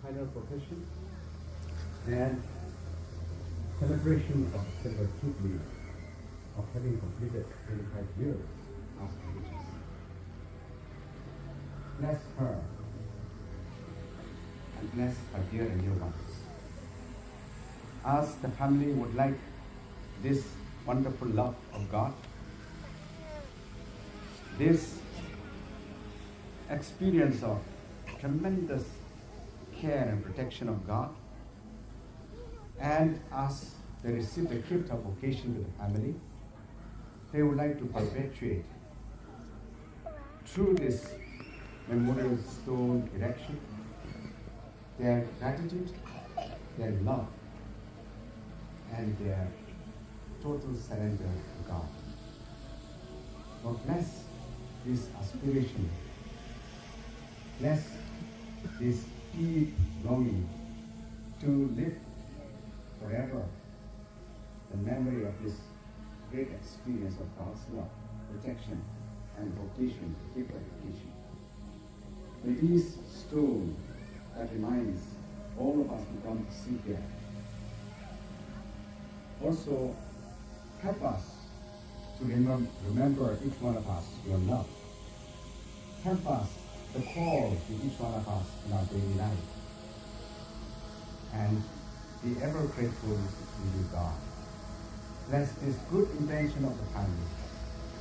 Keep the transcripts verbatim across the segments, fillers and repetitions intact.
final profession and celebration of silver jubilee of having completed twenty-five years as religious. Bless her and bless her dear and dear ones. As the family would like this wonderful love of God, this experience of tremendous care and protection of God, and as they receive the gift of vocation to the family, they would like to perpetuate through this memorial stone erection their gratitude, their love, and their total surrender to God. Lord, bless this aspiration. Bless this deep longing to live forever the memory of this great experience of God's love, protection, and vocation to keep education. May this stone that reminds all of us become seed bearer. Also, help us to remem- remember each one of us your love. Help us to call to each one of us in our daily life. And be ever grateful to you, God. Bless this good intention of the family,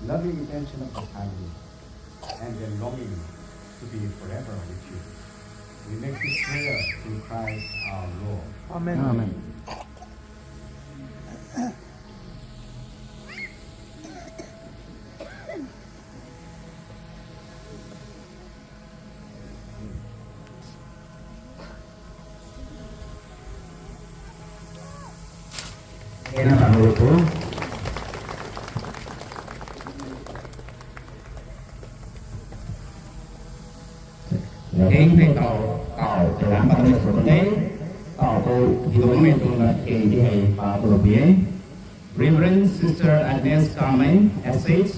loving intention of the family, and their longing to be forever with you. We make this prayer through Christ our Lord. Amen. Amen. Keng hei tau, tau, tau lam pat na sw kan de. Tau tu, hidong mei tuang na keng di hei pa tu lo pi e. Reverend Sister Agnes Kamei, S H,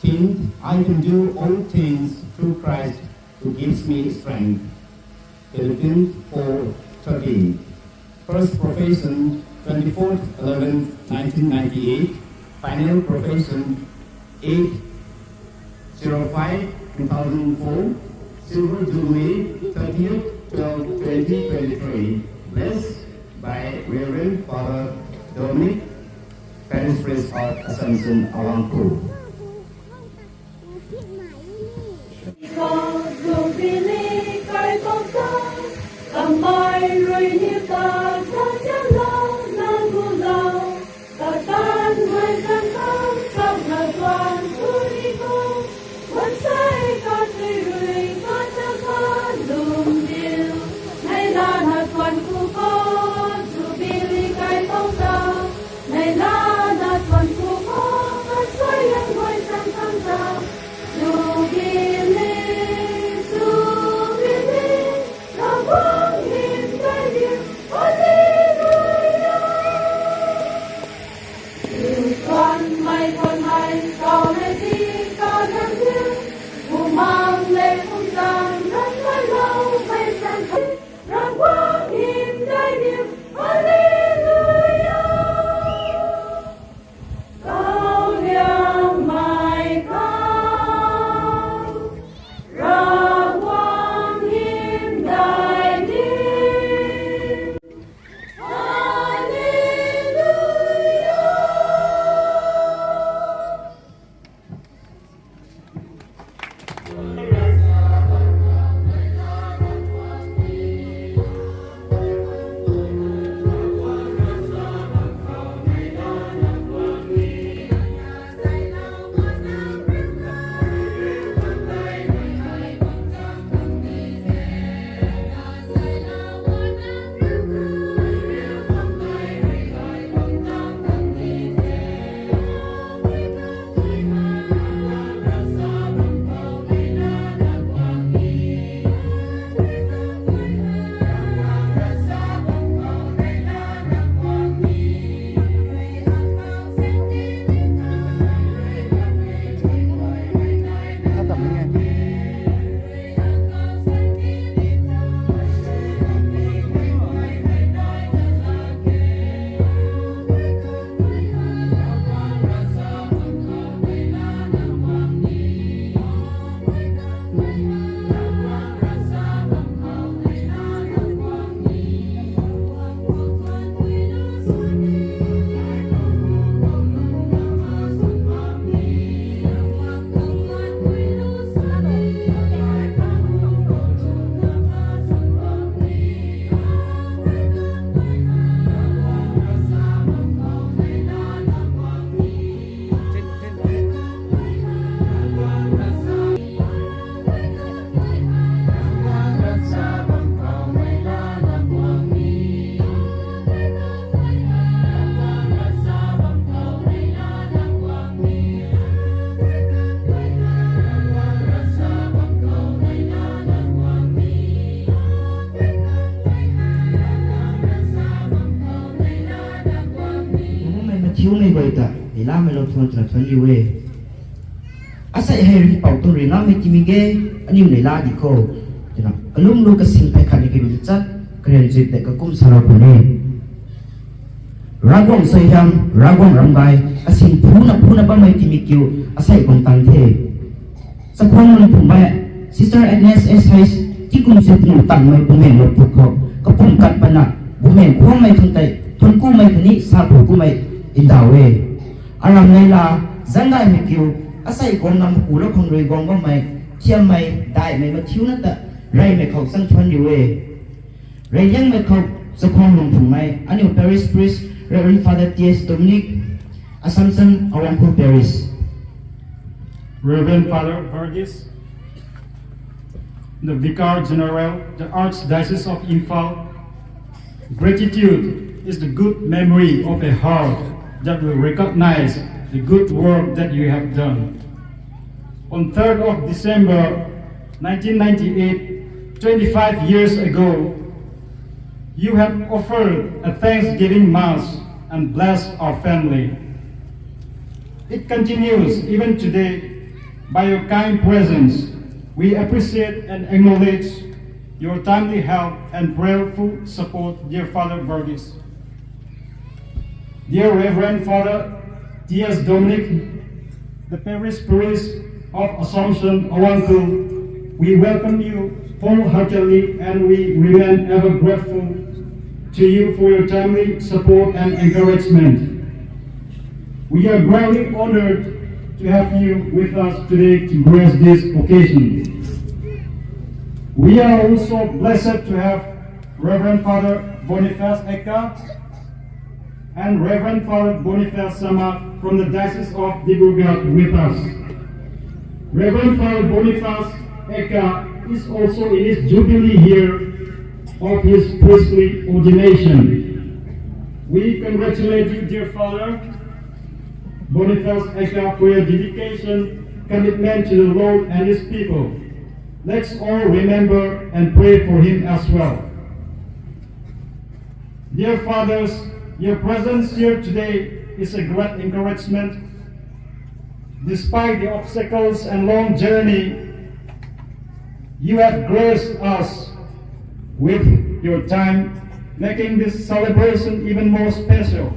Teen, I can do all things through Christ who gives me strength. Philippians four thirteen. First profession, twenty-fourth eleventh nineteen ninety-eight. Final profession, eighth zero five two thousand four. Silver Jubilee, thirtieth twelve twenty twenty-three. Blessed by Reverend Father Dominic, Parish Priest of Assumption, Avangpu. Ui ta, neilamei lou thuan twna thuan riu e. Asei hei ringhpouc tuang ri ngammei timi ge, aniu neila di khou. Twna, kalum lu kasing phay khat ni kiru chat, karen zuit tei kakum sa lou puni. Ravguangc suaihiam, Ravguangc ramgay, asing phuna phuna bammei timi kiu, asei guang tang the. Chakhwang Lungphungmei, Sister Agnes S H, tikum se pnu tangmei bumaeng lou puk khou, kapum kat pana, bumaeng khwangmei khang tei, thuan kumei khatni sa phu kumei ndauh e. Aram neila, zanggaymei kiu, asei guang nam ku lou khang rui guang bammei, thiammei, daihmei mathiuna ta, reymei khou chang thuan riu e. Reyliangmei khou, Chakhwang Lungphungmei, aniu Parish Priest, Reverend Father T S Dominic, Assumption, Awangkhul Parish. Reverend Father Verghese, the Vicar General, the Archdiocese of Imphal, gratitude is the good memory of a heart that will recognize the good work that you have done. On third of December nineteen ninety-eight, twenty-five years ago, you have offered a Thanksgiving Mass and blessed our family. It continues even today. By your kind presence, we appreciate and acknowledge your timely help and prayerful support, dear Father Verghese. Dear Reverend Father T S Dominic, the parish priest of Assumption, Awangkhul, we welcome you wholeheartedly and we remain ever grateful to you for your timely support and encouragement. We are greatly honored to have you with us today to grace this occasion. We are also blessed to have Reverend Father Boniface Eka and Reverend Father Boniface Sama from the Diocese of Dibrugarh with us. Reverend Father Boniface Eka is also in his jubilee year of his priestly ordination. We congratulate you, dear Father Boniface Eka, for your dedication, commitment to the Lord and His people. Let's all remember and pray for him as well. Dear fathers, your presence here today is a great encouragement. Despite the obstacles and long journey, you have graced us with your time, making this celebration even more special.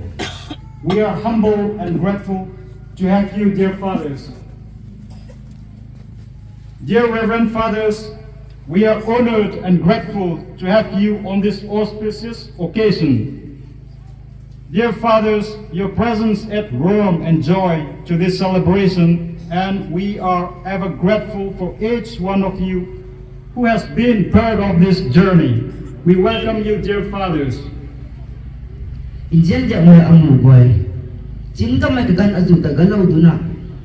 We are humble and grateful to have you, dear fathers. Dear Reverend Fathers, we are honored and grateful to have you on this auspicious occasion. Dear Fathers, your presence add warmth and joy to this celebration, and we are ever grateful for each one of you who has been part of this journey. We welcome you, dear Fathers. Nzianmei amuh guay, chim kamei kaganv azuh ta galou duna,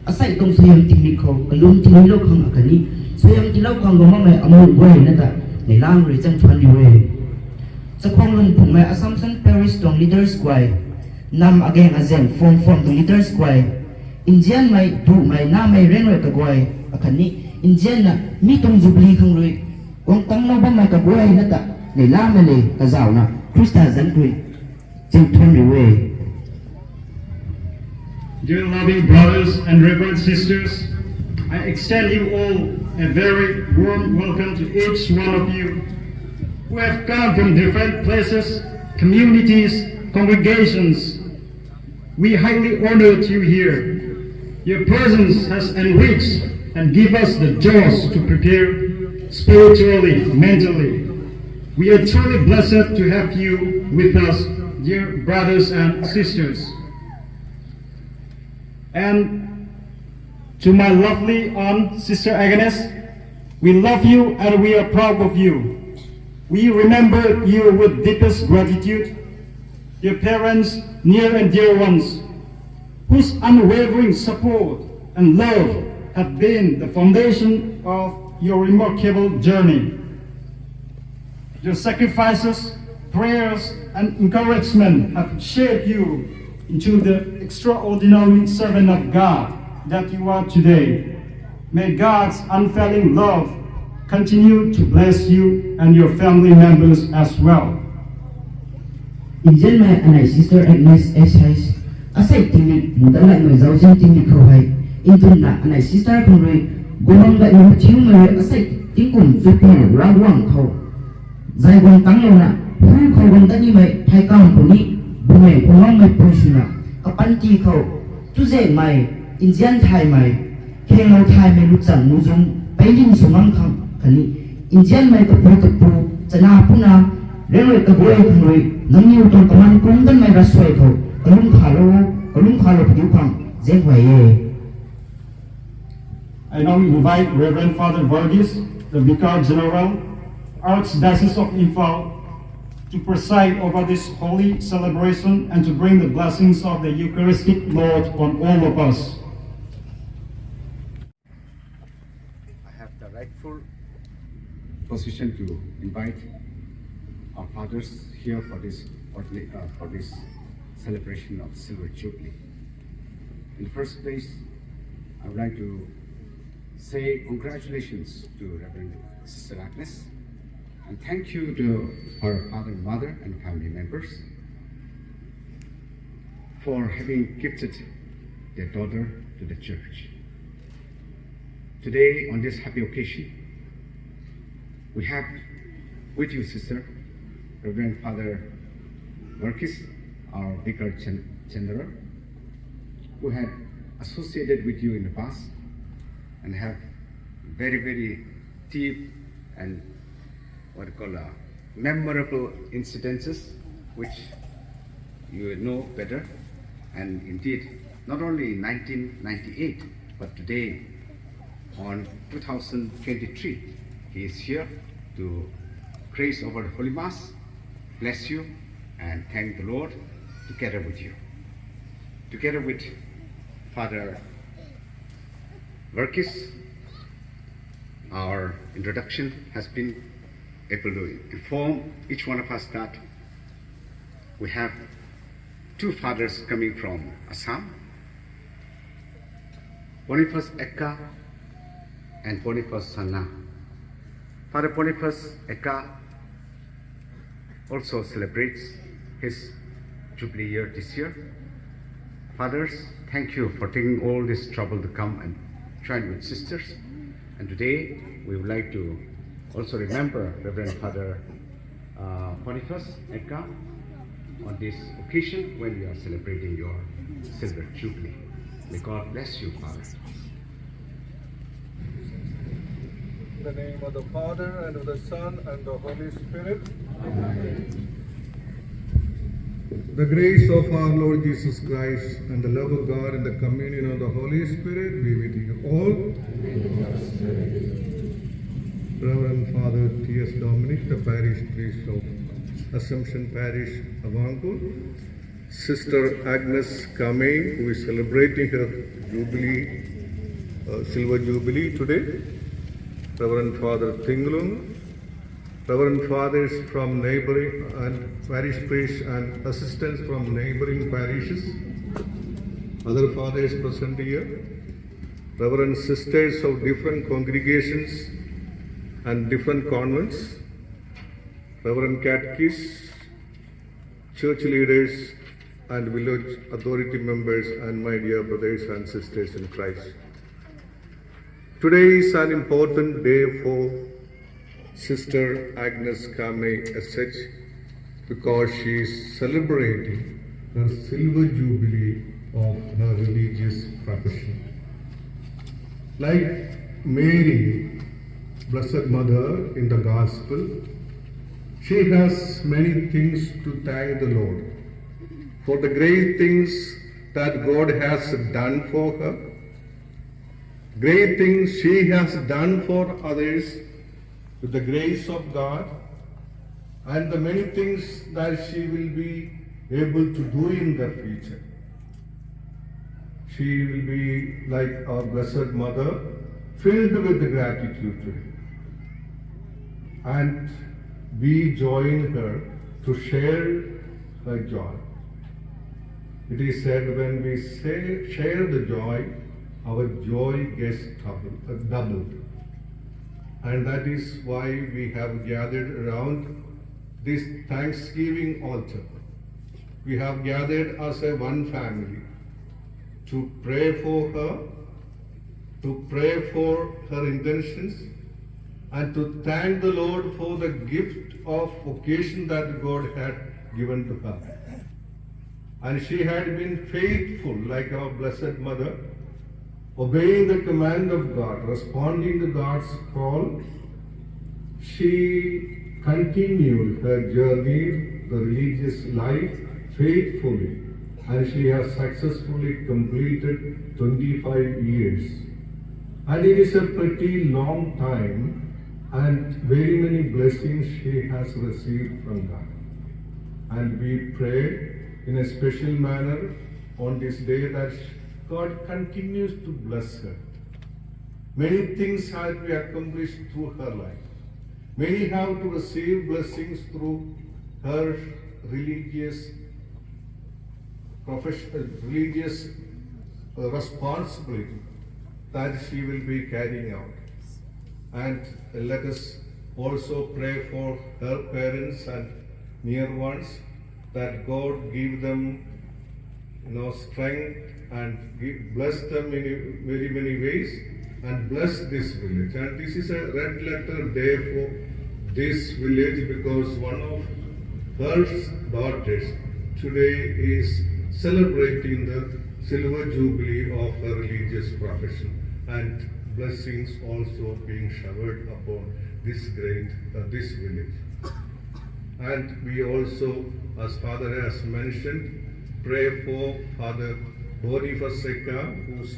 asei tuang suaihiam tingmik khou kalum tingmilou khang akhatni suaihiam tiilou khang guang makmei amuh guay na ta, neilang rui chang thuan riu e. Chakhwang Lungphungmei Assumption Parish tuang leaders guay, nam agaeng azaeng form form tuang leaders guay, nzianmei duhmei namei ryanrui kaguay akhatni nzianna mi tuang jubilee khang rui guang tanglou bammei kaguay na ta, neilamei le kazauhna Khrista zanc rui chang thuan riu e. Dear loving brothers and reverend sisters, I extend you all a very warm welcome to each one of you who have come from different places, communities, congregations. We highly honored you here. Your presence has enriched and give us the joys to prepare spiritually, mentally. We are truly blessed to have you with us, dear brothers and sisters. And to my lovely aunt, Sister Agnes, we love you and we are proud of you. We remember you with deepest gratitude. Your parents, near and dear ones, whose unwavering support and love have been the foundation of your remarkable journey. Your sacrifices, prayers, and encouragement have shaped you into the extraordinary servant of God that you are today. May God's unfailing love continue to bless you and your family members as well. Nzianmei anei Sister Agnes S H, Asei tingmik ndanlaimei zauzian tingmik khou hei, ntunna anei sister khang rui, guang gaymei mathiumei rui asei tingkum tupi Ravguangc khou zai guang tanglouna, hu khou guang dat nimei phey kam khou ni, bumei khou ngammei pui swna, kapanty khou, chuzaenghmei, nzian thaymei, khenglou thaymei luchang muzung peiling sw ngam khang khatni, nzianmei kapu kapu, chana puna, ryanrui kaguay khang rui, nangniw tuang kaman kum danmei ravsuai khou kalum khalou, kalum khalou padiu khang zaenghuay e. I now invite Reverend Father Varghese, the Vicar General, Archdiocese of Imphal, to preside over this holy celebration and to bring the blessings of the Eucharistic Lord on all of us. I have the rightful position to invite our fathers here for this, uh, for this celebration of Silver Jubilee. In the first place, I would like to say congratulations to Reverend Sister Agnes, and thank you to her father, mother, and family members for having gifted their daughter to the church. Today, on this happy occasion, we have with you, Sister, Reverend Father Varghese, our Vicar Gen-, General, who had associated with you in the past and have very, very deep and what you call, uh, memorable incidences which you know better. And indeed, not only in nineteen ninety-eight, but today, on two thousand twenty-three, he is here to grace over the Holy Mass, bless you, and thank the Lord together with you. Together with Father Varghese, our introduction has been able to inform each one of us that we have two fathers coming from Assam, Boniface Ekka and Boniface Sangma. Father Boniface Ekka also celebrates his Jubilee year this year. Fathers, thank you for taking all this trouble to come and join with sisters. And today, we would like to also remember Reverend Father, uh, Boniface Ekka on this occasion when we are celebrating your Silver Jubilee. May God bless you, Father. In the name of the Father, and of the Son, and the Holy Spirit. The grace of our Lord Jesus Christ, and the love of God, and the communion of the Holy Spirit be with you all. Reverend Father T S Dominic, the parish priest of Assumption Parish, Avangkul. Sister Agnes Kamei, who is celebrating her jubilee, uh, silver jubilee today. Reverend Father Tinglung, Reverend Fathers from neighboring and parish priests and assistants from neighboring parishes. Other fathers present here. Reverend sisters of different congregations and different convents. Reverend catechists, church leaders, and village authority members, and my dear brothers and sisters in Christ. Today is an important day for Sister Agnes Kamei as such, because she is celebrating her silver jubilee of her religious profession. Like Mary, Blessed Mother in the Gospel, she has many things to thank the Lord for the great things that God has done for her, great things she has done for others with the grace of God, and the many things that she will be able to do in the future. She will be like our Blessed Mother, filled with gratitude today. And we join her to share her joy. It is said, when we say, share the joy, our joy gets double, uh, doubled. And that is why we have gathered around this Thanksgiving altar. We have gathered as a one family, to pray for her, to pray for her intentions, and to thank the Lord for the gift of vocation that God had given to her. And she had been faithful, like our Blessed Mother, obeying the command of God, responding to God's call. She continued her journey, the religious life, faithfully, and she has successfully completed twenty-five years. And it is a pretty long time, and very many blessings she has received from God. And we pray in a special manner on this day that God continues to bless her. Many things have been accomplished through her life. Many have to receive blessings through her religious profession, religious uh, responsibility that she will be carrying out. And let us also pray for her parents and near ones, that God give them, you know, strength and give, bless them in very many ways and bless this village. And this is a red letter day for this village, because one of her daughters today is celebrating the silver jubilee of her religious profession, and blessings also being showered upon this great, uh, this village. And we also, as Father has mentioned, pray for Father Boniface Seka, who's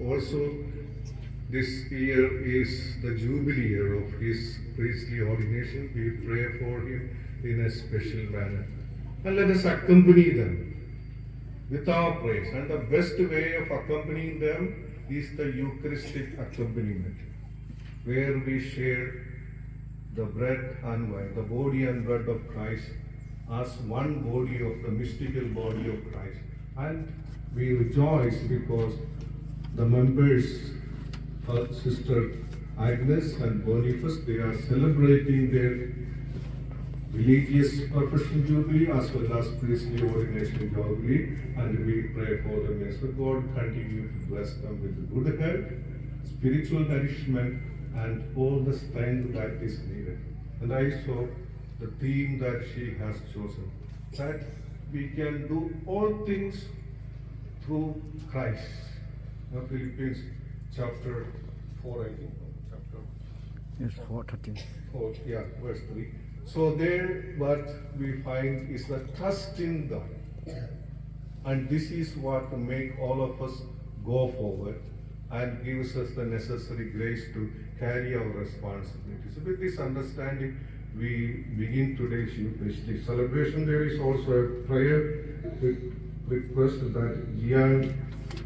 also, this year is the jubilee year of his priestly ordination. We pray for him in a special manner. And let us accompany them with our praise. And the best way of accompanying them is the Eucharistic accompaniment, where we share the bread and wine, the body and blood of Christ, as one body of the mystical body of Christ. And we rejoice because the members, uh, Sister Agnes and Boniface, they are celebrating their religious profession jubilee as well as priestly ordination jubilee, and we pray for them as well. God continue to bless them with good health, spiritual nourishment, and all the strength that is needed. And I saw the theme that she has chosen, that we can do all things through Christ. Now, Philippians chapter four, I think, chapter Yes, four thirteen. four, yeah, verse three. So there, what we find is the trust in God. And this is what make all of us go forward and gives us the necessary grace to carry our responsibilities. With this understanding, we begin today's Eucharistic celebration. There is also a prayer re- request that Jiang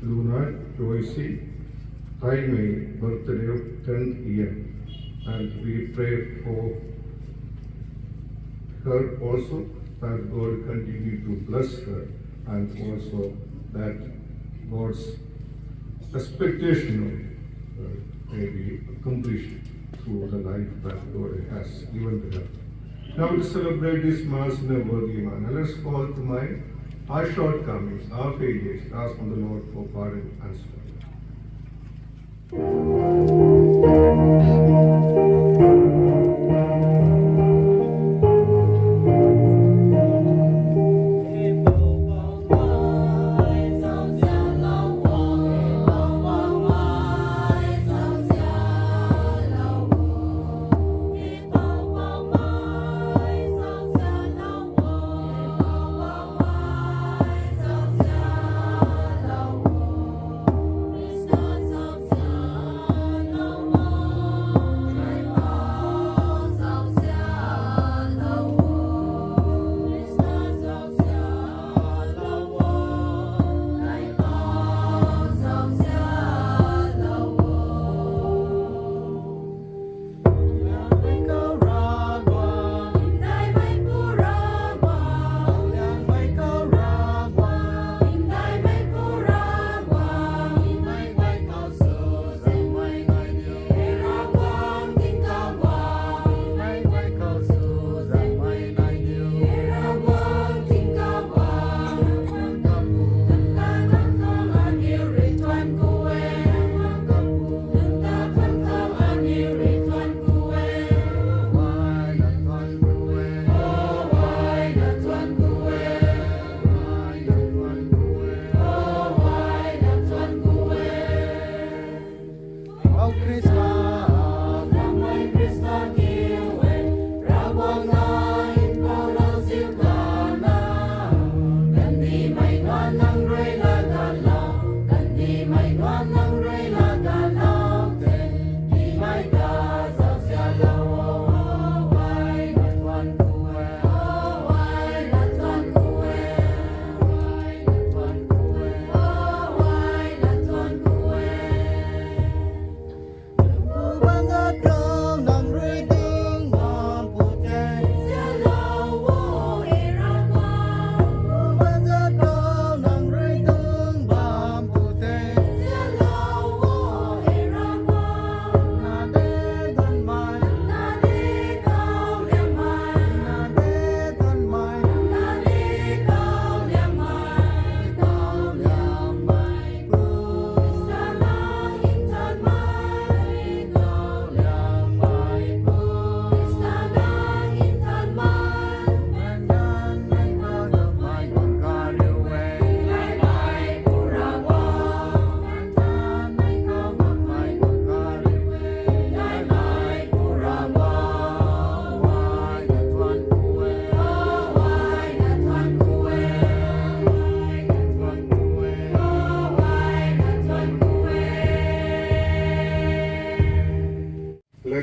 Luna Joyce Taimei, birthday of tenth year. And we pray for her also, that God continue to bless her, and also that God's expectation of her may be accomplished through the life that God has given to her. Now to celebrate this Mass in a worthy manner, let us call to mind our shortcomings, our failures, ask from the Lord for pardon and strength.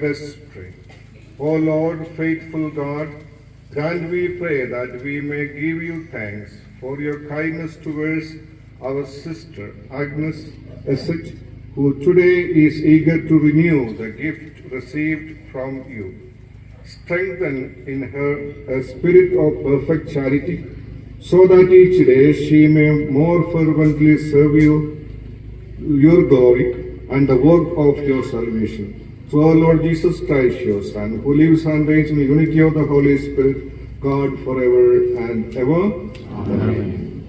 Let's pray. O Lord, faithful God, grant, we pray, that we may give you thanks for your kindness towards our sister Agnes Esich, who today is eager to renew the gift received from you. Strengthen in her a spirit of perfect charity, so that each day she may more fervently serve you, your glory, and the work of your salvation. Through our Lord Jesus Christ, your Son, who lives and reigns in the unity of the Holy Spirit, God, forever and ever. Amen.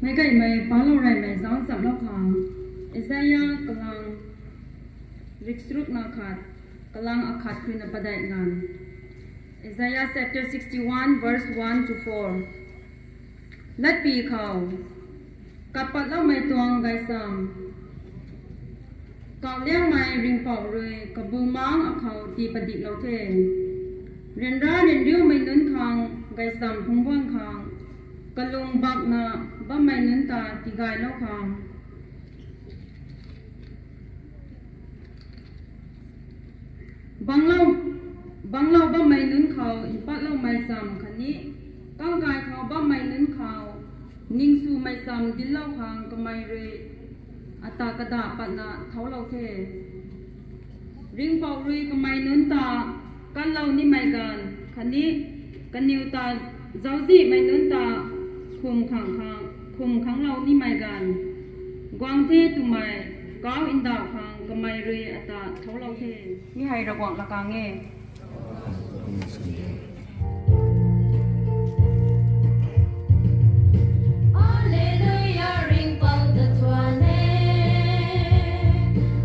Meic gaymei palou reymei zauc chamlou khang, Isaiah kalang riksrukna khat, kalang akhat khruina padeih nganv. Isaiah chapter sixty-one, verse one to four. Latpy khou, kapatloumei tuang gaychamv, kauhliangmei Ringhpouc rui kabumaengc akhou tii padiklou the. Ryanra ryanriumei nunc khang gaychamv phungc guang khang, kalung bakna bammei nunc ta tigaylou khang, bangclou, bangclou bammei nunc khou mpatloumei chamv khatni, kangkai khou bammei nunc khou ningswmei chamv dinclou khang kamei rui ata kada patna thouclou the. Ringhpouc rui kamei nunc ta kanlou nimei ganv khatni, kaniw ta zauczihmei nunc ta khum khang, khang, khum khanglou nimei ganv guang the twmei kau ndauh khang kamei rui ata thouclou the. Mi hei Ravguangc lakang e. Alleluia, Ringhpouc ta thuan e.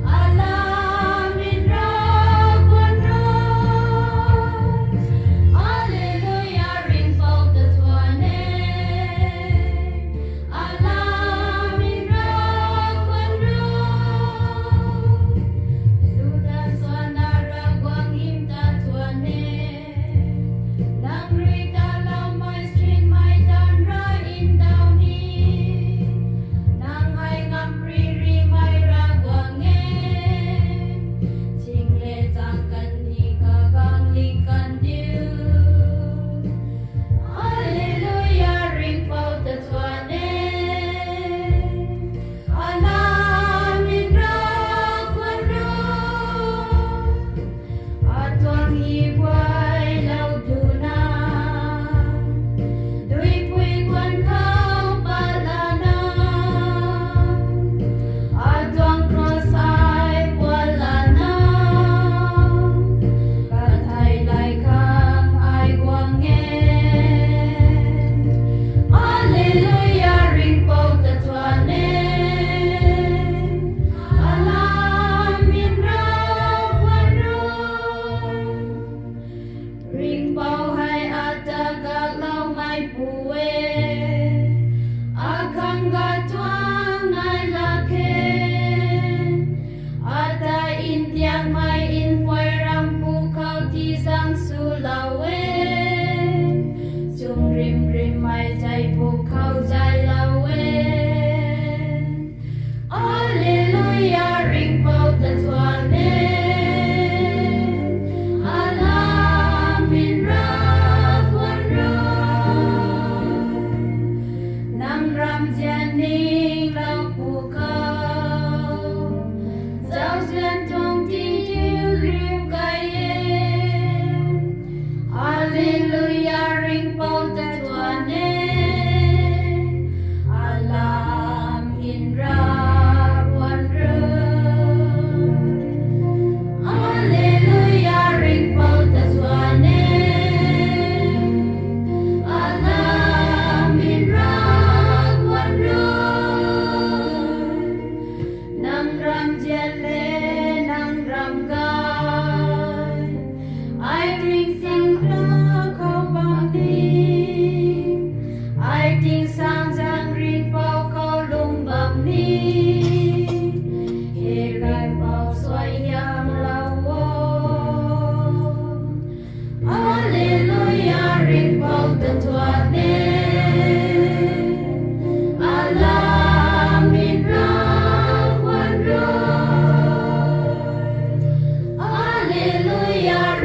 Alam ryanra guang ro. Alleluia, Ringhpouc ta thuan e. Alam ryanra guang ro. Lutan suanna Ravguangc hym ta thuan e.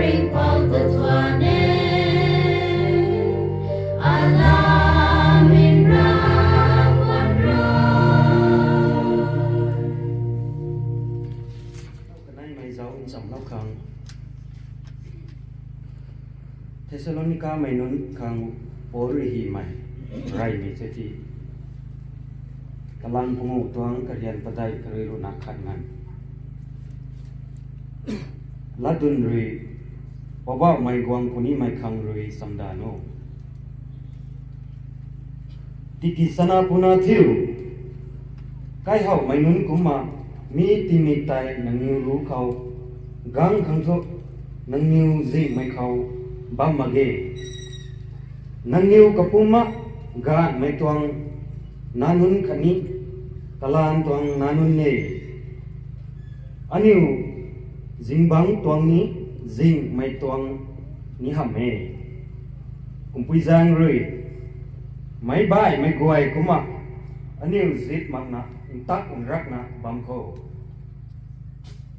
Ringpou ta thuan e, alam in Ravguangc rui. Kaneimei zauc nchamlou khang, Thessalonika mei nunc khang Paul rui hymei, reymei cheti, kalam panguh tuang karian padeih karui ruhna khat nganv. Latdyn rui, Poubauhmei guang punimei khang rui chamdan o. Tiki chana puna thiu, kaihowmei nunc kumcna mi tingmik tei nangniw ruc khou, gang khang thu nangniw zinghmei khou bam mak ge. Nangniw kapumc gaanhmei tuang nac nunc khatni kalaan tuang nac nunc e. Aniu zingbangc tuang ni zinghmei tuang ni hamh e. Kumpui zaeng rui, meic baihmei guay kumcna, aniu zip makna ntak nrakna bam kho.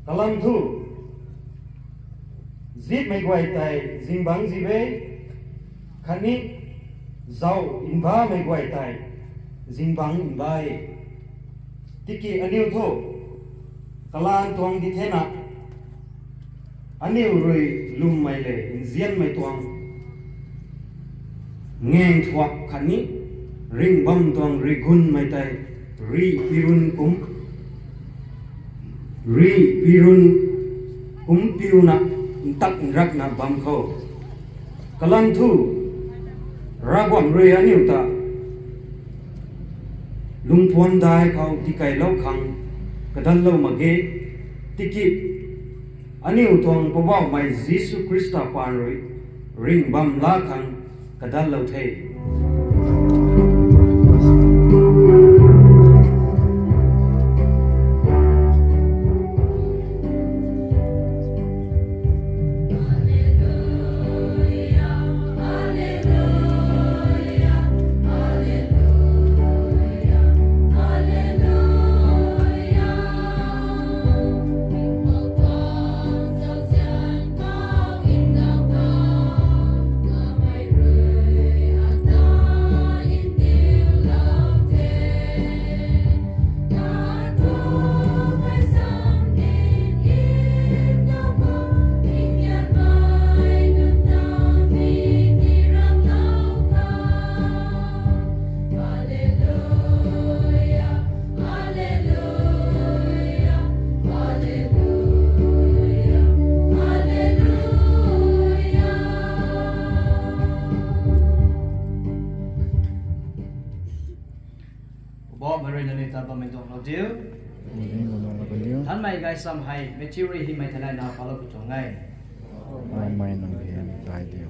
Kalam thu, zipmei guay tei zingbangc zip e, khatni zauc nbamei guay tei zingbangc nba e. Tiki aniu thu kalaan tuang di thena, aniu rui lwmmei le nzianmei tuang ngaeng thuak khatni ringh bam tuang rigunmei tei rih pirun kum, rih pirun kum piuna ntak nrakna bam kho. Kalam thu, Ravguangc rui aniu ta lungpuan dai khou tikeylou khang kadatlou mak ge. Tiki aniu tuang Poubauhmei Jisu Khrista paan rui ringh bam la khang kadatlou the. Poubauhmei rui nangniw ta bammei tuang lou diu. Thanmei gaychamv hei Matthew rui hymei theilayna palou pu tuang e. Poubauhmei nang hymei tei diu.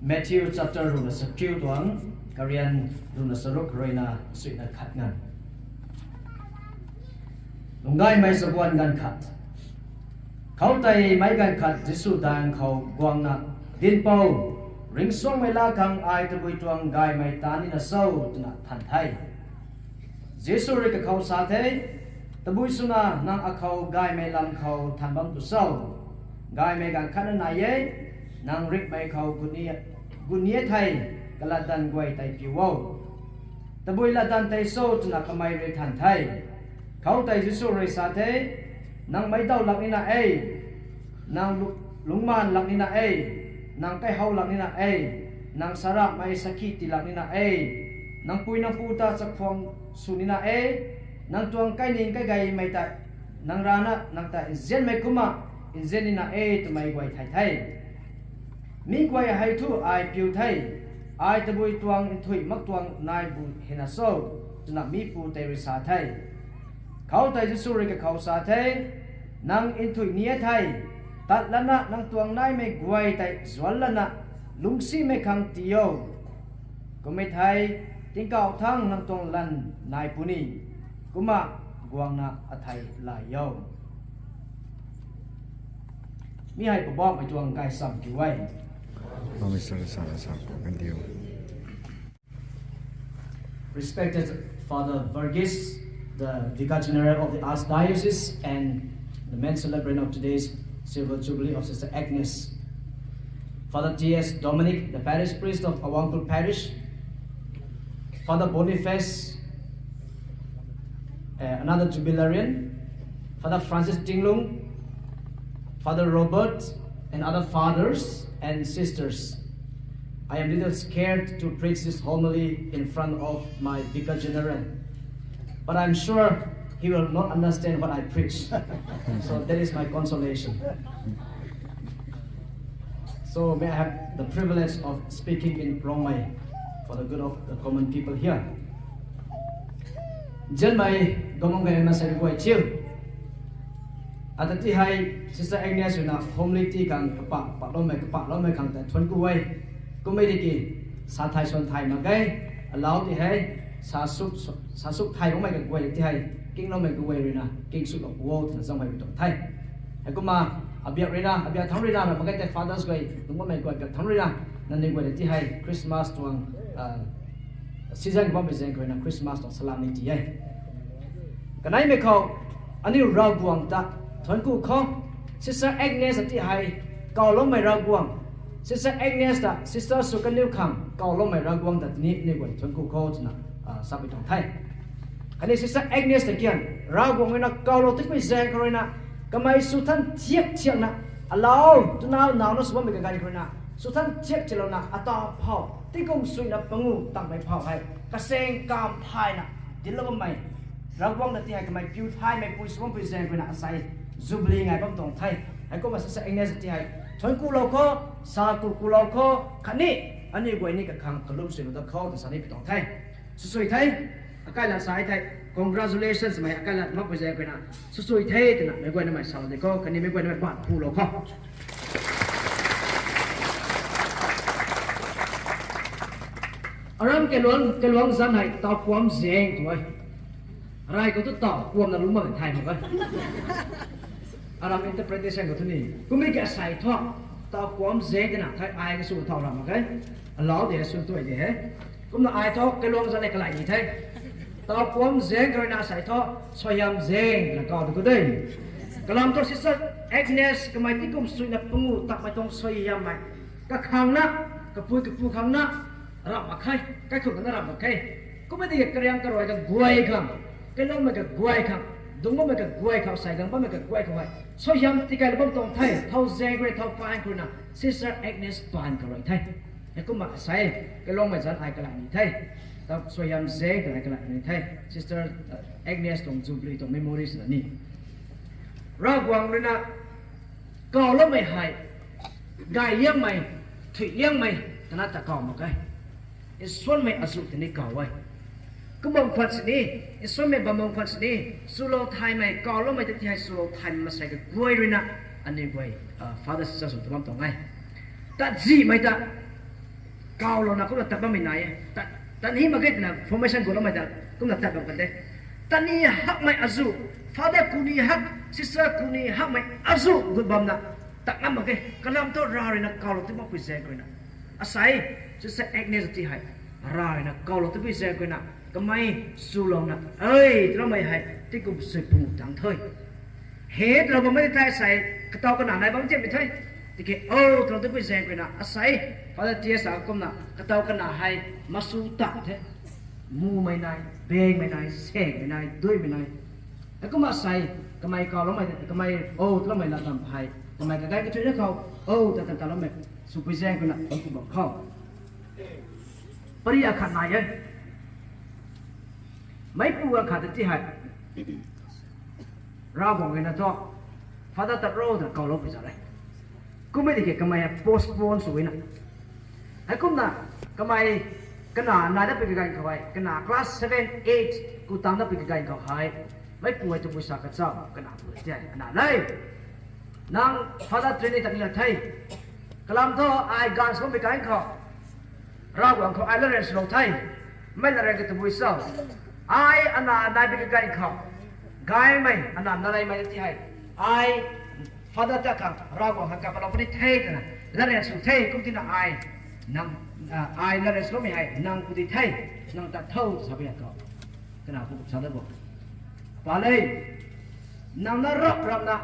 Matthew chapter ruhna chakiu tuang, karian ruhna charuk ruina suina khat nganv. Lungcgaymei chabuan ganv khat. Khoutei meic ganv khat Jisu daeng khou guangna, Dinhpou, ringcsuangmei laa khang ai tabui tuang gaymei taan nina cho? Twna than the. Jisu rui kakhou sa the, Tabui swna nang akhou gaymei lam khou than bam tu cho? Gaymei ganv khatna nai e, nang ringhmei khou gut ni, gut ni e thei, kalatdanv guay tei piu o. Tabui latdanv tei cho? Twna kamei rui than the. Khoutei Jisu rui sa the, Nang meic daw lak nina e, nang lu-, lungcmaanv lak nina e, nang kaihow lak nina e, nang sarahmei sakhi tii lak nina e, nang pui nang pu ta chakhwang sw nina e, nang tuang kaining kaigeimei ta nang rana nang ta nzianmei kumna nzian nina e, twmei guay thay the. Mi guay hei thu ai piu the, ai tabui tuang nthuih mak tuang nai bu hena cho? Twna mipu tei rui sa the. Khoutei Jisu rui kakhou sa the, Nang nthuih ni e thei, tat lana nang tuang naimei guay tei zuanc lana lungcsimei khang tii o. Kummei thei, tingkauh thangc nang tuang lanv nai puni. Kumna guangna athei lay o. Mi hei Poubauhmei tuang kaisam kiu e. Mami sara sara sa ko kandiu. Respected Father Varghese, the Vicar General of the Archdiocese and the main celebrant of today's Silver Jubilee of Sister Agnes. Father T S Dominic, the parish priest of Awangkul Parish. Father Boniface, uh, another jubilarian. Father Francis Tinglung, Father Robert, and other fathers and sisters. I am a little scared to preach this homily in front of my Vicar General, but I'm sure he will not understand what I preach. So that is my consolation. So may I have the privilege of speaking in Rongmei for the good of the common people here. Nzianmei gamung gay masei guay chiu. Ata ti hei Sister Agnes rui na homily ti khang kapa, paloumei kapa, loumei khang ta thuanc ku e. Kummei di ki, sa thay suan thay mak ge, alau ti hei, sa suk, sa suk thay bammei kaguay ti hei, kingloumei kaguay rui na, king suk lou pu o, twna zaumei pi tuang the. Heikumna, abiak rui na, abiak thangc rui na, ram mak ge tei Fathers guay, lungc bammei guay ka thangc rui na, nangniw guay ti hei, Christmas tuang, ah, season bammei zaeng khou rui na, Christmas tuang salam ni ti e. Kaneimei khou, aniu Ravguangc ta, thuanc ku khou, Sister Agnes ti hei, kawloumei Ravguangc. Sister Agnes ta, Sister sw kaniw khang, kawloumei Ravguangc ta tini, aniu guay thuanc ku khou, twna, ah, sa pi tuang the. Khatni Sister Agnes ta kian, Ravguangc rui na kawlou tipui zaeng khou rui na, kamei sw than thiak thiakna, alau, twna nau na sw bammei kaganv khou rui na, sw than thiak thiaklouna, ata phou, tingkum suina pangu tangmei phou hei, kaseng kam thayna, dinclou bammei, Ravguangc ta ti hei kamei piu thaymei pui sw bampui zaeng khou rui na, asei, Jubilee ngai bam tuang the. Heikumna Sister Agnes ti hei, thuanc kulou khou, sa ku kulou khou, khatni, aniu guay ni kakhang kalum suilou dat khou, twna sa ni pi tuang the. Swsui the, akai la sa the, congratulations mei akai la makpui zaeng khou rui na, swsui the, twna, meic guay namei salou di khou, khatni meic guay namei ban pulou khou. Aram kaluang, kaluang zanc hei, tau kuam zaeng tu e. Rai khou tu tau kuamna lungc mak thay mak e. Aram interpretation khou thu ni. Kummei ki asei thu, tau kuam zaeng twna thei ai kasw thau ram mak e. Alau de, swn tuai de he. Kumna ai thu, kaluang zanc hei kalai ni the. Tau kuam zaeng khou rui na asei thu, suaihiam zaeng twna kaw tu khou de. Kalam thu Sister Agnes, kamei tingkum suina pangu takmei tuang suaihiammei. Kakhang na, kapui kapu khang na, ramh mak khe, kaikhunc na ramh mak khe. Kummei di kariang karuai kaguay khang, kailoumei kaguay khang, dungc bammei kaguay khou, sei gang bammei kaguay khou hei, suaihiam tikei la bam tuang the, thau zaeng khou rui, thau paan khou rui na, Sister Agnes paan karuai the. Heikumna asei, kailoumei zanc ai kalai ni the. Tau suaihiam zaeng twna ai kalai ni the. Sister, uh, Agnes tuang Jubilee tuang memories na ni. Ravguangc rui na, kawloumei hei, gay liangmei, thuy liangmei, twna ta kaw mak e. Nsuanmei azuh tini kaw e. Kum bam khwan sini, nsuanmei bam bam khwan sini, swlou thaymei, kawloumei ta ti hei swlou thaymei masei kaguay rui na, aniu guay, ah, Father Sister sw tu bam tuang e. Tazihmei ta, kawlouna kumna tat bammei nai e. Ta, tani mak ge twna formation guloumei ta, kumna tat bam kan de. Tani hakmei azuh, Father kuni hak, Sister kuni hakmei azuh gut bamna, tat ngam mak ge. Kalam thu Rav rui na kawlou ti makpui zaeng khou rui na. Asei, Sister Agnes ti hei, Rav rui na kawlou tipui zaeng khou rui na, kamei swlouna, ei, twloumei hei, tingkum sui pangu tang the. He, twlou bammei thei sei, kataw kana nai bam tiamei the. Tiki, o, twlou tipui zaeng khou rui na, asei, Father T S a kumna, kataw kana hei, masu ta the. Mumei nai, bengmei nai, sengmei nai, duimei nai. Heikumna asei, kamei kawloumei, kamei, o, twloumei lat tam hei, kamei kakai kathuina khou, o, ta ta taloumei, swpui zaeng khou na, o, ku bam khou. Pari akhat nai e. Meicpu akhat ta ti hei, Ravguangc rui na thu, Father tat ro twna kawlou pui zat e. Kummei di ki kamei postpone sw e na. Heikumna, kamei kana nai dat pui kaganv khou hei, kana class seven, eight, ku tang dat pui kaganv khou hei, meicpu hei tabui sa kacham, kana pu ti hei, ana le. Nang Father Trini ta ni la the. Kalam thu ai ganv sw bammei kaganv khou, Ravguangc khou ai latryan swlou the. Mei latryan ka tabui sa. Ai ana nai pui kaganv khou, gaymei, ana naleimei ti hei, ai Father ta khang Ravguangc khang kapalou puni the twna latryan sw the, kum tina ai, nang, ai latryan swmei hei nang khou di the, nang ta tho sa bi a khou. Kana kum sa da bo. Pa le, nang na rap rap na,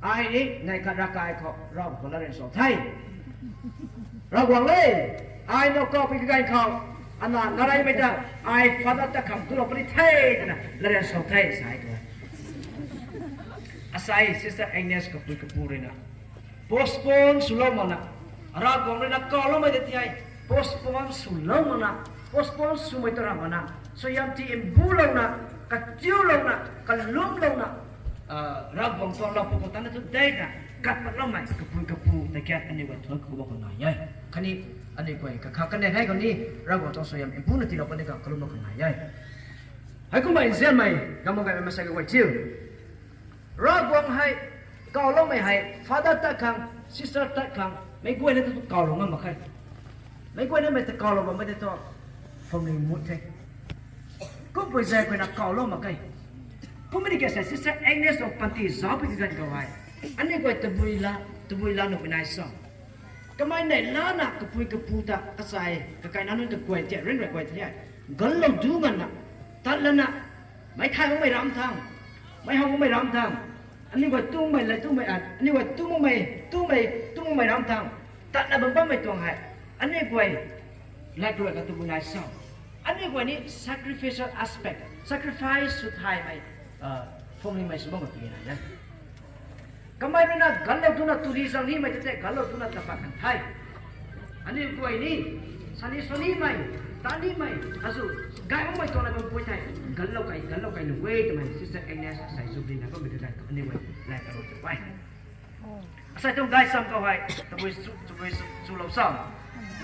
ai ni nai khat rakai khou Ravguangc khou latryan sw the. Ravguangc le, ai nang kau pi kaganv khou, ana nareymei ta, ai Father ta khang kulou puni the twna latryan sw the sa e tu. Asai Sister Agnes kapui kapu rui na postpone swlou mak na, Ravguangc rui na kawloumei ta ti hei postpone swlou mak na, postpone swmei ta ram mak na, suaihiam ti mbulouna, katiulouna, kalumlouna, Ravguangc tuang lou pu khou tana tu dei na, kat patloumei kapui kapu ta kiat aniu guay thuan khou bam khou nai e. Khatni aniu guay kakha kanei hei khou ni Ravguangc tuang suaihiam mbuna tiilou puni khang kalumlou khou nai e. Heikumna nzianmei, gam mak gaymei maansei kaguay chiu, Ravguangc hei kawloumei hei Father tat khang, Sister tat khang meic guayna tu kawlou ngam mak khe. Meic guaynamei ta kawlou bammei tei thu family mut the. Kumpui zaeng khou na kawlou mak khe. Kummei ni kasa Sister Agnes tuang panty zauc pi kaganv khou hei, aniu guay tabui la, tabui la nuhmei nai sa, kamei neih lana kapui kapu ta kasa e, kakaina nunc ta guay ti ring rui guay ti e, ganlou du nganvna, tat lana, meic thay makmei ram thang, meic how makmei ram thang, aniu guay tumei la tumei, aniu guay tumei, tumei, tumei ram thang, tatna bam bammei tuang hei, aniu guay lat rui ka tabui nai sa, aniu guay ni sacrificial aspect, sacrifice sw thaymei, family mei sw bam ka pi nai e. Kamei rui na ganlou duna turi zang nimei tei tei ganlou duna tapat kan the. Aniu guay ni sani swanimei, tanimei azu, gay makmei tuang na bampui thei, ganlou kai, ganlou kai nu e twmei Sister Agnes asai Jubilee na bammei tei tei aniu guay lat ka rui tw e. Asei tuang gaychamv khou hei tabui chu, tabui chu, chulou sa,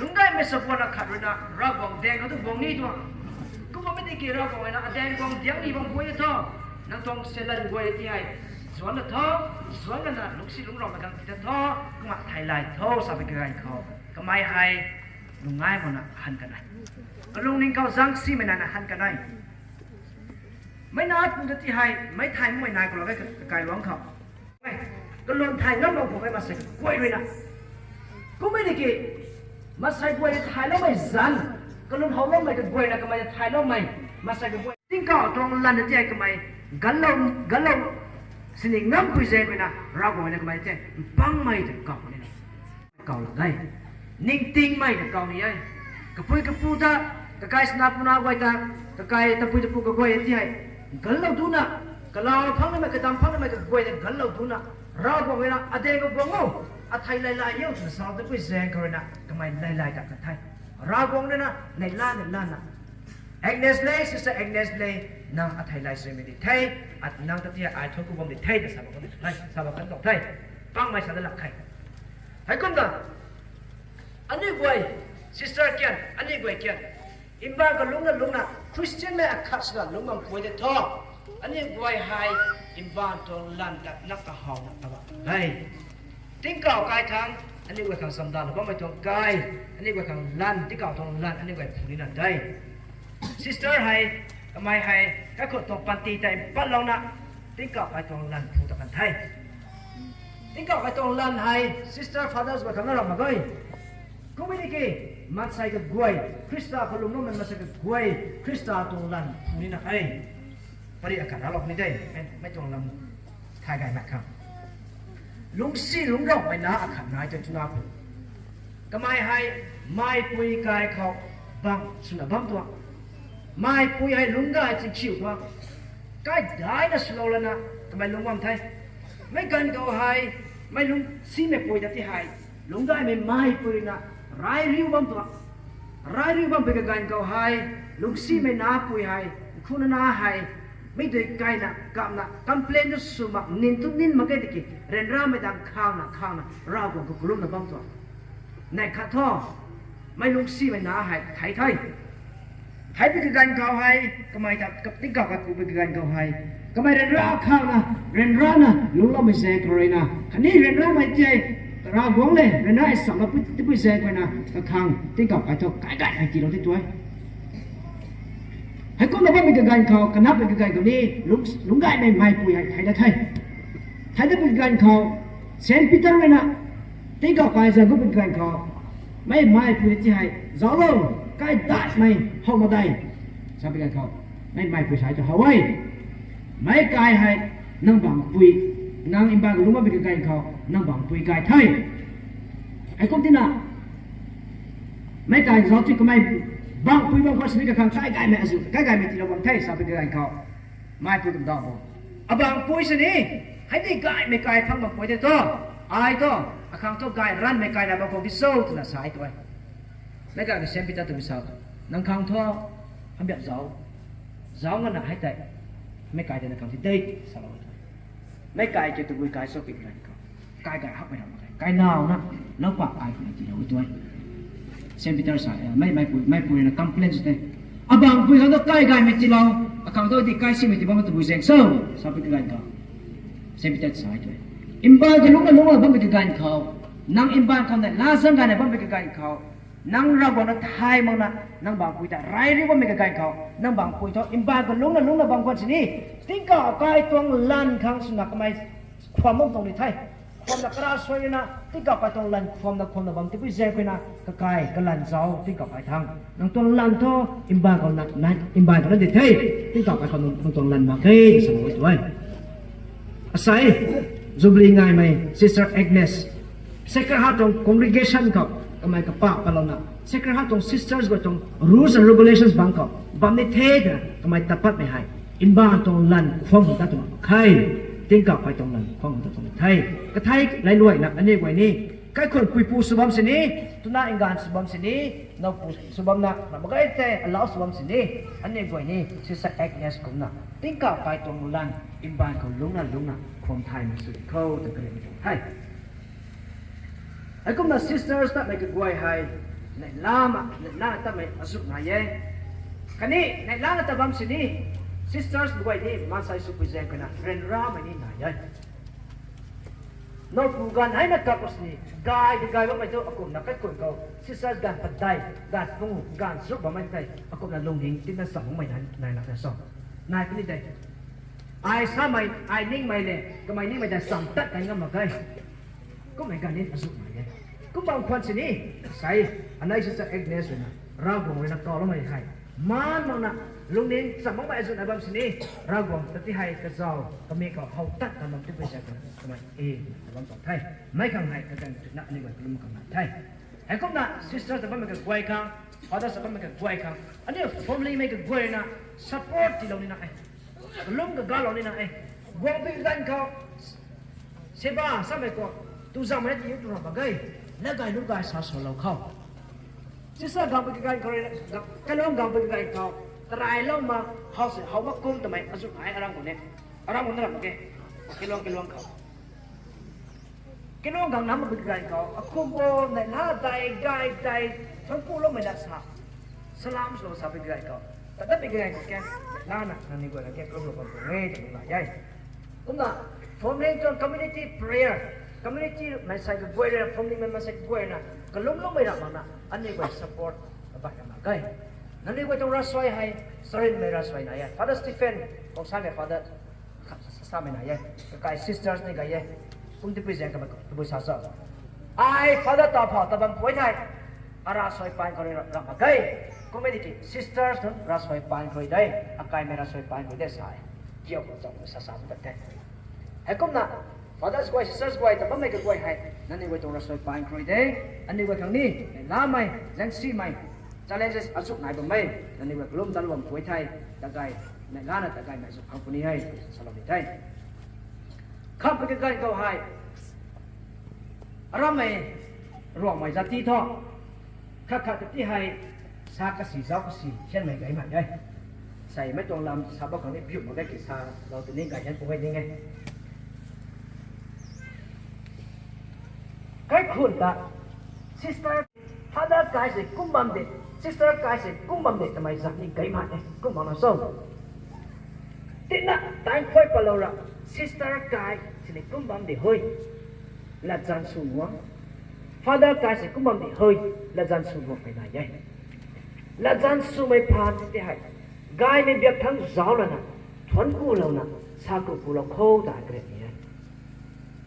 lungcgaymei sabuan akhat rui na Ravguangc daeng khou tu guang ni tuang. Kumna mei tiki Ravguangc na adaeng guang diang ni bam guay tho, nang tuang selan guay ti hei zuanc na tho, zuanc lana lungcsi lungcraumei khang ti ta tho, kumna theilay tho sa pi kaganv khou, kamei hei lungcgay makna han kan e. Kalungning khou zangsimei nana han kan e. Meic na pu ta ti hei meic thay makmei nai khou la e, kakailuangc khou kalwn thay ngam bam khou e, maansei kaguay rui na. Kummei tiki maansei guay thayloumei zanc, kalwn howloumei kaguayna kamei thayloumei, maansei kaguay tingkauh tuang lanv na ti hei kamei ganlou, ganlou sini ngampui zaeng rui na Ravguangc na kamei tei mpangmei ta kau ni na kau la e. Ningtingmei ta kau ni e. Kapui kapu ta, kakai sana puna guay ta, kakai tapui tapu kaguay ti hei ganlou duna, kalau phang nimei, kadam phang nimei kaguay ta ganlou duna, Ravguangc rui na adaeng khou guang o, athei laylay o twna sa tabui zaeng khou rui na kamei laylay ta kan the. Ravguangc rui na neih la, neih lana, Agnes le, Sister Agnes le, nang athei lay swmei di the, at nang ta ti hei ai thuan khou bam di the ta sa bam kan the, sa bam kan tuang the. Pangmei sa da lak khe. Heikumna aniu guay, Sister kian, aniu guay kian, mbaanv kalungcna lungcna, Christian mei akhat swna lungc bam guay tei thu, aniu guay hei mbaanv tuang lanv ta na kahawna aba e. Tingkauh kai thangc, aniu guay khang chamdalou bammei tuang kai, aniu guay khang lanv, tingkauh tuang lanv aniu guay phu nina de. Sister hei, kamei hei, kaikhunc tuang panty tei patlouna, tingkauh kai tuang lanv phu ta kan the. Tingkauh kai tuang lanv hei Sister, Fathers guay khang na ram mak ge. Kummei tiki maansei kaguay, Khrista khou lwmloumei maansei kaguay, Khrista tuang lanv phu nina e. Pari akhat raclou ni de, mei, mei tuang lam thay gay mak khang, lungcsi lungcraumei na akhat nai tei twna pu. Kamei hei meipui kai khou bang swna bam tuang. Meipui hei lungcgay chingkhiu tuang. Kaidaina swlou lana kamei lungc bam the. Meic ganv khou hei, mei lungcsimei pui ta ti hei, lungcgaymei meipui na ray riu bam tuang. Ray riu bampui kaganv khou hei, lungcsimei napui hei, khuna na hei, mei dui kaina kapna complain tu sw mak, nin tu nin mak ge tiki, ryanramei dang khangna khangna Ravguangc khou kalumna bam tuang. Neih khat thu, mei lungcsimei na hei thei the. Theipi kaganv khou hei, kamei ta, tingkauh kakupi kaganv khou hei, kamei ryanra khangna, ryanrana lungcloumei zaeng khou rui na, khatni ryanramei tei, Ravguangc le ryanra samna pui, tipui zaeng khou na, kakhang tingkauh kai thu, kai gay hei tiilou ti tu e. Heikumna bammei kaganv khou, kanapmei kaganv khou ni, lungc, lungcgaymei meipui hei thei dat the. Thei datpui kaganv khou, Saint Peter rui na tingkauh kai zang gut pui kaganv khou, mei maipui ti hei, zauclo, kai datmei how mak de, sa pui kaganv khou, mei maipui sa tu how e, meic kai hei nang bangpui, nang mbaanv khou lungc bammei kaganv khou nang bangpui kai the. Heikum tina meic kai zauc ti kamei bangpui bam khou sini kakhang kai gaymei azu, kai gaymei tiilou bam the, sa pui kaganv khou, maipui kumdauh bo, abangpui sini, hei ni gaymei kai phang bangpui the thu, ai thu, akhang thu gay ranvmei kai na bam khou di cho twna sa e tu e. Meic kai ka Saint Peter twmei sa, nang khang thu, hambiak zauc, zauc ngana hei tei, meic kai tei nang khang ti de, salou e tu e. Meic kai kiu tabui kai cho pui kaganv khou, kai gay hakmei ram mak khe, kai nauna, loupak ai khou na tiilou e tu e. Saint Peter sa, mei, meipui, meipui rui na complain sw the, abangpui khang thu kai gaymei tiilou, akhang thu di kai simei ti bam tabui zaeng cho, sa pui kaganv khou, Saint Peter sa e tu e, mbaanv khou lungcna lungcna bammei kaganv khou, nang mbaanv khou neihla zaeng gayna bammei kaganv khou, nang Ravguangc na thay makna, nang bangpui ta rey riu bammei kaganv khou, nang bangpui thu mbaanv khou lungcna lungcna bam khwan sini, tingkauh kai tuang lanv khang swna kamei khwan bam tuang ni the. Khwanna kara suai rui na, tingkauh kai tuang lanv khwanna khwanna bam tipui zaeng khou na, kakai kalanv zauc tingkauh kai thang, nang tuang lanv thu mbaanv khou na, mbaanv khou na di the, tingkauh kai khou nang tuang lanv mak khe, sa e tu e. Asei, Jubilee ngaimei Sister Agnes, Sacred Heart tuang congregation khou kamei kapak patlouna, Sacred Heart tuang sisters guay tuang rules and regulations bangc khou bam ni the twna kamei tat patmei hei, mbaanv tuang lanv khwan ta twna khe, tingkauh kai tuang lanv khwan ta twna the. Kathei lailuaina aniw guay ni, kaikhunc puipu sw bam sini, twna nganv sw bam sini, nowpu sw bamna ram mak ge the, alau sw bam sini, aniw guay ni Sister Agnes kumna tingkauh kai tuang lanv mbaanv khou lungcna lungcna khwan thaymei sw di kho twna kariumei tuang the. Heikumna sisters tatmei kaguay hei, neihla ma, neihla tatmei azu nai e. Khatni neihla tat bam sini, sisters kaguay ni maansei swpui zaeng khou na ryanramei ni nai e. Nowpu ganv heina kap sini, gay di gay bammei thu akumna kaikhunc khou sisters ganv padeih, ganv pangu, ganv charuk bammei tei akumna lungning tina cham makmei nai, nai lak na so, nai puni de. Ai samei, ai ningmei le, kamei ningmei ta cham tat kai ngam mak ge. Kummei ganv ni azu nai e. Kum bam khwan sini, asei, anei Sister Agnes rui na, Ravguangc rui na kawloumei hei, maan makna, lungning cham makmei azu nai bam sini, Ravguangc ta ti hei kazauh kamik khou how tat kan bam tipui zaeng khou na kamei e, bam tuang the. Meic khang hei kaganv twna aniw guay kalum khang nai the. Heikumna sisters ta bammei kaguay khang, fathers ta bammei kaguay khang, aniu familymei kaguay rui na support tiilou nina e. Kalum kagalou nina e. Guang pui kaganv khou, seba samei khou, tu zaengmei na tiu tu ram mak ge. Lat gay lu gay sa salou khou, sister guang pui kaganv khou rui, kalung guang pui kaganv khou, tarailou ma, how se how mak kum twmei azu nai aram khou ni, aram khou na ram mak ge. Kalung, kalung khou, kalung guang nam pui kaganv khou akum bo, neihla dei gay dei, thuanc kuloumei na sa, salam swlou sa pui kaganv khou, tat tat pui kaganv khou ke, lana nangniw guay na ke kalumlou bam tuang e twna nai e. Kumna, family tuang community prayer, community maansei kaguay rui, familymei maansei kaguay rui na kalumloumei ram makna aniw guay support kabaih ram mak ge. Nangniw guay tuang ravsuai hei, charynmei ravsuai nai e. Father Stephen, Kongsanmei Father, samei nai e. Kakai sisters ni gay e. Kum tipui zaeng kamei tabui sa cho, ai father ta phou ta bam pui thei, aravsuai paan khou rui ram mak ge. Kummei tiki sisters nunc ravsuai paan khou rui de, akaimei ravsuai paan khou rui de sa e. Kiu khou cham sa sa tat the. Heikumna, fathers guay, sisters guay ta bammei kaguay hei, nangniw guay tuang ravsuai paan khou rui de, aniw guay khang ni, lamei, zaengsimei, challenges azu nai bammei, nangniw guay kalum tat bam pui thei, ta gay, neihlana ta gaymei azu khang puni hei, salou ni the. Khamh pui kaganv khou hei, arammei, Ruangmei zat ti thu, khat khat ta ti hei, sa kasi zauc kasi hianmei gay mak e. Seimei tuang lam sa bam khang ni biu mak ge ki salou tini gay hian pu hei ning e. Kaikhunc ta, sister, father kai se kum bam de, sister kai se kum bam de twmei zat ni gay mak e, kum bam na so. Tina, taanv khuay patlou ra, sister kai sini kum bam de hui, latzan sw nuang. Father kai se kum bam de hui, latzan sw nuang pei nai e. Latzan swmei phaan ti hei, gaymei biak thangc zauc lana, thuanc kulouna, sa ku pulou khou ta hei kariak ni e.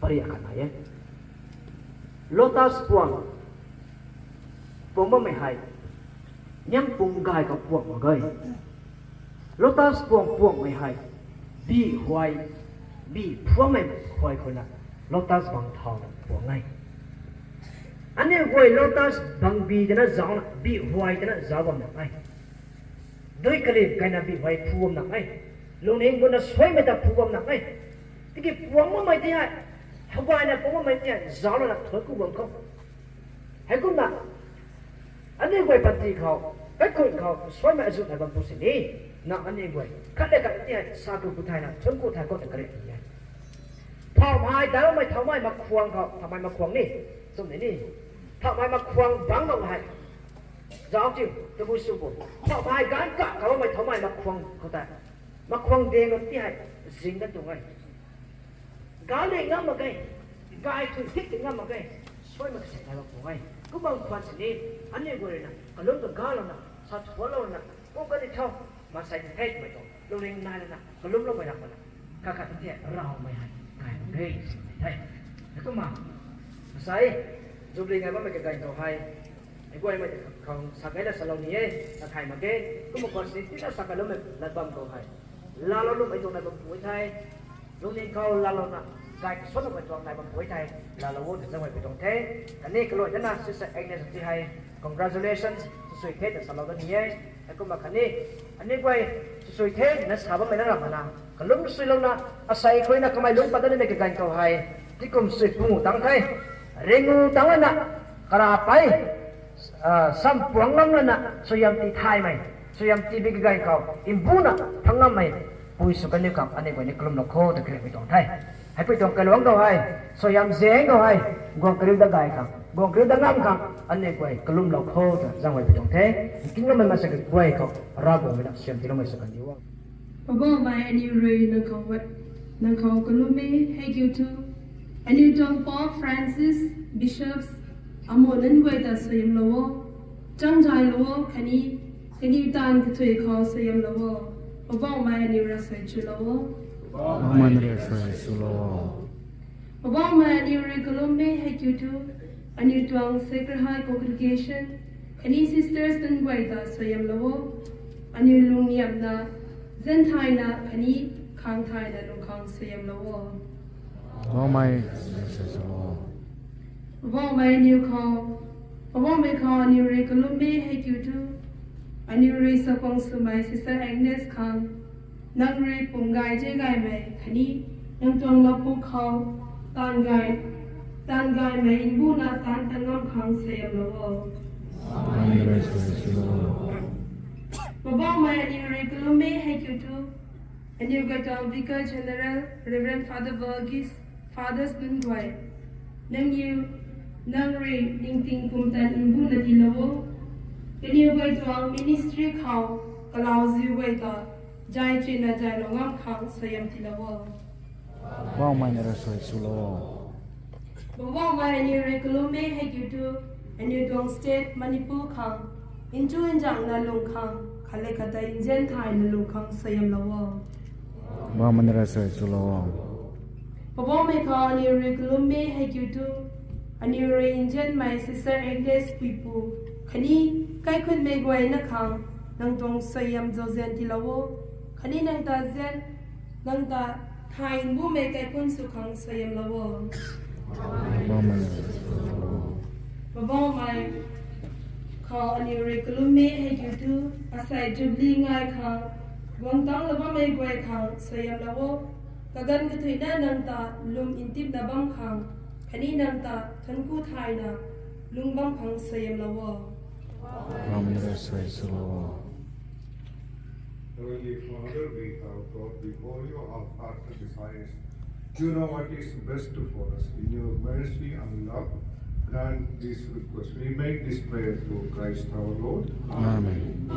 Pari akhat nai e. Lotus puang, puang bammei hei, niang pung gay khou puang mak ge. Lotus puang puangmei hei, bi huay, bi phuammei huay khou na, lotus bang thau na puang e. Aniu guay lotus bang bi tana zauc na, bi huay tana zauc bam na e. Dui kalim kaina bi huay phu bam na e. Lungning guna suaimei ta phu bam na e. Tiki puang bammei ti hei, hagayna puang bammei ti hei, zauc lana thuanc ku bam khou. Heikumna, aniu guay panty khou, kaikhun khou, suaimei azut nai bam pu sini, na aniu guay, khat le khat ti hei, sa ku ku thayna, thuanc ku thay khou ta kare ti e. Thauhmei, daumei, thauhmei makhwang khou, thauhmei makhwang ni, chum ni ni. Thauhmei makhwang bang bang hei. Zauc tiu, tabui sw bo. Thauhmei ganv ka, kabammei thauhmei makhwang khou tei. Makhwang deng ti hei, zing kan tuang e. Gal le ngam mak ge, gay thu thik ti ngam mak ge, suaimei kasek nai bam pu e. Kum bam khwan sini, aniu guay rui na, kalum ka galouna, sa thuanlou na, kum kani thau, maansei ti thei twmei tuang, lungning nai lana, kalumloumei ram mana. Khat khat ti raumei hei, gay mak ge, sini the. Heikumna, maansei, Jubilee ngai bammei kaganv khou hei, mei guaymei ti khang sa gayna salou ni e, sa thay mak ge, kumna khwan sini tina sa kaloumei lat bam khou hei. Laalou nuhmei tuang nai bam pu the, lungning khou laalouna, gay kasuanmei tuang nai bam pu the, laalou o ta zangmei pu tuang the, khatni kaluai tana Sister Agnes ti hei, congratulations, susui the ta salou da ni e, heikumna khatni, aniu guay, susui the na sa bammei na ram mana, kalum suilouna, asei khuina kamei lungc pat da nimei kaganv khou hei, tikum sui pungu tang the, ringu tang lana, kara pei, sam puang ngam lana, suaihiam ti thaymei, suaihiam tibi kaganv khou, mbuna, phang ngammei, pui sw kaniw khang aniu guay ni kalumlou kho ta kariumei tuang the. Heipui tuang kailuangc khou hei, suaihiam zaeng khou hei, guang kariu dat gay khang, guang kariu dat ngam khang, aniu guay kalumlou kho ta zangmei pu tuang the. Nkingammei maansei kaguay khou, Ravguangc mei na suaihiam tiiloumei sw kan diu o. Poubauhmei aniu rui nang khou, nang khou kalum e, hei kiu thu. Aniu tuang Pope Francis, Bishops, amuh nunc guay ta suaihiamlou o, changzaylou o, khatni, kaniw taanv kathuic khou suaihiamlou o. Poubauhmei aniu rui suai chulou o. Poubauhmei rui suai chulou o. Poubauhmei aniu rui kalum e, hei kiu thu. Aniu tuang Sacred Heart Congregation, khatni sisters nunc guay ta suaihiamlou o. Aniu lungniamna, zanc thayna, khatni khang thayna lung khang suaihiamlou o. Poubauhmei, Poubauhmei aniu khou, Poubauhmei khou aniu rui kalum e, hei kiu thu. Aniu rui sakhwang swmei Sister Agnes khang, nang rui pum gay zay gaymei khatni, nang tuang lapu khou, taanv gay, taanv gaymei mbuna taanv ta ngam khang suaihiamlou o. Poubauhmei aniu rui kalum e, hei kiu thu. Aniu guay tuang Vicar General, Reverend Father Verghese, Fathers nunc guay, nangniw, nang rui ningting pumtan mbuna tiilou o. Kaniw guay tuang ministry khou, kalauziu guay ta, zay chuna zaylou ngam khang suaihiam tiilou o. Poubauhmei rui suai chulou o. Poubauhmei aniu rui kalum e, hei kiu thu. Aniu tuang state Manipur khang, nchu nzangna lung khang, khat le khat ta nzian thayna lung khang suaihiamlou o. Poubauhmei rui suai chulou o. Poubauhmei khou aniu rui kalum e, hei kiu thu. Aniu rui nzianmei Sister Agnes puipu, khatni, kaikhunmei guayna khang, nang tuang suaihiam zauzian tiilou o. Khatni nang ta zian, nang ta thay mbumei kaikhun sw khang suaihiamlou o. Poubauhmei khou aniu rui kalum e, hei kiu thu. Asei Jubilee ngai khang, guang tangclou bammei guay khang suaihiamlou o. Kaganv kathuicna nang ta lwm ntipna bam khang, khatni nang ta thuanc ku thayna lung bam khang suaihiamlou o. Poubauhmei rui suai chulou o. Heavenly Father, we have brought before you our hearts and desires. You know what is best for us. In your mercy and love, grant this request. We make this prayer through Christ our Lord. Amen.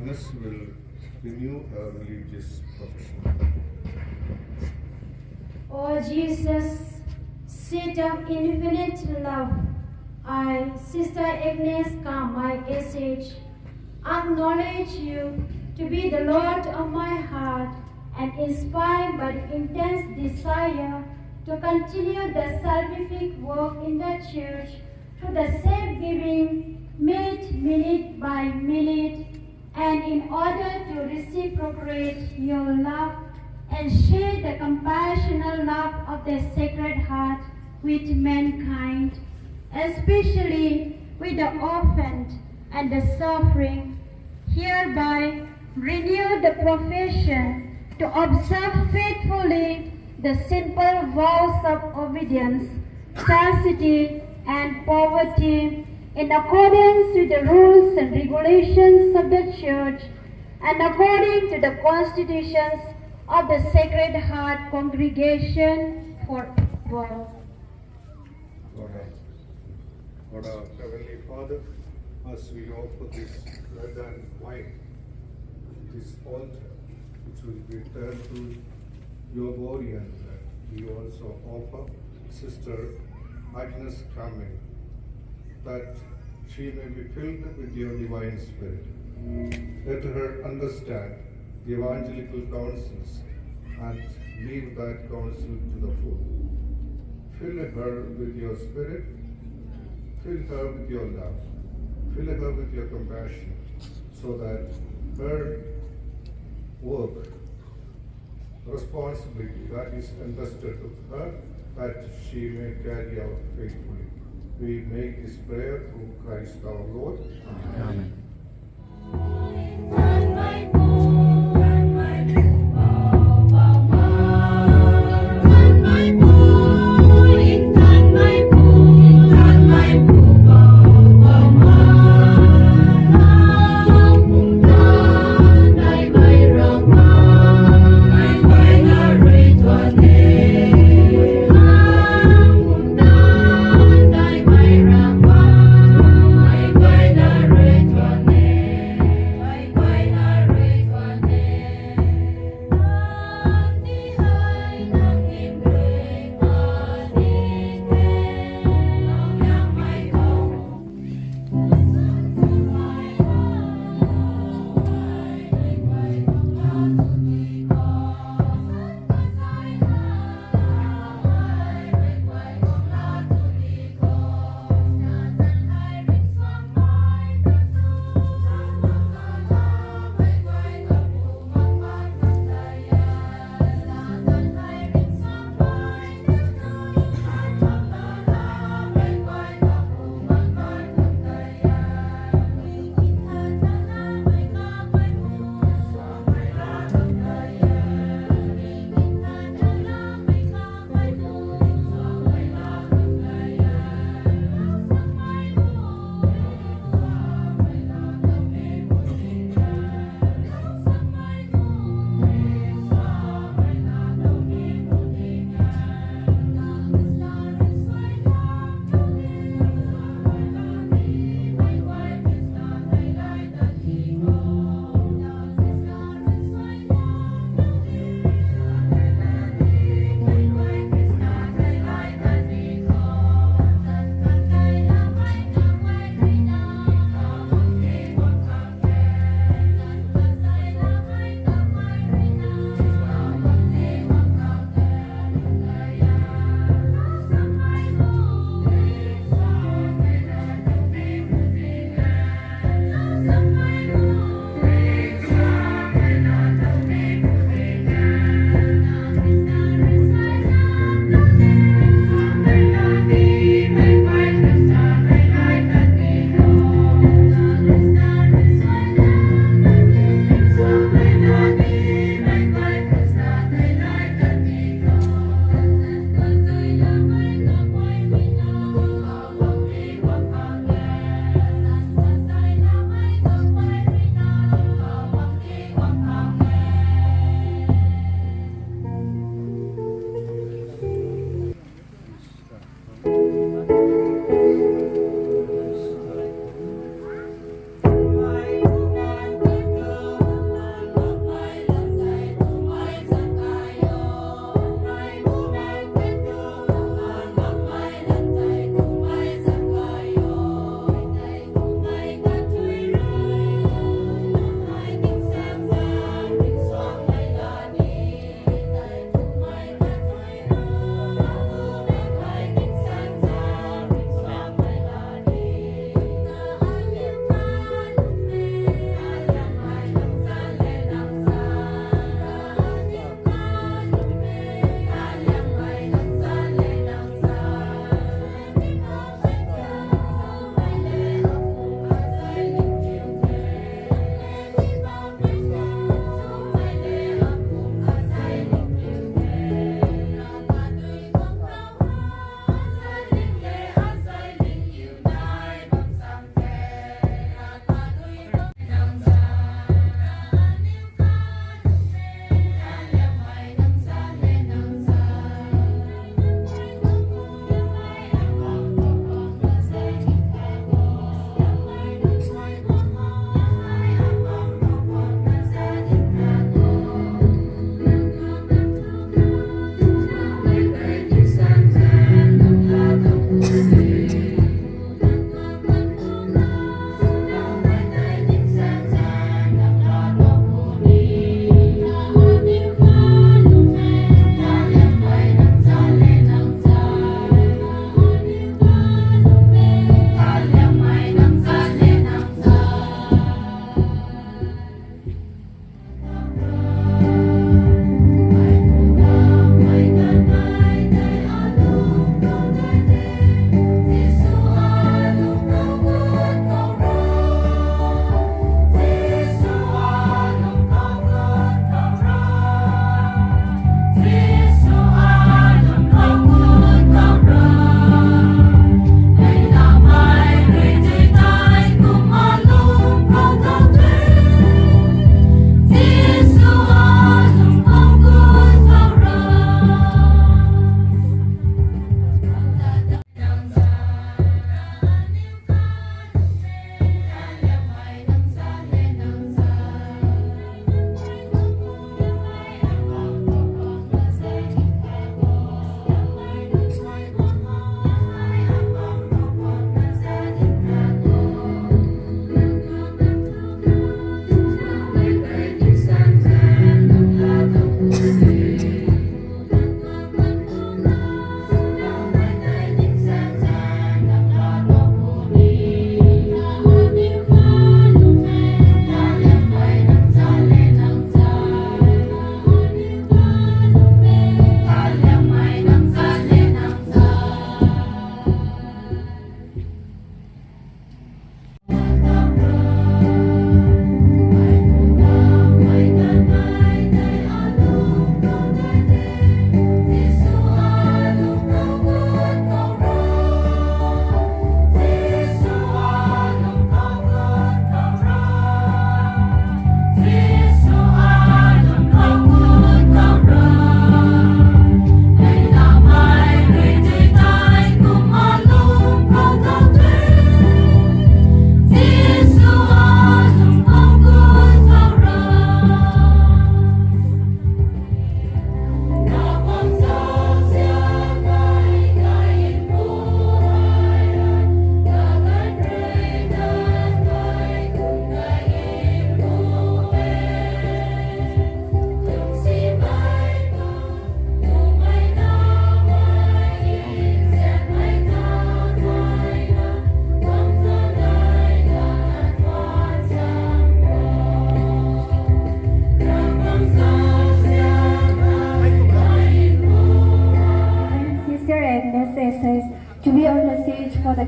Agnes will renew her religious profession. O Jesus, seat of infinite love, I, Sister Agnes Kamai S H, acknowledge you to be the Lord of my heart and inspired by the intense desire to continue the salvific work in the Church through the self-giving, made minute by minute, and in order to reciprocate your love and share the compassional love of the Sacred Heart with mankind, especially with the orphan and the suffering, hereby renew the profession to observe faithfully the simple vows of obedience, chastity, and poverty in accordance with the rules and regulations of the Church and according to the constitutions of the Sacred Heart Congregation forever. Amen. Lord our Heavenly Father, as we offer this bread and wine, this altar, which will be turned to your body and blood, we also offer Sister Agnes Kamai, that she may be filled with your divine spirit. Let her understand the evangelical counsels and live that counsel to the full. Fill her with your spirit, fill her with your love, fill her with your compassion, so that her work, responsibility that is entrusted to her, that she may carry out faithfully. We make this prayer through Christ our Lord. Amen.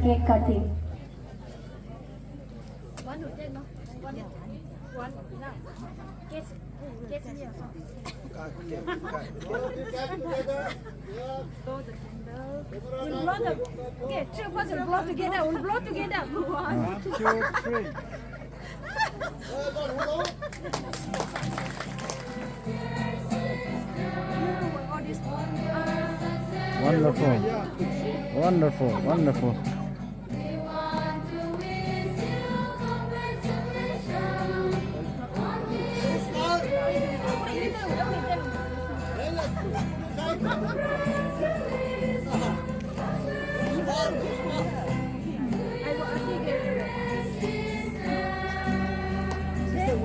Cake cutting. We'll blow the, okay, three of us will blow together. We'll blow together. One, two, three. Wonderful. Wonderful. Wonderful.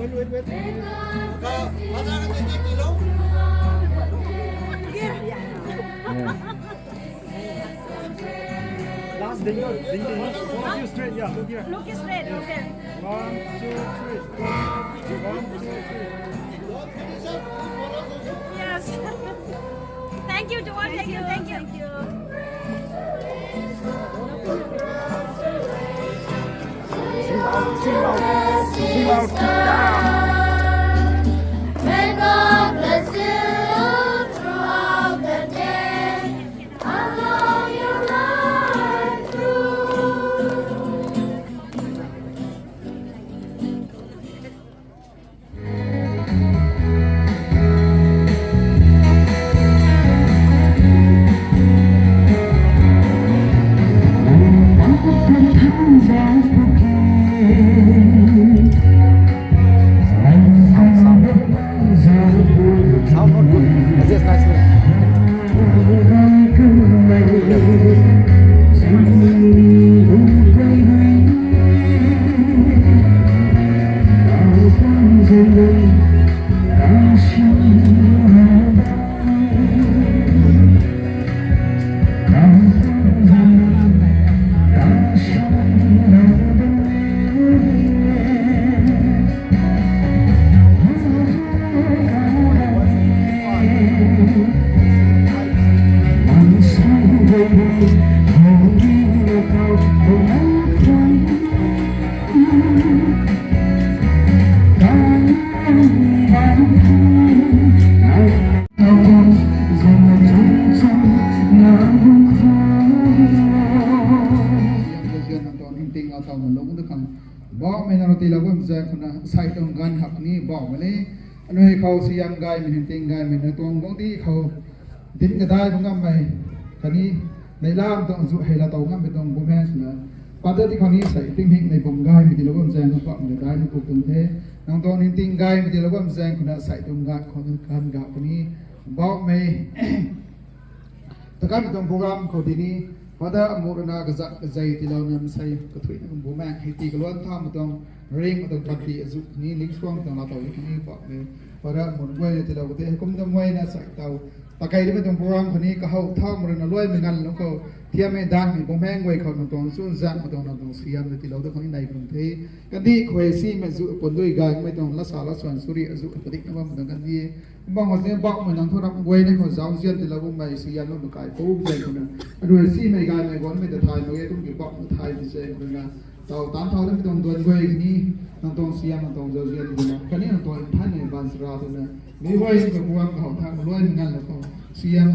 Wait, wait, wait. Yeah. Last video, video. All of you straight, yeah, look here. Look straight, okay. One, two, three. One, two, three. Yes. Thank you, Joanne. Thank you, thank you. Sing loud, sing loud, sing loud. May God bless you throughout the day. Sound not good. Adjust nicely. Bauhmei nang rui tiilou bam zaeng khou na sai tuang ganv hak ni bauhmei le. Anui khou siam gaymei, ningting gaymei na tuang guangcdic khou dinc kadai bam ngammei khatni neihlam tuang zu hei la tow ngammei tuang bumaeng swna, padat di khou ni sai tingmik nei bam gaymei tiilou bam zaeng khou bauhmei na dai ni kuk tuang the. Nang tuang ningting gaymei tiilou bam zaeng khou na sai tuang ganv khou na ganv gak khou ni bauhmei takanmei tuang program khou di ni, Father Amurana kazat kazei tiilouna masei kathuina kum bumaeng hei tii kaluan thamei tuang ring tuang panty azu ni lingsuang tuang la tow ni khatni bauhmei Father Amur guayna tiilou kate heikum tuang guayna sai tow takei rimei tuang program khou ni kahow thaumei rui na luaimei nganv lou khou thiammei danmei bumaeng guay khou nang tuang chunzaenghmei tuang nang tuang siam na tiilou da khou ni nei pun the. Kandih khou hei simei zu pundui gaymei tuang lasa lasuan suri azu padikna bammei tuang kandih Bang khou si bauhmei nang thu ram guay ni khou zauzian tiilou bammei siam lou na kai pou zaeng khou na, arui simei gaymei guangmei ta thay mak ge kum ki bauhmei thay di zaeng khou na, taw taanc thau nimei tuang duan guay ni, nang tuang siam nang tuang zauzian di na khatni nang tuang nthanmei baanchara twna, meic guay ni khou guang kahow thaumei luaimei nganv lou khou siam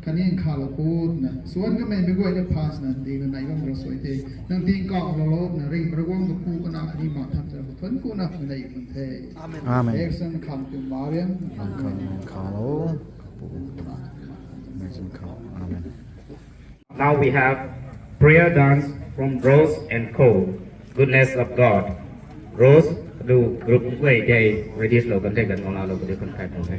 khatni nkhavlou pu twna suan kamei meic guay ni phansna dina nai bam ra suai the. Nang tingkauhlou lou na ringhmei Ravguangc kapu kana khatni ma than ta khou thuanc kuna nei pun the. Amen. Amen. Action, come to Mariam. Come, come, come, oh, kapu. Amen. Now we have prayer dance from Rose and Co. Goodness of God. Rose, do group play day, ready lou kan the kan, ong lou kan the kan kai kan the.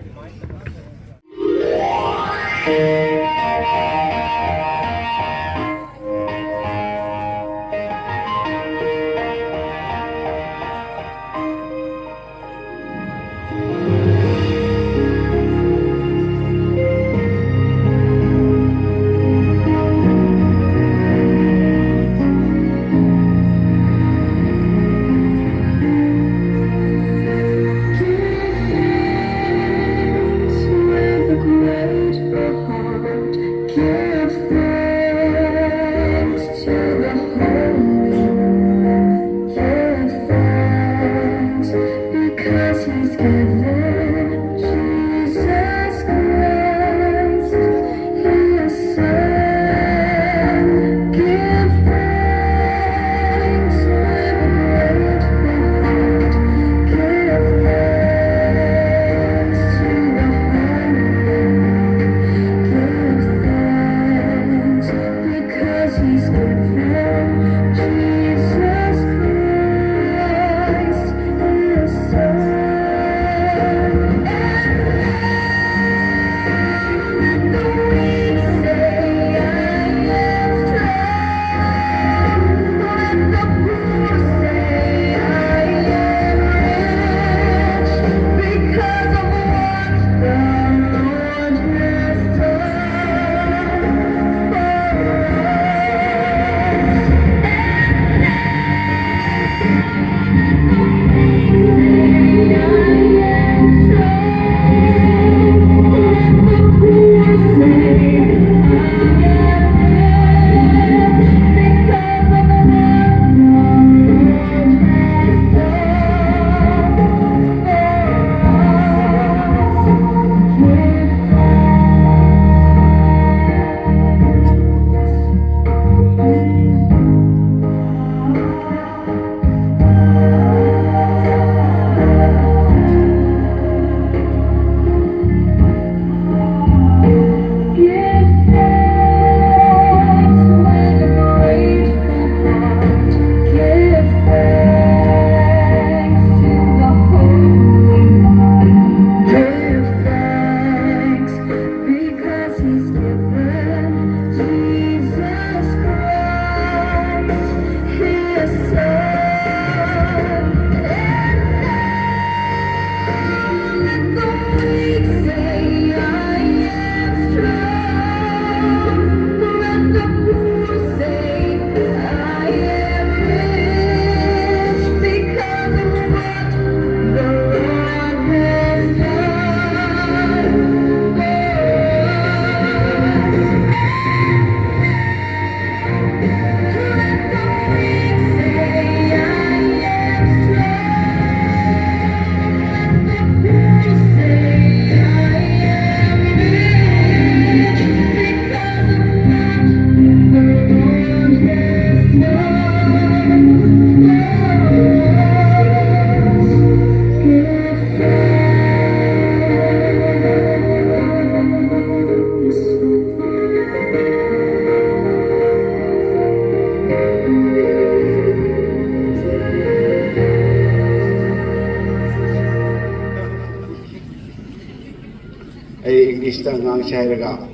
Hei English ta ngang sai raga,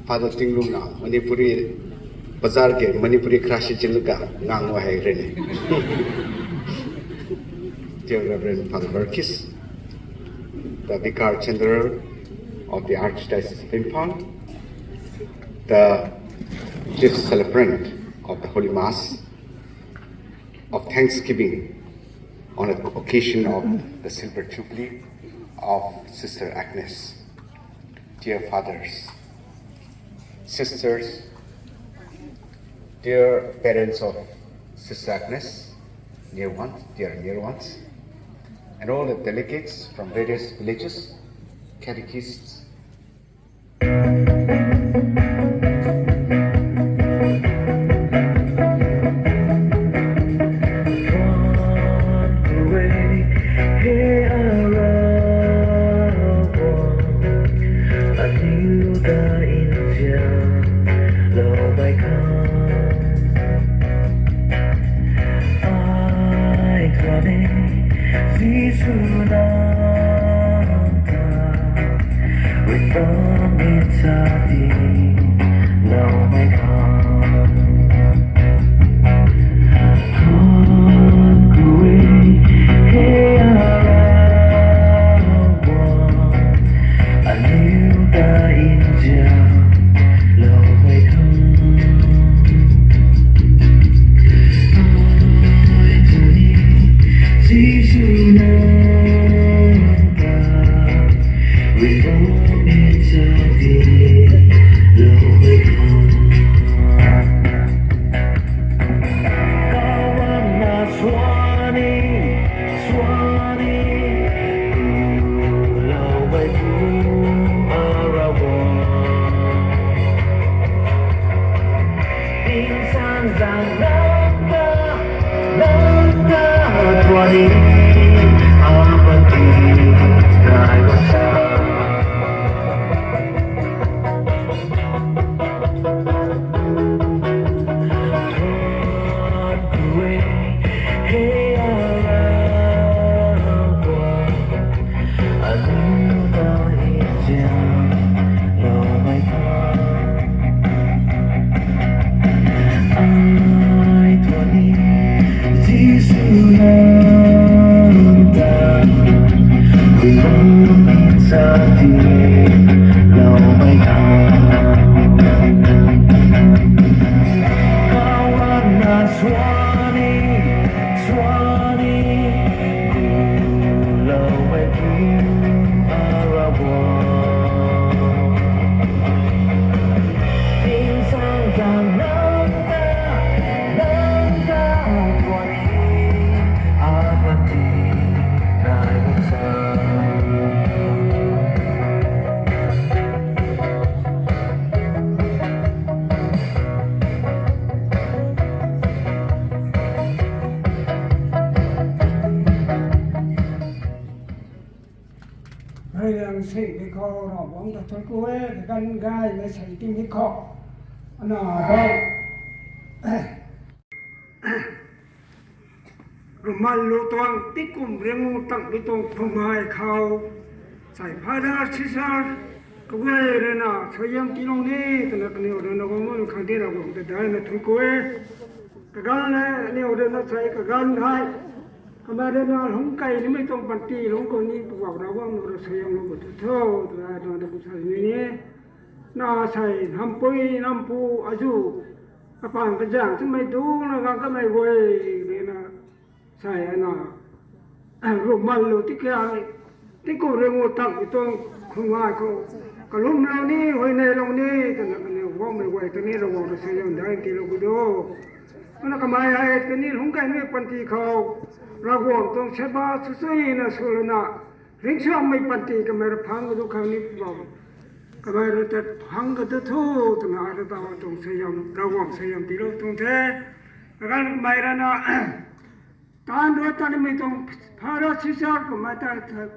Father Tinglung na Manipuri bazar ke Manipuri khra si chin ka ngang wa hei rene. Dear Reverend Father Verkis, the Vicar General of the Archdiocese of Imphal, the chief celebrant of the Holy Mass of Thanksgiving on the occasion of the Silver Jubilee of Sister Agnes. Dear fathers, sisters, dear parents of Sister Agnes, near ones, dear near ones, and all the delegates from various villages, catechists, Hei liang sing di khou Ravguangc ta thuanc ku e, kaganv gaymei sing ting di khou. Ana dau. Rumal lu tuang tikum ringu tang bi tuang phumai khou. Sai Father Cesar, kaguay rui na, suaihiam tiilou ni, twna kaniw rui na, guang nu khang di Ravguangc ta dai na thuanc ku e. Kaganv le, aniw rui na sai kaganv hei. Kamei rui na lungc key nimei tuang panty lungc khou ni Poubauh Ravguangc nu rui suaihiam lou bu tu tho, twna rui na kum sa ni ni. Na sai, nampui, nampu, azu, kapang kazang, twmei dungc na gang kamei guay, rui na, sai, ana, rumal lu ti kya, tikum ringu tang bi tuang khumai khou, kalum lou ni, huayney lou ni, twna kaniw guangmei guay ta ni Ravguangc rui suaihiam dai tiilou ku do. Ana kamei hei, kani lungc key nimei panty khou, Ravguangc tuang seba sw sui na sw lana, ringcsuangmei panty kamei rui phang ka du khang ni Poubauh. Kamei rui tat phang ka du tho, twna ai rui ta tuang suaihiam, Ravguangc suaihiam tiilou tuang the. Kaganv kamei rui na, taanv rui ta nimei tuang Father Cesar kamei ta,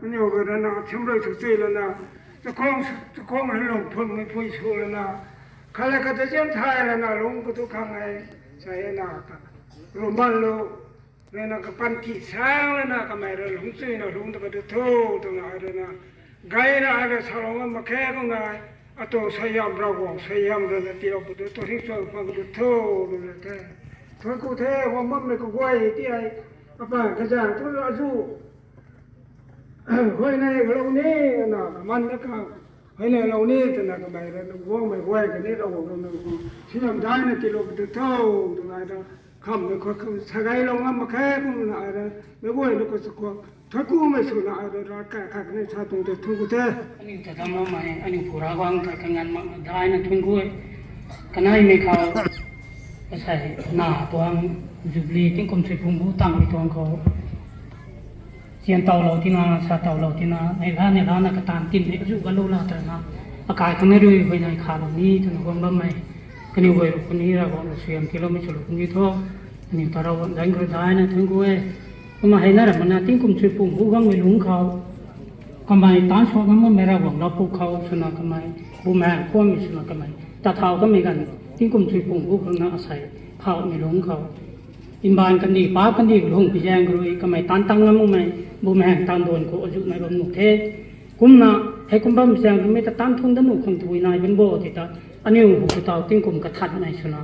kaniw rui na, chim rui sw sui lana, chakhwang, chakhwang rui lung phunmei pui sw lana, khat le khat ta zian thay lana, lungc ka du khang e, sai ana ta. Rumal lu, rui na kapanty sang lana, kamei rui lungc sui na lungc ta ka du tho, twna ai rui na, Gayna ai rui salou ngam mak khe kum na, atuang suaihiam Ravguangc suaihiam rui na tiilou pu tu, tu hing suan pang tu thu, rui na the. Thuan ku the, huan bammei kaguay ti ai, apa kazang thu azu. Huayney kalou ni, na kaman na ka. Huayney lou ni, twna kamei rui na guangmei guay kani Ravguangc rui na ku. Suaihiam daina tiilou pu tu thu, twna ai ra. Khamhmei khou kham sa gaylou ngam mak khe kum na ai ra. Meic guay na khou sa khou. Thuan kumei swna ai ra, ra kai khat ni sa tuang te thuan ku the. Aniu ta dam lam mei, aniu pura guang ta kanganv mak na daina thuan ku e. Kaneimei khou, asei na tuang Jubilee tingkum sui phung bu tangmei tuang khou. Sian tawlou tina, sa tawlou tina, neihla neihla na kataanv tin ni azu galu la tana. Akai khang na rui huayney khalou ni, twna guang bammei. Kaniw guay rui kuni Ravguangc rui suaihiam tiiloumei swlou kuni thu. Aniu ta Ravguangc daeng khou daina thuan ku e. Kumna hei na ram mana tingkum sui phung bu guangmei lungc khou. Kamei taanv suan ngam makmei Ravguangc lou pu khou swna kamei. Bumaengh khwanmei swna kamei. Tat thau kamei ganv tingkum sui phung bu khang na asei. Khauhmei lungc khou. Mbaanv kandih, paap kandih lungc pi zaeng khou rui, kamei taanv tang ngam makmei, bumaengh taanv duan khou azu nai bam nuh the. Kumna, hei kum bam zaeng rui mei ta taanv thung dat nuh khang tabui nai bam bo ti ta, aniu hu taw tingkum kathanmei swna,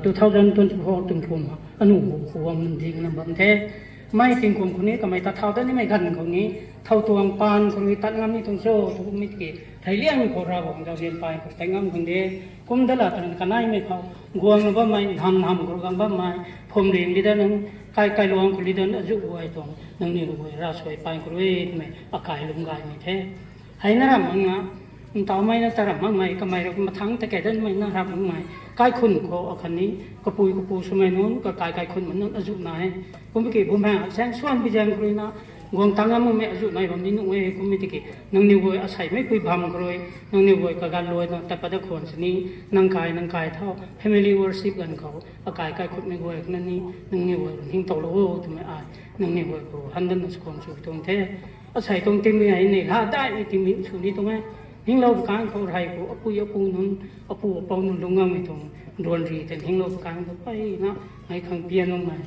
two thousand twenty-four tingkum, aniu hu khou guang nunc ding na bam the. Mei tingkum khou ni, kamei tat thau dat nimei ganv khou ni, thau tuang paan khou rui tat ngam ni tuang cho, tu mi tiki, thei liang khou Ravguangc zauzian paan khou tat ngam khang de, kum dat la twna kaneimei khou, guangna bammei, nham nham khou guang bammei, phwamling leader nunc, kai kailuangc khou leader azu guay tuang, nangniw guay ravsuai paan khou rui twmei, akai lungc gaymei the. Hei na ram mak na, ntawmei na ta ram makmei, kamei rui mathangc ta kei datmei na ram makmei, kaikhunc khou akhatni, kapui kapu swmei nunc, kakai kaikhunc mei nunc azu nai. Kum ki bumaengh zaeng suan pi zaeng khou rui na, guang tang ngam makmei azu nai bam ni nuh e, kum mi tiki, nangniw guay asei meic pui bam khou rui, nangniw guay kaganv luai na tat pat dat khwan sini, nang kai, nang kai thau, family worship ganv khou, akai kaikhunc mei guay khou na ni, nangniw guay rui hing tawlou o, twmei ai, nangniw guay khou, handan na sw khwan sw tuang the. Asei tuang tingmei hei ni, la daihmei tingmei sw ni tuang e. Hinglou kang khou rey khou, apui apu nunc, apu apou nunc lungc ngammei tuang, duan ri ten hinglou kang khou, peyna, mei khang pian makmei.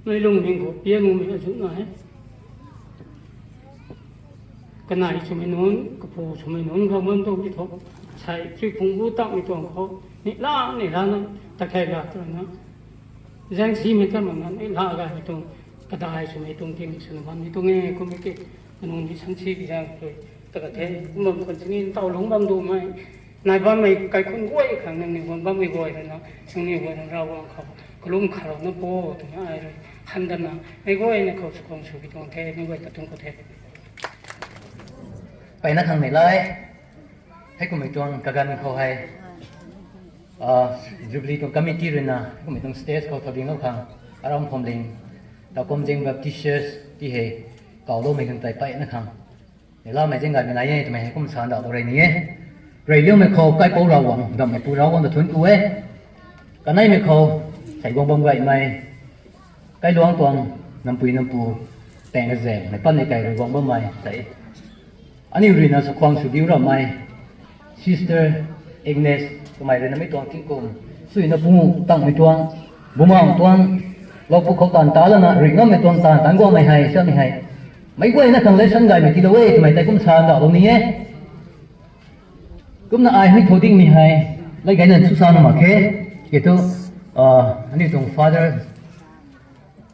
Mei lungning khou pian makmei azu na he. Kanei swmei nunc, kapu swmei nunc, gam gam tuang ti thu. Sei, sui phung bu tangmei tuang khou. Ni la, ni la na, ta kei la twna. Zaeng simei kan mak na, ni la gaymei tuang. Kadai swmei tuang ting, swna bammei tuang e, kum ki. Anung ni sansi ki zaeng tui. Ta ka the, kum bam khwan sini, ntaw lungc bam dumei. Nai bammei kaikhunc guay khang nangniw guang bammei guay rui na, nangniw guay na Ravguangc khou kalum khalou na po, twna ai rui, handan na, mei guay na khou sw khang sw ki tuang the, mei guay ta tuang khou the. Peyna khang nei lai, heikummei tuang kaganv khou hei, Jubilee tuang committee rui na, heikummei tuang stage khou thau dinglou khang, aram phwamling, Takum Zing Baptist Church ti hei, kawloumei khang tei peyna khang. Ni lamei zing gaymei nai e, twmei hei kum sa ndauh tu rey ni e. Reyliangmei khou kaipouc Ravguangc, damhmeipu Ravguangc ta thuanc ku e. Kaneimei khou, sei guang bam gaymei. Kailuangc tuang, nampui nampu, taeng kazaeng, mei patmei kai rui guang bammei, tei. Aniu rui na sakhwang sw diu rammei. Sister Agnes, kamei rui na mei tuang tingkum. Suina pu, tangmei tuang, bumaengh tuang, lou pu khou taanv ta lana, rui ngammei tuang taanv, taanv guangmei hei, samei hei. Mei guayna khang lesson gaymei tiilou e, twmei tei kum sa ndauhlou ni e. Kumna ai hui thau dingmei hei, lay gayna sw sa na mak khe, ke thu, aniu tuang father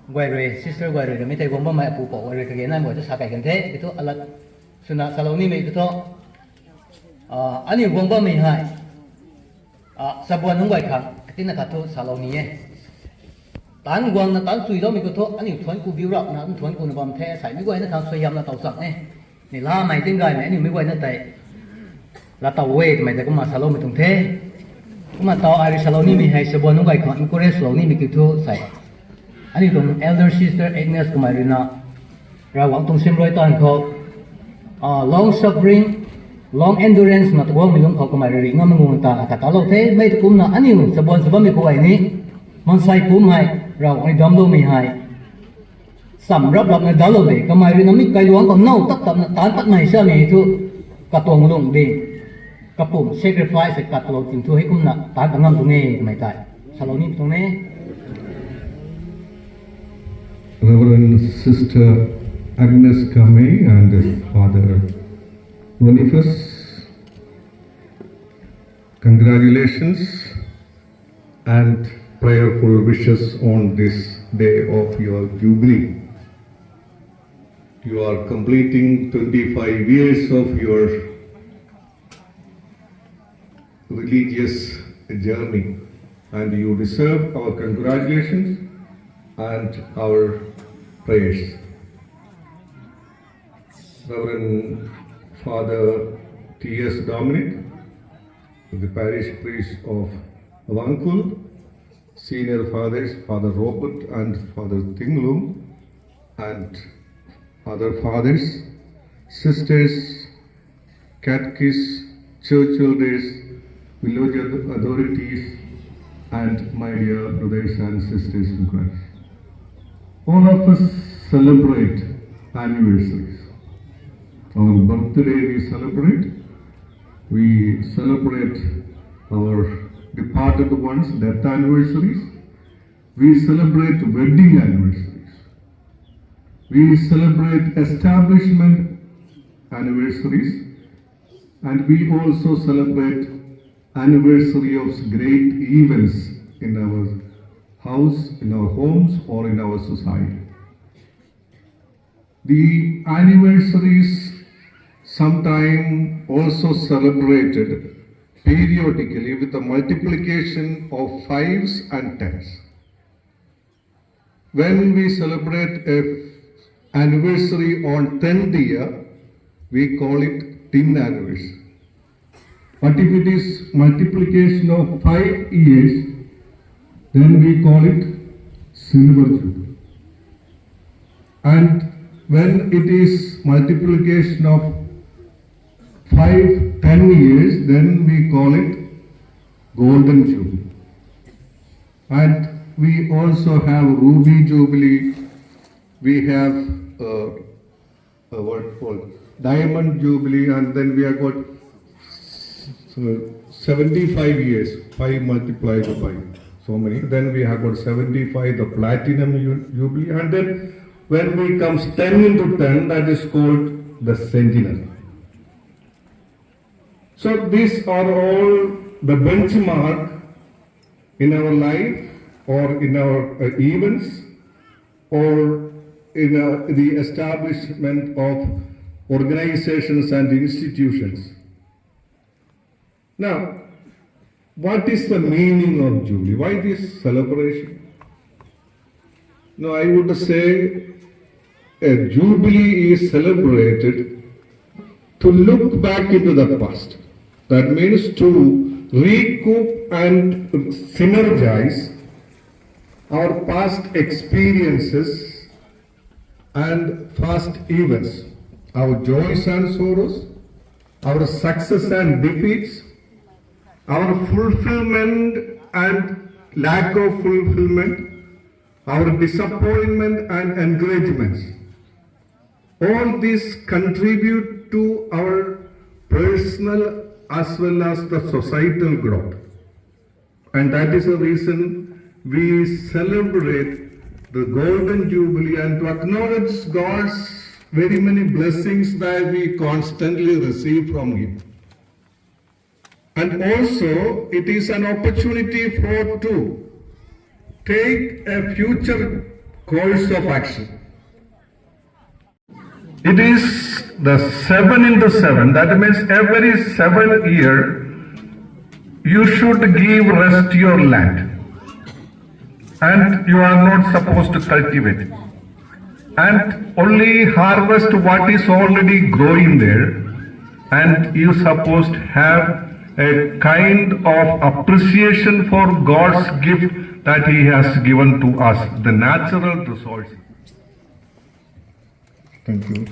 guay rui, sister guay rui, mei tei guang bammei apu pou guay rui, kage nai guay thu sa kei kan the, ke thu alat swna salou nimei ke thu, aniu guang bammei hei, chabuan nunc guay khang, katina khat thu salou ni e. Taanc guangna taanc chuiloumei khou thu, aniu thuanc ku biu rapna, aniu thuanc ku na bam the, sei mei guayna khang suaihiamna tow chang e. Ni lamei ting gaymei, aniu mei guayna tei. Latow e, twmei tei kumna saloumei tuang the. Kumna taw ai rui salou nimei hei, chabuan nunc guay khang encourage lou nimei kiu thu sei. Aniu tuang elder sister Agnes kamei rui na, Ravguangc tuang simrui taanv khou, long suffering, long endurance na tuangmei lungc khou kamei rui ri ngam ngu taanv akhat talou the, mei tu kumna aniu chabuan sw bammei khou ai ni, maansei pumc hei, Ravguangc rui damcloumei hei, cham rap rapna dalou de, kamei rui na mi kailuangc khou now tap tapna taanc patmei samei thu, katuang lung de, kapumc sacrifice hei katlou tin thu hei kumna taanc pat ngam tuang e, kamei tei. Salou ni tuang e. Sister Agnes Kamei and Father Boniface, congratulations and prayerful wishes on this day of your jubilee. You are completing twenty-five years of your religious journey, and you deserve our congratulations and our prayers. Reverend Father T S Dominic, the parish priest of Avangkul, senior fathers, Father Robert and Father Tinglung, and other fathers, sisters, catechists, church elders, village authorities, and my dear brothers and sisters in Christ. All of us celebrate anniversaries. Our birthday we celebrate. We celebrate our departed ones' death anniversaries. We celebrate wedding anniversaries. We celebrate establishment anniversaries. And we also celebrate anniversary of great events in our house, in our homes, or in our society. The anniversaries sometimes also celebrated periodically with the multiplication of fives and tens. When we celebrate a anniversary on tenth year, we call it tin anniversary. But if it is multiplication of five years, then we call it silver jubilee. And when it is multiplication of five, ten years, then we call it golden jubilee. And we also have ruby jubilee. We have uh, uh, what called diamond jubilee, and then we have got uh, seventy-five years, five multiplied by so many. Then we have got seventy-five, the platinum jubilee, and then when we comes ten into ten, that is called the centenary. So these are all the benchmark in our life or in our uh, events or in uh, the establishment of organizations and institutions. Now, what is the meaning of Jubilee? Why this celebration? Now, I would say a Jubilee is celebrated to look back into the past. That means to recoup and synergize our past experiences and past events, our joys and sorrows, our success and defeats, our fulfillment and lack of fulfillment, our disappointment and encouragements. All these contribute to our personal as well as the societal growth. And that is the reason we celebrate the Golden Jubilee and to acknowledge God's very many blessings that we constantly receive from Him. And also, it is an opportunity for to take a future course of action. It is the seven into seven. That means every seven year, you should give rest to your land. And you are not supposed to cultivate. And only harvest what is already growing there. And you supposed have a kind of appreciation for God's gift that He has given to us, the natural resource. Thank you.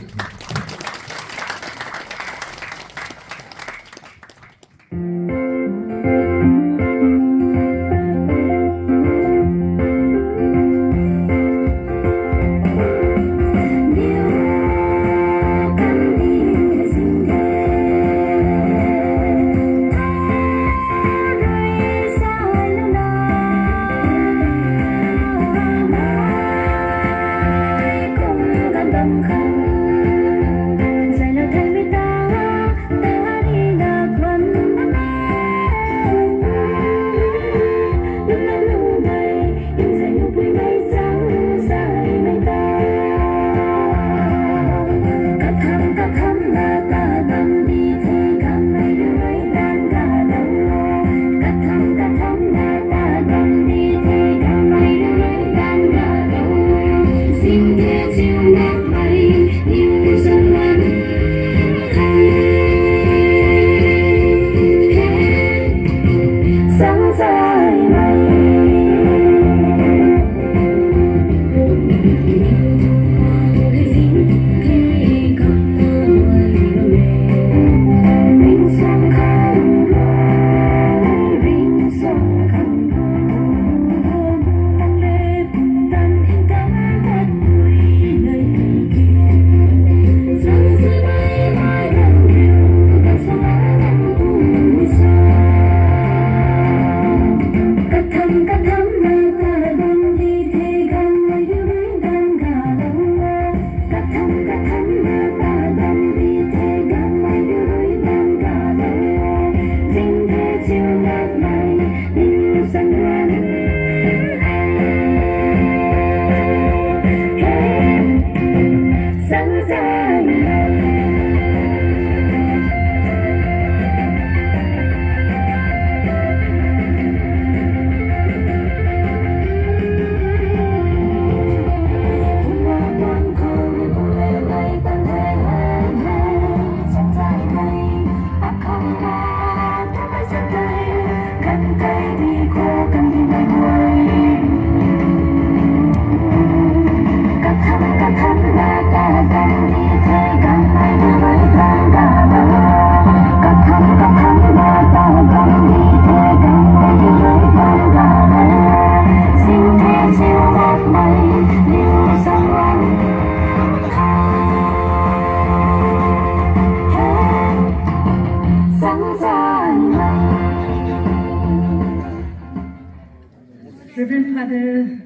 Father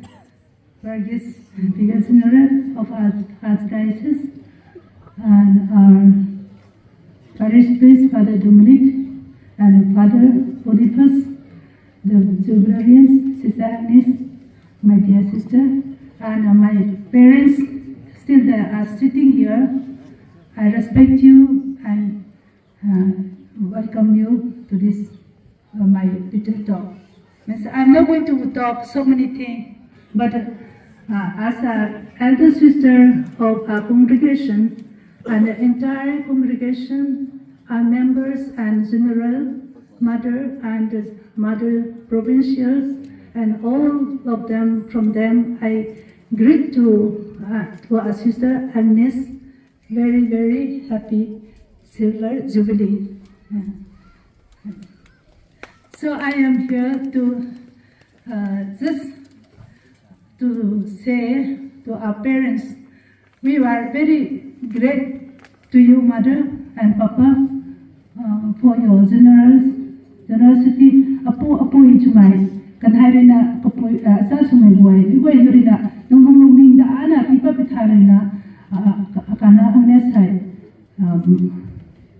Varghese, Vicar General of Arch-, Archdiocese, and our parish priest, Father Dominic, and Father Boniface, the Jubilarians, Sister Agnes, my dear sister, and uh, my parents, still they are sitting here. I respect you and uh, welcome you to this, uh, my little talk. Means, I'm not going to talk so many things, but uh, as a elder sister of our congregation and the entire congregation, our members and general mother and the mother provincials and all of them, from them, I greet to, uh, to our sister Agnes, very, very happy Silver Jubilee. Uh, so I am here to, uh, just to say to our parents, we are very great to you, mother and papa, uh, for your generous, generosity. Apu, apu hi chumai, kanhai rui na, apu, uh, sa chumai guay, guay rui na, nung nung nung ning da na, tipa pitha rui na, uh, kana ang ne sai. Um,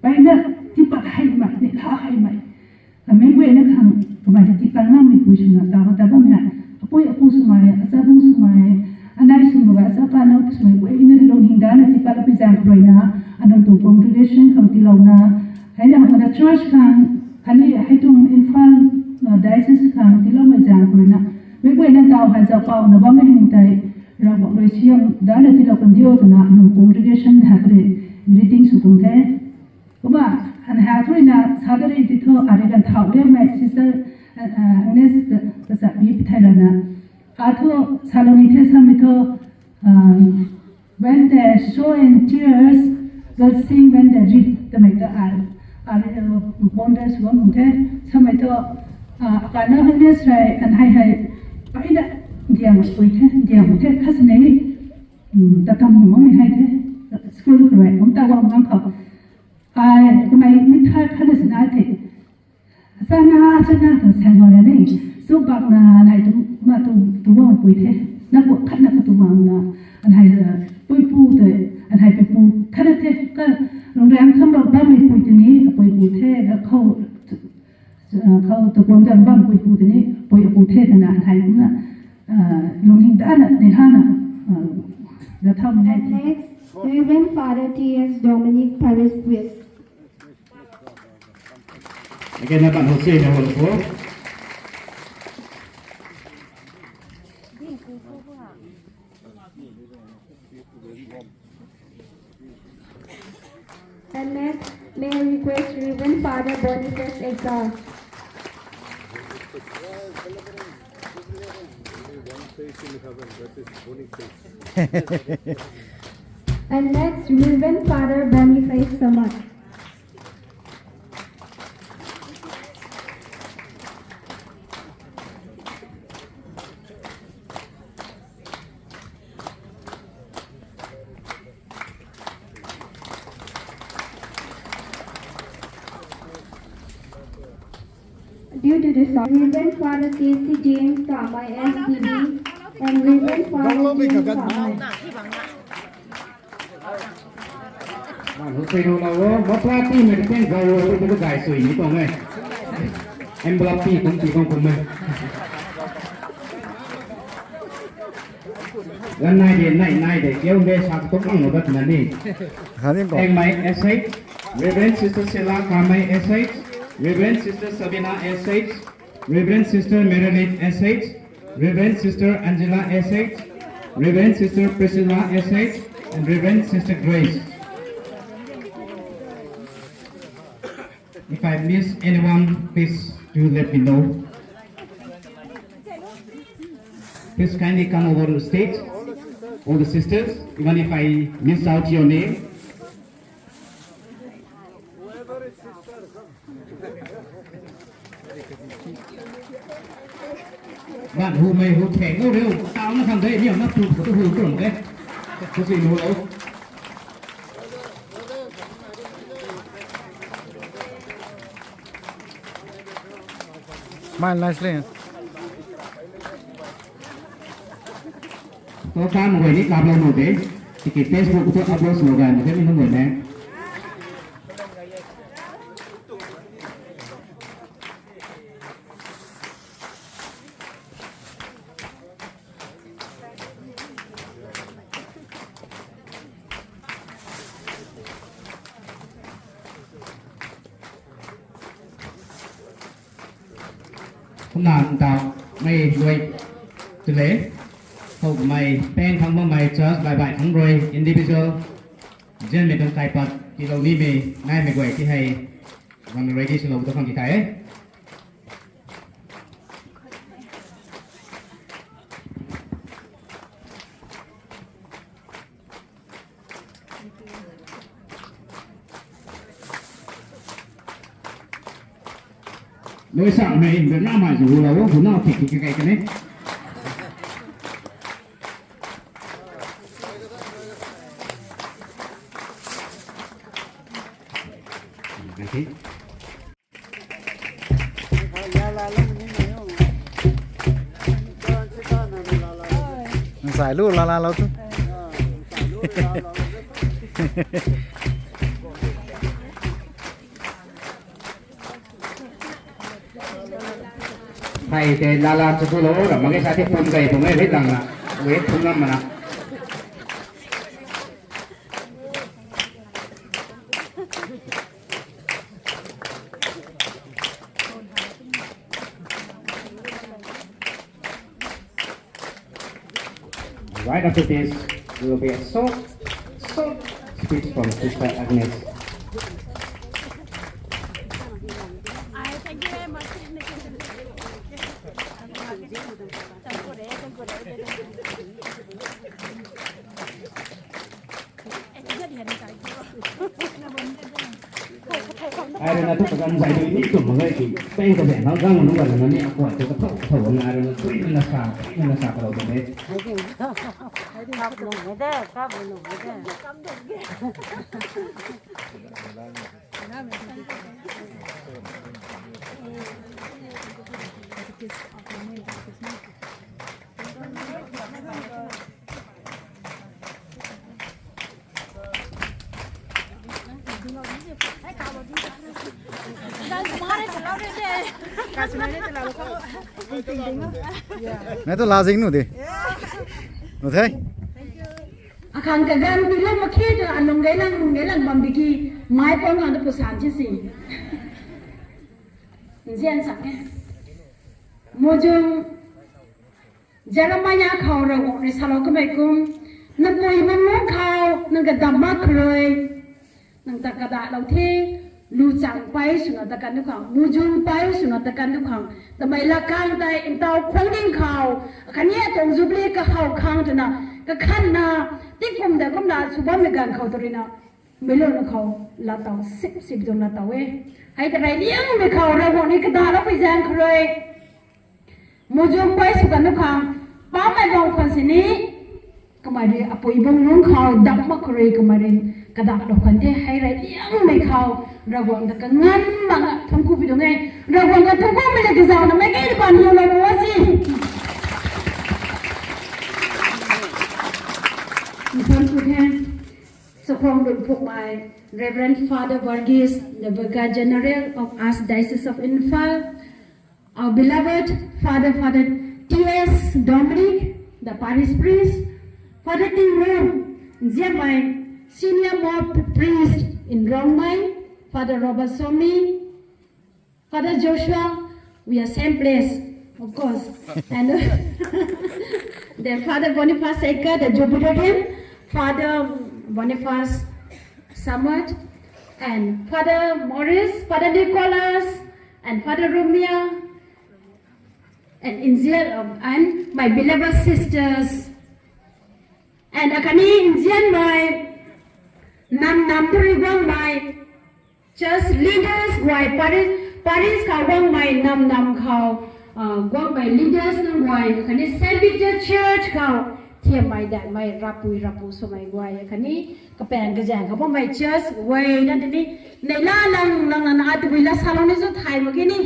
pai na tipat hei mai, ni la hei mai. Kamei guayna khang, kamei ta tipat na mi pui swna, ta ta bam hei. Apui apu swmei, acha bung swmei, anai swmei, acha pa nau swmei, guayna lung hingda na tipat la pi zang khroina, anun tu congregation khang tilou na, hei na hana church khang, kani hei tung Imphal, uh, diocese khang tilou mei zang khroina. Mei guayna tau hei za pau na bam hei hing tai, Ravguangc rui siam, da na tilou kan dio tana, anun congregation hei kare, greeting sw tung the. Kumna, an ha thui na, sa da ri ti thu, ari kan thau liam mei, sister, uh, uh, Agnes, ka, ka sa mi pithai lana. A thu, Saloni the sa mi thu, um, when the sow in tears will sing when they reap, ta mei ta ar, ar, uh, wonders wam the, sa mei thu, uh, kana Agnes rai, an hai hai, pai na, diang pui the, diang the, khas nei, um, ta tam mo mi hai the, school kruai, um ta wang wang khou. Ai, kamei mi thai khana sina the. Sana, sana, tu sai ngau na ni. So bak na, nai tu, ma tu, tu wang pui the. Na ku khat na ka tu wang na. An hai, uh, pui pu te, an hai pui pu. Khat na the, ka, lung riang sam bak bam mi pui te ni, pui pu the, na khou, uh, khou tu kuang dang bam pui pu te ni, pui pu the na, an hai pu na, uh, lung hing da na, ni ha na, uh, da thau mi nai. And next, Reverend Father T S Dominic, Parish Priest. Okay, na tan ho se na ho ko. And next, may I request Reverend Father Boniface Ekdal. And next, Reverend Father Boniface Samat. Due to the Reverend Father K C James Kamai S D B and Reverend Father James Kamai. Manu sei no na wo, mapla ti mei teng gau wo, ti ka gai sui ni tong e. Envelope ti kum ti kum kum e. Gan nai de, nai, nai de, kiu de, sa tuk ang lo dat na ni. Kha ding ko. Engmei S H, Reverend Sister Sela Kamei S H, Reverend Sister Sabina S H, Reverend Sister Marilyn S H, Reverend Sister Angela S H, Reverend Sister Priscilla S H, and Reverend Sister Grace. If I miss anyone, please do let me know. Please kindly come over the stage, all the sisters, even if I miss out your name. Ban hu mei hu theng ngou riu, tau na khang de, niam na pu khou tu hu tuang de. Khou si nu lo. Smile nicely. Ko kam gay ni kap lou nu de. Tiki Facebook tu upload lou gay mu de mi nunc gay ne. Kumna ntau mei lui tule. Hou mei peng khang bam mei church bai bai khang rui individual. Zen mei kan kai pat tilou ni mei nai mei guay ti hei. Wan ready swlou tu khang ti thai e. Lui sa mei in na mai zu hu la wo hu na thik thik kai kane. Okay. Sai lu la la lo tu. Hai te la la chu tu lo ra ma ke sa te pum kai pum kai rit lang na. Wei pum ngam mana. Right after this, there will be a short, short speech from Sister Agnes. Ai rui na tu kaganv zay dui ni kum mak ge ki, peng kazaeng khang gang nunc guay rui na ni akhou tu kathau kathau na ai rui na tui na sa, tui na sa kalou ta de. Kap nung de, kap nung de. Nai tu lazing nu de. Nu the. Akhang kaganv pi lou mak khe tu alung gay lang, lung gay lang bam bi ki, mai pang khang tu pusan chi si. Nzian sak e. Mujung Jeremiah khou Ravguangc rui salou kamei kum, nang pui bam lungc khou nang kadam mak khrui, nang ta kadahlou the, lu chang pei swna ta kan du khang, mujung pei swna ta kan du khang, tamei la khang tei ntau khwang ding khou, khatni atuang Jubilee kahaw khang twna, kakhanna, tingkum da kumna sw bammei ganv khou tu rui na, meic lou na khou, lat tow, sip sip tuang lat tow e. Hei ta rey liangmei khou Ravguangc ni kadahlou pui zaeng khrui. Mujung pei sw kan nu khang, pamei bang khwan sini, kamei rui apui bang lungc khou dam mak khrui kamei rui kadahlou khwan the, hei rey liangmei khou, Ravguangc ta kanganv makna thuancku pi tuang e, Ravguangc ta thuanckumei le kazauna mei kei ta pan hiulou na si. Thuancku the, chakhwang lun phukmei, Reverend Father Varghese, the Vicar General of Archdiocese of Imphal, our beloved Father, Father T S Dominic, the parish priest, Father Tingrum, Nzianmei, senior mob priest in Rongmei, Father Robert Somi, Father Joshua, we are same place, of course. And then Father Boniface Eka, the Jubilean, Father Boniface Samat, and Father Morris, Father Nicholas, and Father Romeo, and Inzian, and my beloved sisters, and akhatni Nzianmei, nam nam tu rui guangmei, church leaders guay, parish, parish khou guangmei nam nam khou, uh, guangmei leaders nunc guay, khatni Saint Peter Church khou, thiammei daihmei, rapui rapu swmei guay, khatni, kapaeng kazaeng khou bammei church guay na tini, neihla lang, lang na, na, tabui la salou ni zu thay mak ge ni.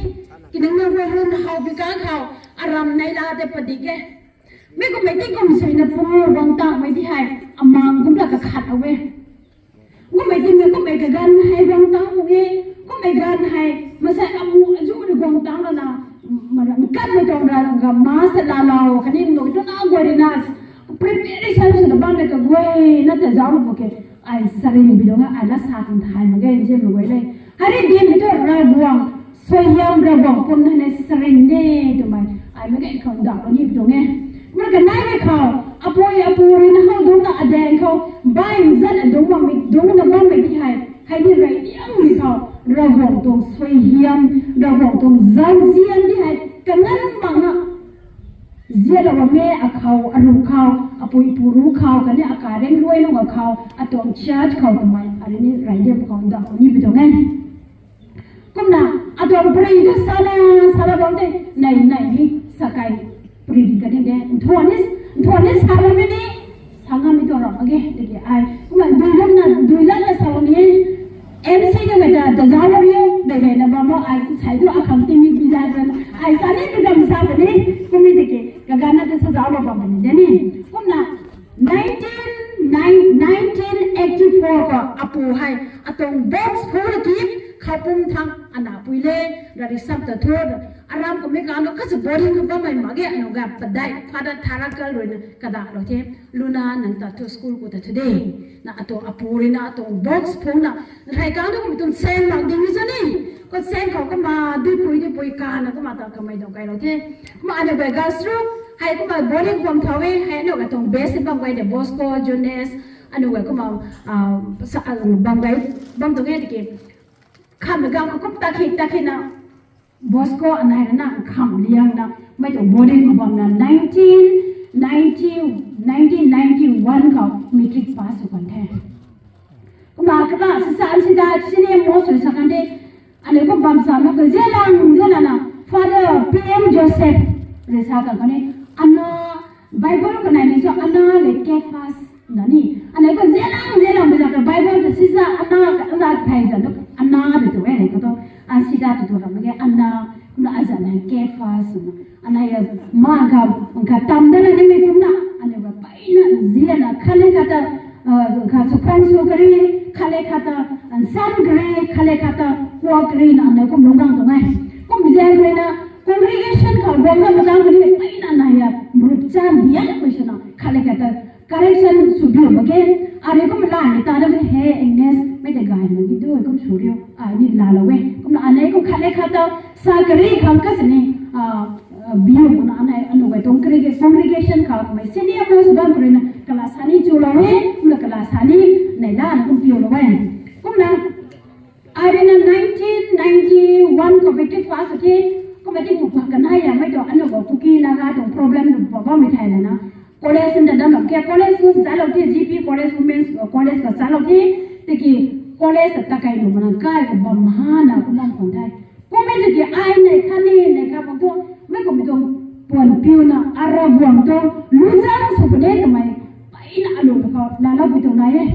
Kinung na guay run how bi kang khou, aram neihla de padik e. Mi kummei ti kum suina pu guang tangmei di hei, amang kumna kakhat a e. Kummei ti mi kummei kaganv hei guang tang pu e, kummei ganv hei, masei amu azu ni guang tang lana, mara, mi katmei tuang ra, ga ma sa la lau, khatni nui tu na guay rui na, preparation swna bammei kaguay na ta zauc pu ke, ai sarin bi dong e, ai la sa kan thay mak ge, nzianmei guay le. Hari din mi tu Ravguangc, suaihiam Ravguangc pum na ne sarin ne, twmei, ai mak ge khou ndauh ni bi dong e. Kumna kanei mei khou, apui apu rui na how dungc na adaeng khou, bai zat adungc bammei, dungc na bammei di hei, hei ni rey diangmei khou, Ravguangc tuang suaihiam, Ravguangc tuang zauzian di hei, kanganv mak na, zianlou bam e, akhou, aru khou, apui pu ru khou, khatni akai reng ruai nunc akhou, atuang church khou twmei, ari ni rey diam khou ndauh ni bi tuang e. Kumna, atuang pari tu sana, sana bam tei, nei, nei ni, sakai, pari di kani de, nthuan ni, nthuan ni sa bam ni, sa ngammei tuang ram mak ge, tiki ai. Kumna, dui lam na, dui lam na sa bam ni, M C na mei ta, ta zauc lam ni, nei, nei na bam mo, ai, sai tu akhang tingmik bi zat ran, ai, sa ni tu dam sa bam ni, kumna tiki, kaganv na tu sa zauc lam bam ni de ni. Kumna, nineteen, nine, nineteen eighty-four khou apu hei, atuang box phu na ki, khou pum thang, ana pui le, rari sam ta thu, aram kummei kang nu, kachu boarding khou bammei mak ge, anu ga padai, Father Tharakal rui na, kadalou the, Luna nang ta thu school khou ta thu de, na atuang apu rui na, atuang box phu na, rey kang nu kum tuang seng mak ding ni cho ni, khou seng khou kumna, duipui, duipui ka na kumna ta kamei dau kailou the, kumna anu ga girls room, hei kumna boarding bam thau e, hei anu ga tuang basic bam guay de Bosco, Jones, anu ga kumna, ah, sa, ah, bam guay, bam tuang e tiki. Kham na gang khou kum takhi, takhi na, Bosco anei rui na kham liang na, mei tuang boarding khou bam na nineteen ninety, nineteen ninety-one khou matric pass sw kan the. Kumna kata sisa an sida sini mo sw sa kan de, aniu khou bam sa na khou zianlang, zianlang na, Father P M Joseph rui sa kan khou ni, ana Bible kanei ni cho ana le Cephas na ni. Aniu khou zianlang, zianlang mei zat ta Bible ta sisa ana, ana thei zat tu, ana de tu e, aniu khou tu, an sida tu tu ram ge, ana, kumna azat na Cephas na. Anei, ma ga, ga tam da na nimei kumna, aniu ga mpeyna, zianna, khat le khat ta, ah, khat sw khang sw kari, khat le khat ta, an sam kari, khat le khat ta, kua kari na, aniu kum lungc gang tuang e. Kum zian rui na, congregation khou guang na, ma gang kari, mpeyna na ya, group chan dian mei swna, khat le khat ta, correction sw biu mak ge, aniu kum la ni ta na, he, Agnes, mei ta gay mak ge tu, kum sw riu, ai ni laalou e. Kumna aniu kum khat le khat ta, sa kari khang ka sini, ah, ah, biu na anei, anu guay tuang congre-, congregation khou mei senior most bam rui na, kala sani chulou e, kumna kala sani, nei la na kum piulou e. Kumna, ai rui na nineteen ninety-one khou matric pass sw the, kumna ti kupa kanei ya mei tuang anu guay Kuki Naga tuang problem tu pa bammei thei na na. College nda dam lam ke, college khou chalou the, G P College, Women's College khou chalou the, tiki college ta kai lu mana kai khou bam ha na kum bam khwan the. Kummei tiki ai nei khatni nei khat bam tu, mei kummei tuang puan piuna, Ravguangc tuang luzang sw puni twmei, mpeyna alu khou laalou pui tuang nai e.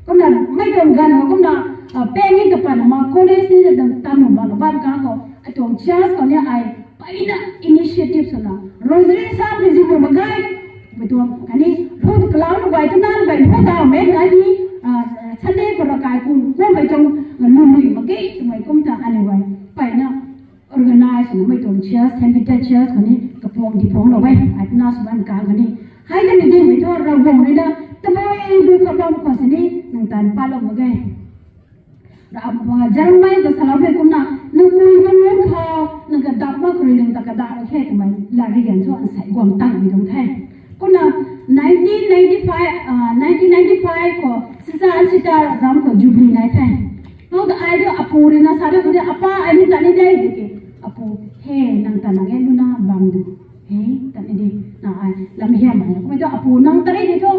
Kumna mei tuang ganv khou kumna, ah, peng ni kapan ma college ni na dam tanu ma na bam kang khou, atuang church khou ni ai, mpeyna initiative swna, rosary sam ni zipu mak ge, mei tuang khatni, lhu tu kalau nu guay tu nan guay lhu tau mei nai ni, ah, Sunday khou ra kai kum, kummei tuang, ah, lu lui mak ge, twmei kum ta aniu guay, mpeyna, organize swna mei tuang church, Saint Peter Church khou ni, kapuang di puang lou e, ai tu na sw bam kang khou ni. Hei ta mi dingmei thu Ravguangc rui na, tabui bui khou bam khou sini, nang tan patlou mak ge. Ra, ah, Jeremiah ta saloumei kumna, nang pui bam nunc khou, nang kadap mak khou rui nang ta kadap mak khe twmei, la ri gan thu ansei guang tangmei tuang the. Kumna, nineteen ninety-five, ah, nineteen ninety-five khou, sisa an sita ram khou Jubilee nai the. Nang ta ai tu apu rui na sa de khou de, apa ai ni ta ni de, de ke. Apu, he, nang ta nang e lu na bam du. He, ta ni de, na ai, lam hiam ai. Kumei tu apu nang ta ri de thu,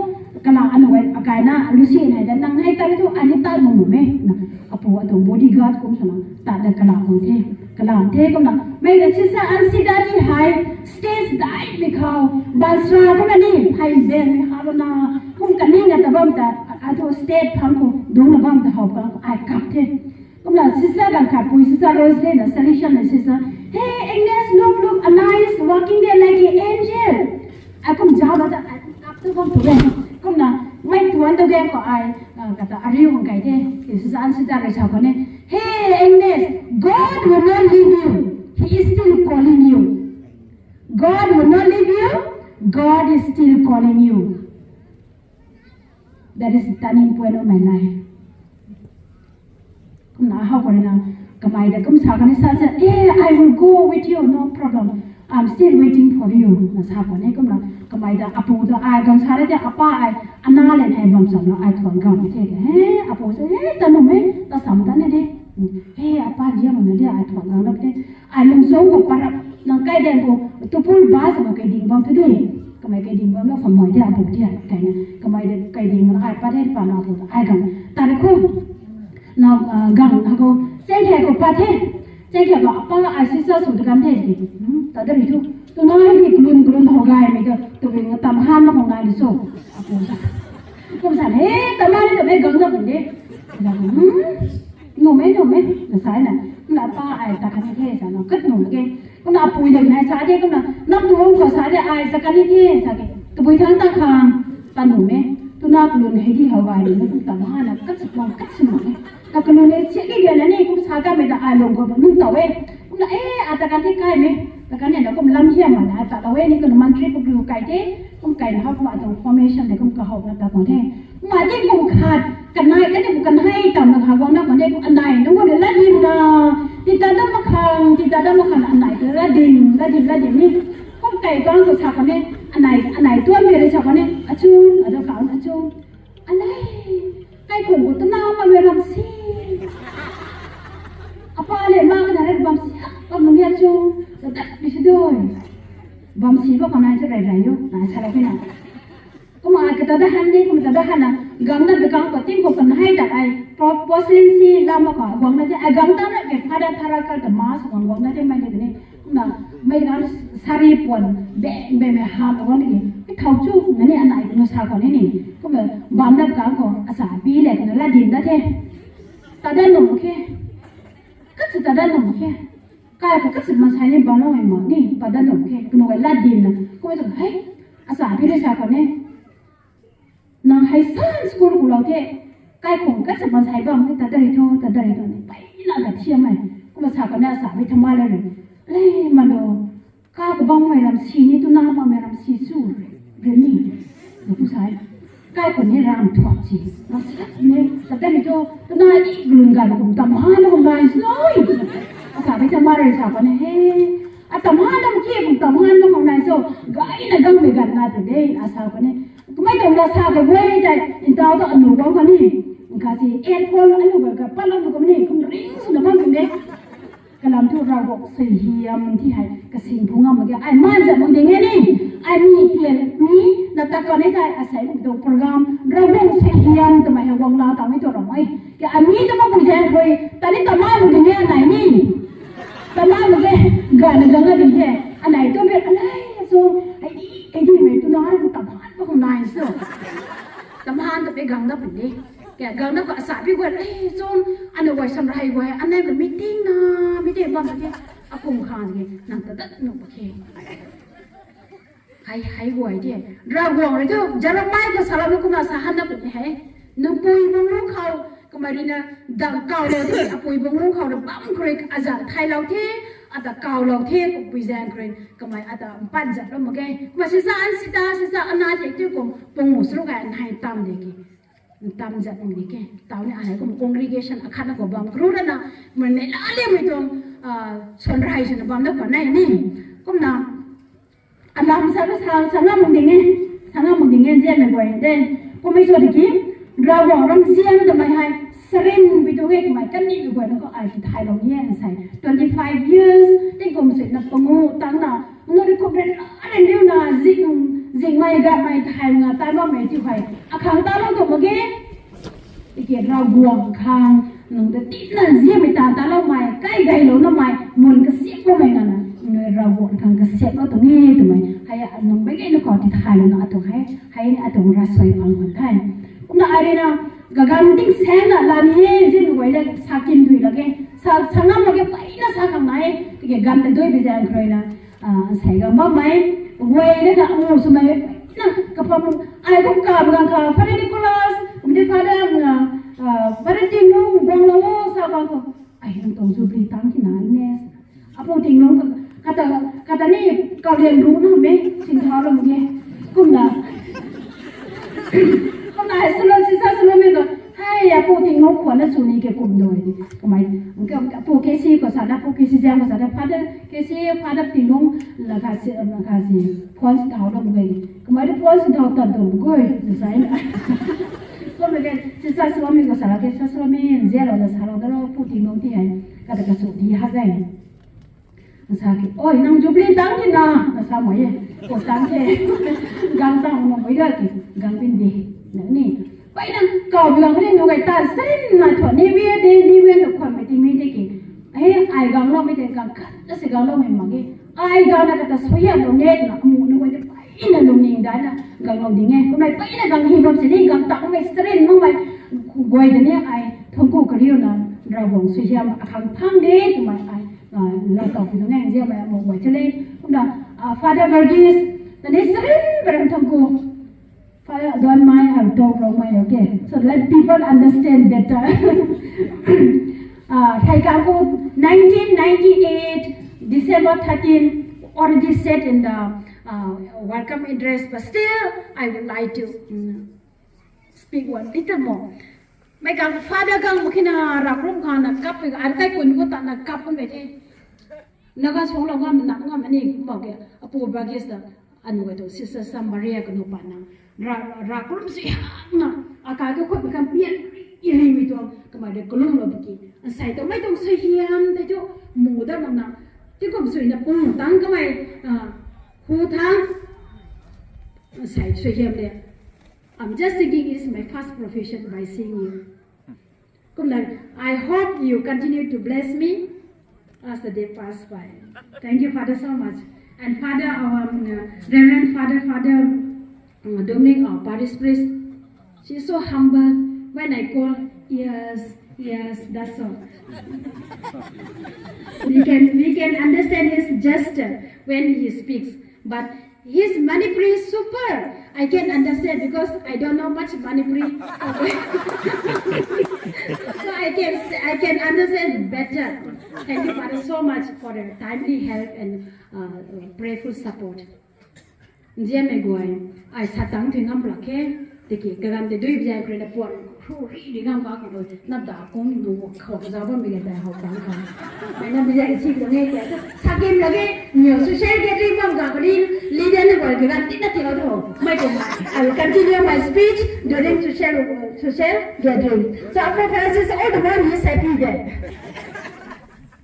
kala anu ai, akai na, lu si nai de, nang hei ta ri thu, ai ni ta nung nung e, na. Apu atuang bodyguard kum swna, ta de kala kum the, kala the kumna. Mei na sisa an sida ni hei, stage dai mi khou, bansra kumna ni, hei ben mi ha na, kum kani na ta bam ta, atu stage phang khou, dung na bam ta how pa, ai kap the. Kumna sisa ganv khat pui sisa Rose de na, Salesian na sisa, hey, Agnes, look, look, Anna is walking there like an angel. Kum zauc la ta ai kum kap tu bam tu e. Kumna mei tuan tu ge khou ai, ah, kata ariu hang kai the. Sisa an sita rui sa khou ne, "Hey, Agnes, God will not leave you. He is still calling you. God will not leave you. God is still calling you." That is the turning point of my life. Kumna how khou na, kamei ta kum sa khou ni sa sa, "Eh, I will go with you, no problem. I'm still waiting for you." Na sa khou ni kumna, kamei ta apu ta ai gang sa re te, apa ai, ana le hei bam sam na ai thuan gang the. He, apu sa, "He, ta nuh me, ta sam ta ni de. He, apa ziam na de, ai thuan gang na te." Ai lung song khou parap, nang kai den khou, tupul ba sa ma kai ding bam tu de. Kamei kai ding bam na khou moi de, apu de, kai na, kamei de kai ding na ai pa de, pa na apu ai gang. Ta de khou, na, ah, gang ha khou, cheng khe khou pa the. Cheng khe khou, apa ai sisa su de kan the de. Hmm, ta de ri thu. Tu na ni kulun kulun ho gay me de, tu ring tam han ma khou nai ni so. Apu sa. Kum sa, "He, ta ma ni ta me gang na bun de." Hmm, nuh me, nuh me, na sa na. Na pa ai ta kan the sa na, kat nuh me ke. Kumna apui le nai sa de, kumna, "Nang tu hong khou sa de, ai ta kan ni the," sa ke. Tabui thang ta khang, ta nuh me. Tu na kulun hei di how gay ni, kum ta ma na, kat suk lang, kat suk lang. Ta kulun ni, chek ni ge na ni, kum sa ta me ta ai lung khou, nung ta we. Kumna, "Eh, a ta kan the kai me." Ta kan ni na, kum lam hiam ma na, ta ta we ni, kumna mantri pu ru kai de, kum kai na how, kumna atuang formation de, kum ka how na ta kan the. Kumna di kum khat, kanei, kani kum kanei tam na ha guang na kan de, kum anei, nung guang de la dim na, ti ta dam ma khang, ti ta dam ma khang, anei, la dim, la dim, la dim ni. Kum kai guang tu sa kan ni, anei, anei tuan me re sa kan ni, achu, adu ka, achu. Anei, kai kum gu tu na ma me ram si. Apa le ma ka na re bam si, bam nung ya chu, ta ta, bi si doi. Bam si ba kan nai chu rai rai yo, na sa la ke na. Kumna ai kata da han ni, kumna ta da han na, gang na be gang khou ting khou kan hei ta ai, po-, porcelain si lam khou guang na te, ai gang ta na ke, phada phara kar ta ma sa guang guang na te mai ni ni. Kumna, mei gan sari puan, beng beng mei ham guang ni, i thau chu, na ni anei kumna sa khou ni ni. Kumna, bam da gang khou, asa bi le, kumna la dim da the. Ta da nung khe. Kat si ta da nung khe. Kai khou kat si ma sai ni bam nung ma ni, pa da nung khe. Kumna la dim na. Kumna chu, "Hei, asa bi le sa khou ni." Nang hei san school ku lou the, kai khung kat sa ban sai bam, ta dari tho, ta dari tho, ni pai na ka thiam e. Kumna sa khou na sa bi thama le re. Le, ma lo, ka ka bam mei ram si ni, tu na ma mei ram si su re, re ni. Na kum sai. Kai khou ni ram thuak si. Ram si ni, ta dari tho, tu na ni glun ga kum tam ha na kum nai sui. Sa bi thama re sa khou na he. A tam ha na ki kum tam ha na kum nai so. Gay na gang mei gan na te de, a sa khou ni. Kumei tuang la sa ka guay tei, ntau ta anu guang kani. Nka si, airphone anu guay ka pat lam tu kum ni, kum ring sw na bam kum de. Kalam thu Ravguangc suaihiam ti hei, kasing phu ngam mak ge. Ai man zat mak ding e ni. Ai mi tian, mi, na ta kan e tei, asei mak tuang program, Ravguangc suaihiam twmei hei guang la ta mi tuang ram e. Ke ami ta mak pui zaeng khrui, ta ni ta man mak ding e anei ni. Ta man mak ge, gana gang a ding he. Anei tu be, anei, so, ai di, ai di mei tu na, ai ta man mak kum nai so. Tam han ta pe gang da pun de. Kya gang da khou asa pi guay, eh, chun, ana guay sam rai guay, anei guay meeting na, meeting bam ke, akum khan ke, nang ta dat nung pa ke. Hei, hei guay de. Ravguangc rui thu, Jeremiah khou salam na kumna sa han na pun de hei. Nang pui bung lung khou, kamei rui na, dang kau lou the, apui bung lung khou na bam khrui, azan thai lou the, ata kau lou the, kum pui zaeng khrui, kamei ata mpan zat lou mak ge. Kumna sisa an sita, sisa ana the tu kum, pung mu sru kai an hei tam de ki. Tam zat nung di ke. Tau ni ai kum congregation akhat na khou bam kru ra na, man nei la le mei tuang, ah, suan rai sw na bam da khou nai ni. Kumna, alam sa ka sa, sa ngam mung ding e. Sa ngam mung ding e, zian mei guay de. Kummei cho di ki, Ravguangc ram zian twmei hei, sarin bi tu e, kamei kan ni mei guay na khou ai ki thai lou ni e, sai. Twenty five years, tingkum sui na pangu, tang na, Nuri khou ren, ren riu na, zing, zingmei, gatmei, thaymei, tai bammei, tiu hei. Akhang ta lou tu mak ge. Tiki Ravguangc khang, nung ta tit na, ziamei ta ta lou mei, kai gay lou na mei, mun kasiamh lou mei na na, nui Ravguangc khang kasiamh lou tu ni, twmei. Hei, nung mei gay na khou ti thay lou na, atu hei, hei ni atu ra sui pang khwan the. Kumna ai rui na, gagan ting seng na, la ni e, ziamei guay le, sa kin dui la ge, sa, sa ngam la ge, pai na sa khang na e, tiki gan ta dui bi zaeng khrui na, Ah, sei gang bammei, Guay na ka amu swmei na kapam ai kum ka bang kha Father Nicholas, kum di Father na, Father Ting nung guang lo sa bang ko. Ai nang tong Jubilee tang ki na ne. Apu Ting nung kata kata ni kau lian ru na me sin thau lo ge. Kum na. Kum na ai salo sisa salo me ko. Hai apu Ting nung khwan na sw ni ke kum doi ni. Kamei apu K C ko sa da, apu K C jam ko sa da, Father K C, Father Ting nung la kha si, la kha si phone si thau lo ge. Kamei de phone si thau tan tu goi na sai na. Ko me ke si sa salo me ko sa la ke sa salo me nzian lo na sa lo da lo apu Ting nung ti hai. Kata ka sw di ha gai. Sa ki, oi, nang Jubilee tang ki na, na sa mo ye. Ko tang the. Gang tang mo mo ga ki, gang bin di. Na ni. Pai nang kau bi gang ni nu gai ta sen na thua ni wi de, ni wi nu khwan mai ti mi de ki. He, ai gang lo mi de gang khat na se gang lo mi ma ge. Ai gang na kata suya mo ne na, mu nu gai de pai na lungning da na, gang lo di nge. Kumna pai na gang hi bam se ni, gang tang mai stren mo mai. Guay de ni ai, thongku kariu na, Ravguangc suya ma akhang phang de, tu mai ai. Lau tau pi nung nzian mai mo guay chale. Kumna, Father Verghese, na ni sarin baram thangku. Father, don't mind, I'll talk Rongmei, okay? So let people understand better. Thai kangku, nineteen ninety-eight, December thirteen, already said in the welcome address, but still I would like to speak one little more. Mei kang Father kang makina rak rum kha na kap, an kai kun ko ta na kap mei the. Naga song lo ngam na ngam ani mak ke apu Verghese ta anu ga tu Sister Sam Maria kanu pa na rak rum si hang na akai ka khut kam pian iri mi tu kamei de kalum lo ki. Sai tu mei tu suaihiam te tu mu da mak na ti kum sui na pung tang kamei hu thang sai suaihiam de. I'm just thinking it's my first profession by seeing you. Kumna, I hope you continue to bless me as the day pass by. Thank you, Father, so much. And Father, our Reverend Father, Father Dominic, our parish priest, she is so humble. When I call, yes, yes, that's all. We can we can understand his gesture when he speaks, but his Manipuri is super. I can understand because I don't know much Manipuri. So I can I can understand better. Thank you, Father, so much for the timely help and prayerful support. Nzianmei guay, ai satang thui ngam plak khe. Tiki kagan te dui bia kre na puan khru ri ri ngam ka kha lo. Na da kung nu khou za bam mi le da hau tang kha. Ai na bia si ko ne kya. Sakim lage, nyo social gathering bam ka kari, leader na guay kagan ti na ti lo tho. Mei ko ma, I will continue my speech during social social gathering. So after Francis, all the more he is happy there.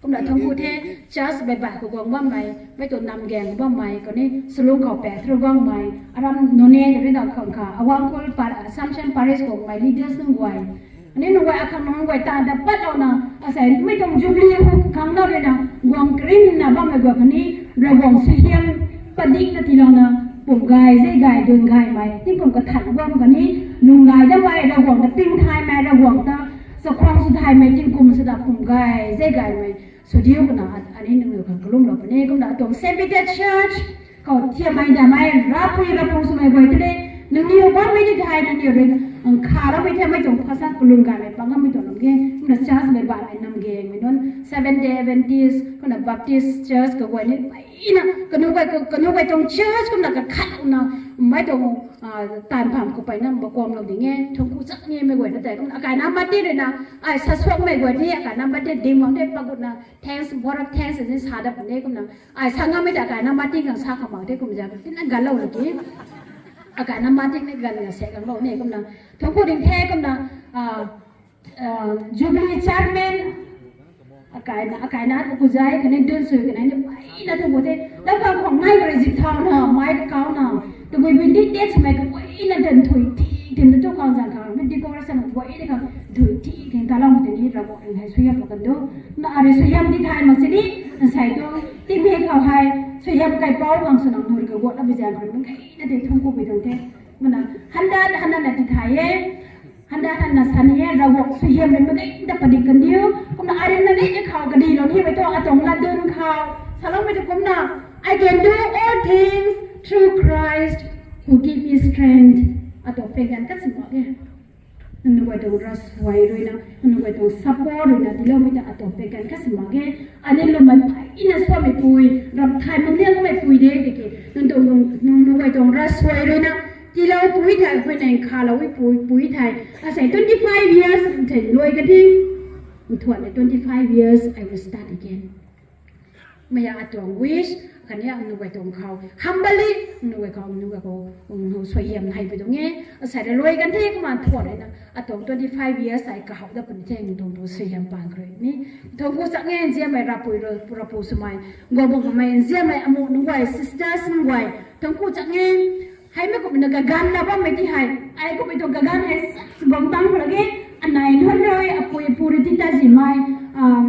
Kumna thangku the, church baibai khou guang bammei, mei tu namgang bammei kani salung khou pat thru guangmei, aram nunc ni ri na khang kha awang kul Assumption Parish khou mei leaders nunc guay, ani nunc guay akhang nunc guay ta da pat lou na, asei mei tuang Jubilee hu khang na ri na guang kring na bammei guay kani Ravguangc suaihiam padik na tiilou na, pum gay zei gay dun gaymei tingkum kathan guang kani lung gay damei Ravguangc ta ping thaymei Ravguangc ta chakhwang sw thaymei tingkum sw da pum gay zei gaymei sw diu kumna ani nunc khang kalumlou puni. Kumna atuang Saint Peter Church khou thiammei damei rapui rapu swmei guay tei nangniw bammei di thay nangniw ri nkha rammei thiammei tuang phasan kalum gaymei pang ngammei tuang lam ge. Kumna church mei baihmei namgangmei nunc Seventh Day Adventist kumna Baptist Church kaguay ni ina kanu guay kanu guay tuang church kumna kakhat kumna mei tuang taanv pham khou peyna makuamlou ding e. Thangku chak ni mei guay na tei kumna akai na mati rui na ai sasuakmei guay ni akai na mati ding mak de pagutna thanks, vote of thanks ni sa dat puni kumna ai sa ngammei ta akai na mati khang sa khang mak de kum zak tina ganlou laki akai na mati ni gan na se ganlou ni kumna thangku ding the kumna Jubilee Chairman akai na akai na ku zai kani dun sui kani ni peyna thangku the lam khang khwang nai rui zip thau na mai kau na tabui bui di tet swmei ka peyna dan thui thi tin na tu khang zang khang mi decoration ka peyna khang thui thi tin ta lam tei ni Ravguangc hei suaihiam kan du na ari suaihiam di thay mak sini nsei tu ti mei khou hei suaihiam kaipouc khang sw nang nur kaguat na bi zang khang mi kai na tei thangku bi tuang the. Kumna handa handa na ti thay e. Handa handa na sa ni e, Ravguangc suaihiam rui mak kai ta padik kan diu. Kumna ai rui na ni khou kadilou ni mei tu atuang latdyn khou saloumei tu kumna I can do all things Through Christ who give me strength, atuang peng ganv khat si mak ge. Nunc guay tuang ravsuai ruina, nunc guay tuang support ruina tiiloumei ta atuang peng ganv khat si mak ge. Aniu lwmmei peyna suamei pui, ramh thay mak liangmei pui de tiki, nunc tuang, nunc, nunc guay tuang ravsuai ruina tiilou pui thei, pui nang khalou pui, pui thei. Asei twenty five years thei luai kan the. Nthuan twenty five years, I will start again. Maya atuang wish, khatni nunc guay tuang khou humbly, nunc guay khou, nunc guay khou, nunc suaihiam hei pui tuang e. Asei rui luai kan the kumna thuan ruina, atuang twenty five years ai kahou dat puni the, nunc tuang tu suaihiam pang khrui ni. Thuanc ku chak nge, nzianmei Ravpui, Ravpu swmei, guang bam kamei, nzianmei amu nunc guay, sisters nunc guay, thuanc ku chak nge. Hei mei kumna kaganv na bammei ti hei, ai kummei tuang kaganv hei, guang tang khou lage, anei nunc rui, apui apu rui ti ta zimei, ah,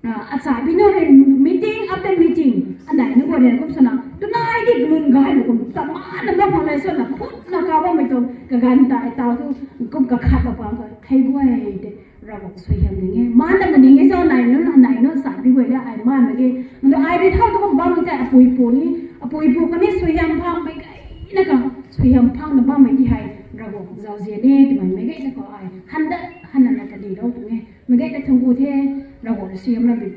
ah, acha bi nunc rui meeting after meeting, anei nunc guay rui kum swna, tunai di glun gay na kum, tamana bam khang le swna, phutna ka bammei tuang kaganv ta, ai tau thu, kum kakhat la pang khou, hei guay de, Ravguangc suaihiam ning e. Mana maning e sa nai nunc, nai nunc sa bi guay la ai mana ge. Nunc ai rui thau tu kum bam tei apui pu ni, apui pu kani suaihiam phangmei gayna ka, suaihiam phangna bammei ti hei, Ravguangc zauzian e, twmei mei gayna khou ai, han dat, han nana kadi rou tuang e. Mei gayna thuanc ku the, Ravguangc rui suaihiam lam bi,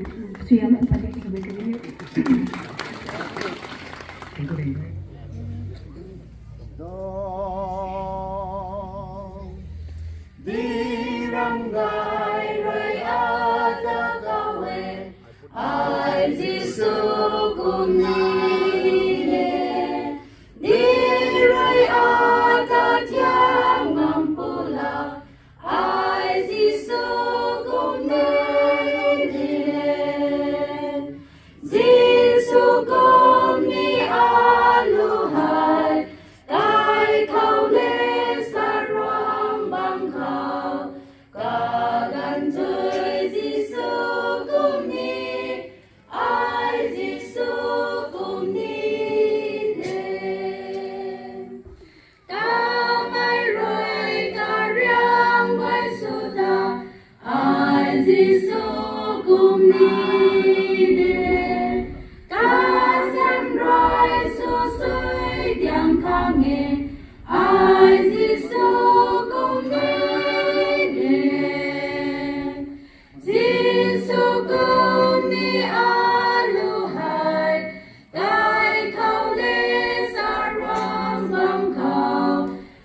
suaihiam lam padi ti kamei kadi. Ding ram gay rui ata kau e, ai Jisu kum ni de. Ding rui ata thiang ngam pula, ai Jisu kum ni de. Jisu kum ni alu hei, kai khou le saruang bam khou, kaganv tui Jisu kum ni, ai Jisu kum ni de. Kamei rui kariang guay sw ta, ai Jisu kum ni de. Kasiam rui sw sui diang khang e, ai Jisu kum ni de. Jisu kum ni alu hei, kai khou le saruang bam khou,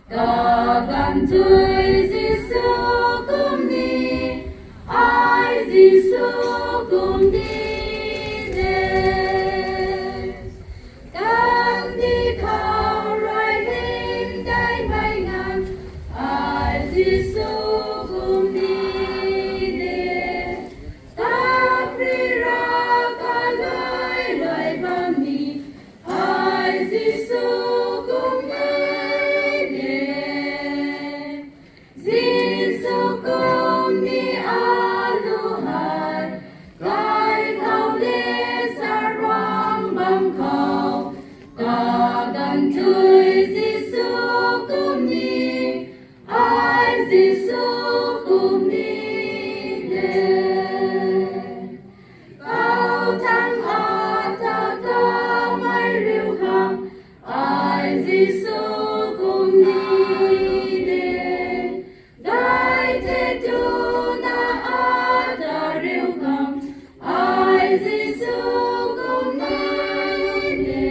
kaganv tui Jisu kum ni, ai Jisu kum ni de. Kandih khou rui hymdaihmei nganv, ai Jisu kum ni de. Kapri ra kalai lai bam ni, ai Jisu kum ni de. Jisu kum ni alu hei, kai khou le saruang bam khou, kaganv tui Jisu kum ni, ai Jisu kum ni de. Kau thang ata kamei riu khang, ai Jisu kum ni de. Dai the tuna ata riu khang, ai Jisu kum ni de.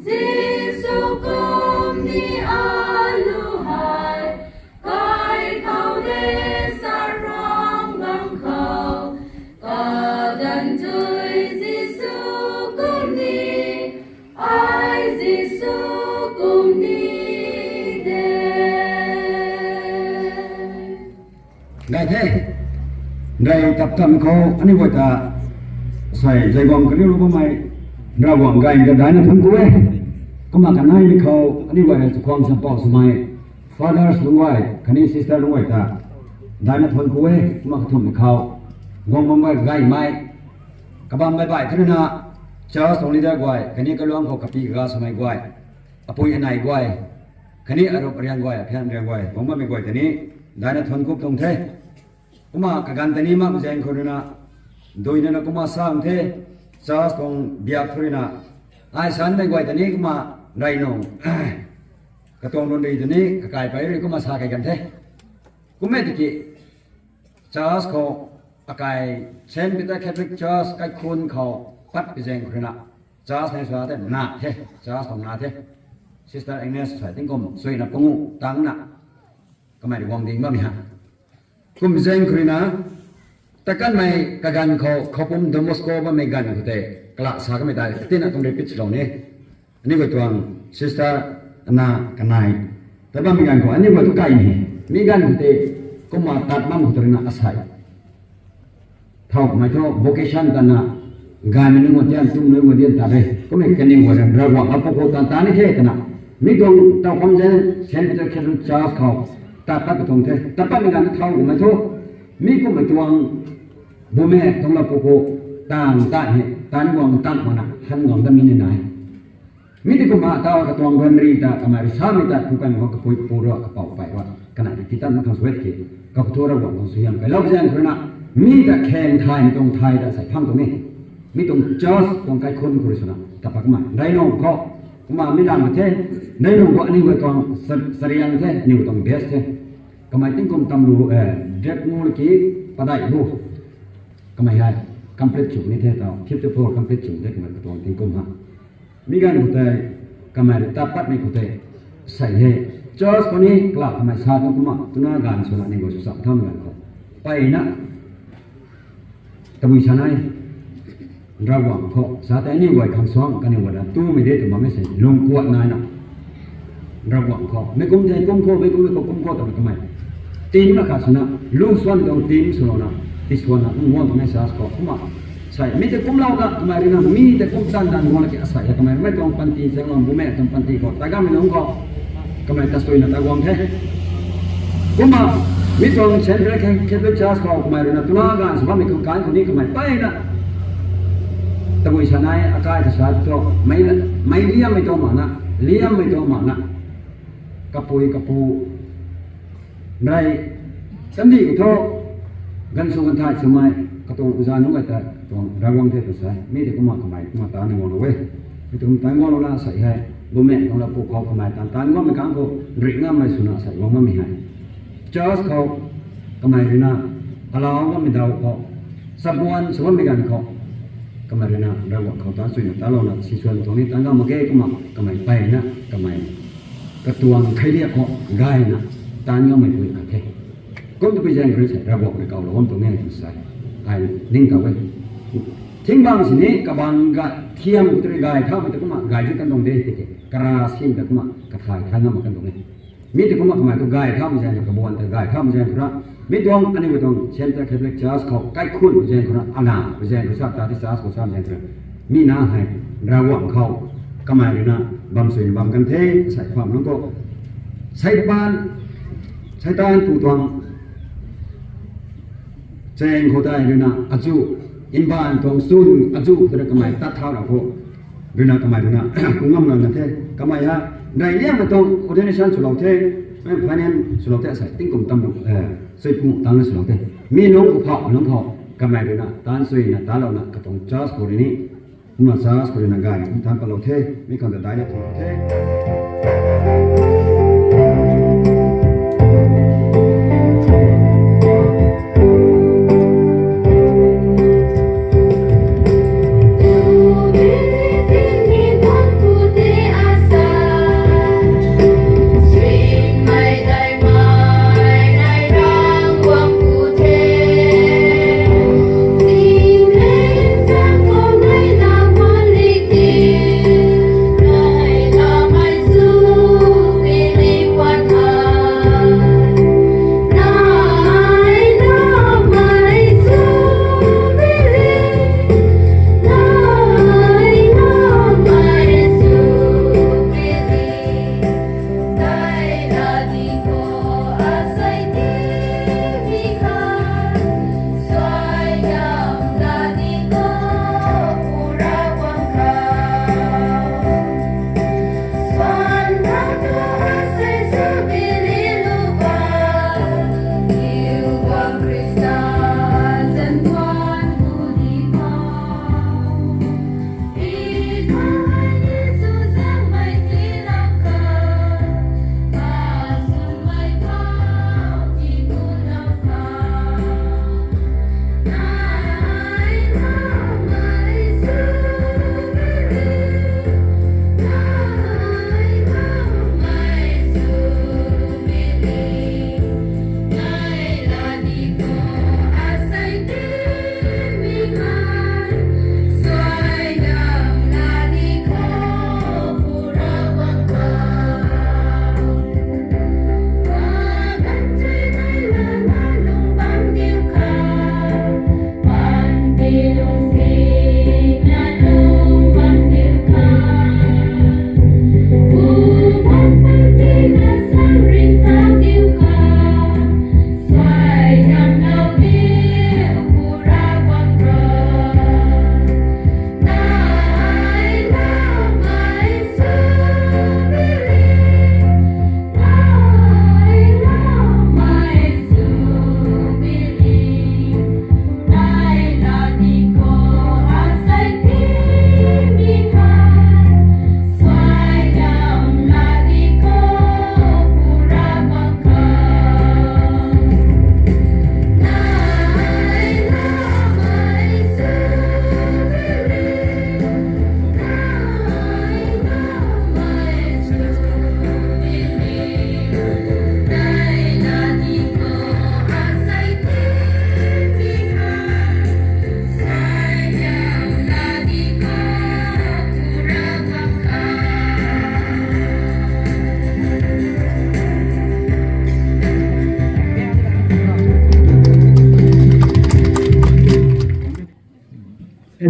Jisu kum ni alu hei, kai khou le saruang bam khou, kaganv tui Jisu kum ni, ai Jisu kum ni de. Gay the. Gay tap tap khou aniu guay ta, sai zai guang kariu lu bammei, Ravguangc gay ta daina thuanc ku e. Kumna kanaimei khou aniu guay ta chakhwang champou swmei, fathers nunc guay khatni sister nunc guay ta daina thuanc ku e. Kumna kathumhmei khou, guang bammei gaymei, kabam baih baih thurina, church tuang leader guay khatni kaluang khou kapi kaga swmei guay, apui anei guay, khatni arup ariang guay, aphian ariang guay, guang bammei guay ta ni daina thuanc ku tuang the. Kumna kaganv ta ni mak zaeng khou ruina, duinana kumna sa the, church tuang biak thurina, Ai sanmei guay ta ni kumna rey nung katuang lungri ta ni kakai pei rui kumna sa kei kan the. Kummei tiki church khou akai Saint Peter Catholic Church kaikhun khou pat pi zaeng khou rui na church nei sua the na the, church tuang na the. Sister Agnes sa tingkum suina pangu tangna kamei rui guang ding bammei ha. Kum zaeng khou rui na, ta kanmei kaganv khou, khou pum Don Bosco bammei ganv khou tei, kala sa kamei tei, tina kum repeat swlou ni. Aniu guay tuang sister na kanei. Ta bammei ganv khou, aniu guay tu kai ni. Mi ganv khou tei, kumna tat bam khou tu rui na asei. Thau mei thu vocation tana, gaymei nunc guay tian, tumei nunc guay tian ta re. Kummei kaniw guay rui Ravguangc apu khou tan tan ni the twna. Mi tuang tau kham zaeng Saint Peter Catholic Church khou tat pat katuang the. Tat patmei ganv thau mei thu, mi kummei tuang bumaek tuang lapu khou tan tan he, tan guang tan mana, han guang dat mi ni nai. Mi tei kumna tau katuang ruanri ta kamei rui samei ta kukan khou kapui kapu rui kapou pei rui kanei ti tat mak khang sw e tiki, kakhu thu Ravguangc khang suaihiam kailou zaeng khou rui na, mi ta kheng thaymei tuang thay ta sei phang tuang e. Mi tuang church tuang kaikhun khou rui swna ta pat kumna rey nung khou, kumna mi lam the, rey nung khou aniu guay tuang sa-, sariang the, aniu tuang best the. Kamei tingkum tam lu, eh, dek ngu ki padeih lu. Kamei hei complete chu ni the tau, fifty four complete chu the kamei katuang tingkum ha. Mi ganv khou tei, kamei rui tat patmei khou tei, sei he, church khou ni kala kamei sa tuang kumna, twna ganv swna ni guay sw cham thaumei ganv khou, peyna, tabui sa nai, Ravguangc khou sa tei aniu guay khang suang kaniw guay na tumei de tw bammei sei lung kuat naina, Ravguangc khou meic kum tei kum khou, meic kum mei khou kum khou twna kamei team na khat swna, lu swan tuang team swlouna, ti swanna kum guang tuang e church khou kumna sei mi tei kumlou na kamei rui na mi tei kum tan tan guang la ki asei he kamei mei tuang panty zaenglou bumaek tuang panty khou ta gaymei nunc khou kamei ta suina ta guang the. Kumna mi tuang Saint Peter Catholic Church khou kamei rui na twna ganv sw bammei khou kan khou ni kamei peyna, tabui sa nai akai kasa thu, mei, mei liammei tuang makna, liammei tuang makna, kapui kapu rey, kandih khou thu, ganv sw ganv thay swmei, katuang uza nunc guay ta, katuang Ravguangc the tw sa e. Mi tei kumna kamei kumna tan ni guanglou e. Mi tei kumna tan guanglouna sei hei, bumaek tuang lapu khou kamei tan tan guangmei kang khou, rik ngammei swna sei guang bammei hei. Church khou, kamei rui na, alau bammei daw khou, chabuan sw bammei ganv khou, kamei rui na, Ravguangc khou tan suina talouna, si swan tuang ni tan gam mak ge kumna, kamei peyna, kamei katuang kheiliak khou gayna tan ngammei pui khat the. Kum twpui zaeng khou rui sei Ravguangc rui kawlou bam tuang e tw sa e. Ai ning kau e. Thing bang sini kabang ga thiam khou tei rui gay thaumei ta kumna gay zu kan tuang de tiki, kara sim ta kumna kathay thay ngam mak kan tuang e. Mi tei kumna kamei tu gay thaumei zaeng khou, kabuan ta gay thaumei zaeng khou ra, mi tuang aniu tuang Saint Peter Catholic Church khou kaikhunmei zaeng khou ra, ana zaeng khou sa ta ti church khou sa zaeng khou ra, mi na hei Ravguangc khou kamei rui na bam suina bam kan the, sei pham nunc khou, Seitaan, Seitaan pu tuang chaeng khou tei rui na azu, mbaanv tuang chun azu khou rui kamei tat thau ra khou, rui na kamei rui na kum ngam ngam na the, kamei ha, rey liangmei tuang ordination swlou the, finance swlou the, asei tingkum tam, eh, sui pung tangna swlou the. Mi nunc khou phau nunc khou kamei rui na tan suina talouna katuang church khou rui ni, kumna church khou rui na gay kum tan patlou the, mi khang ta daina thulou the.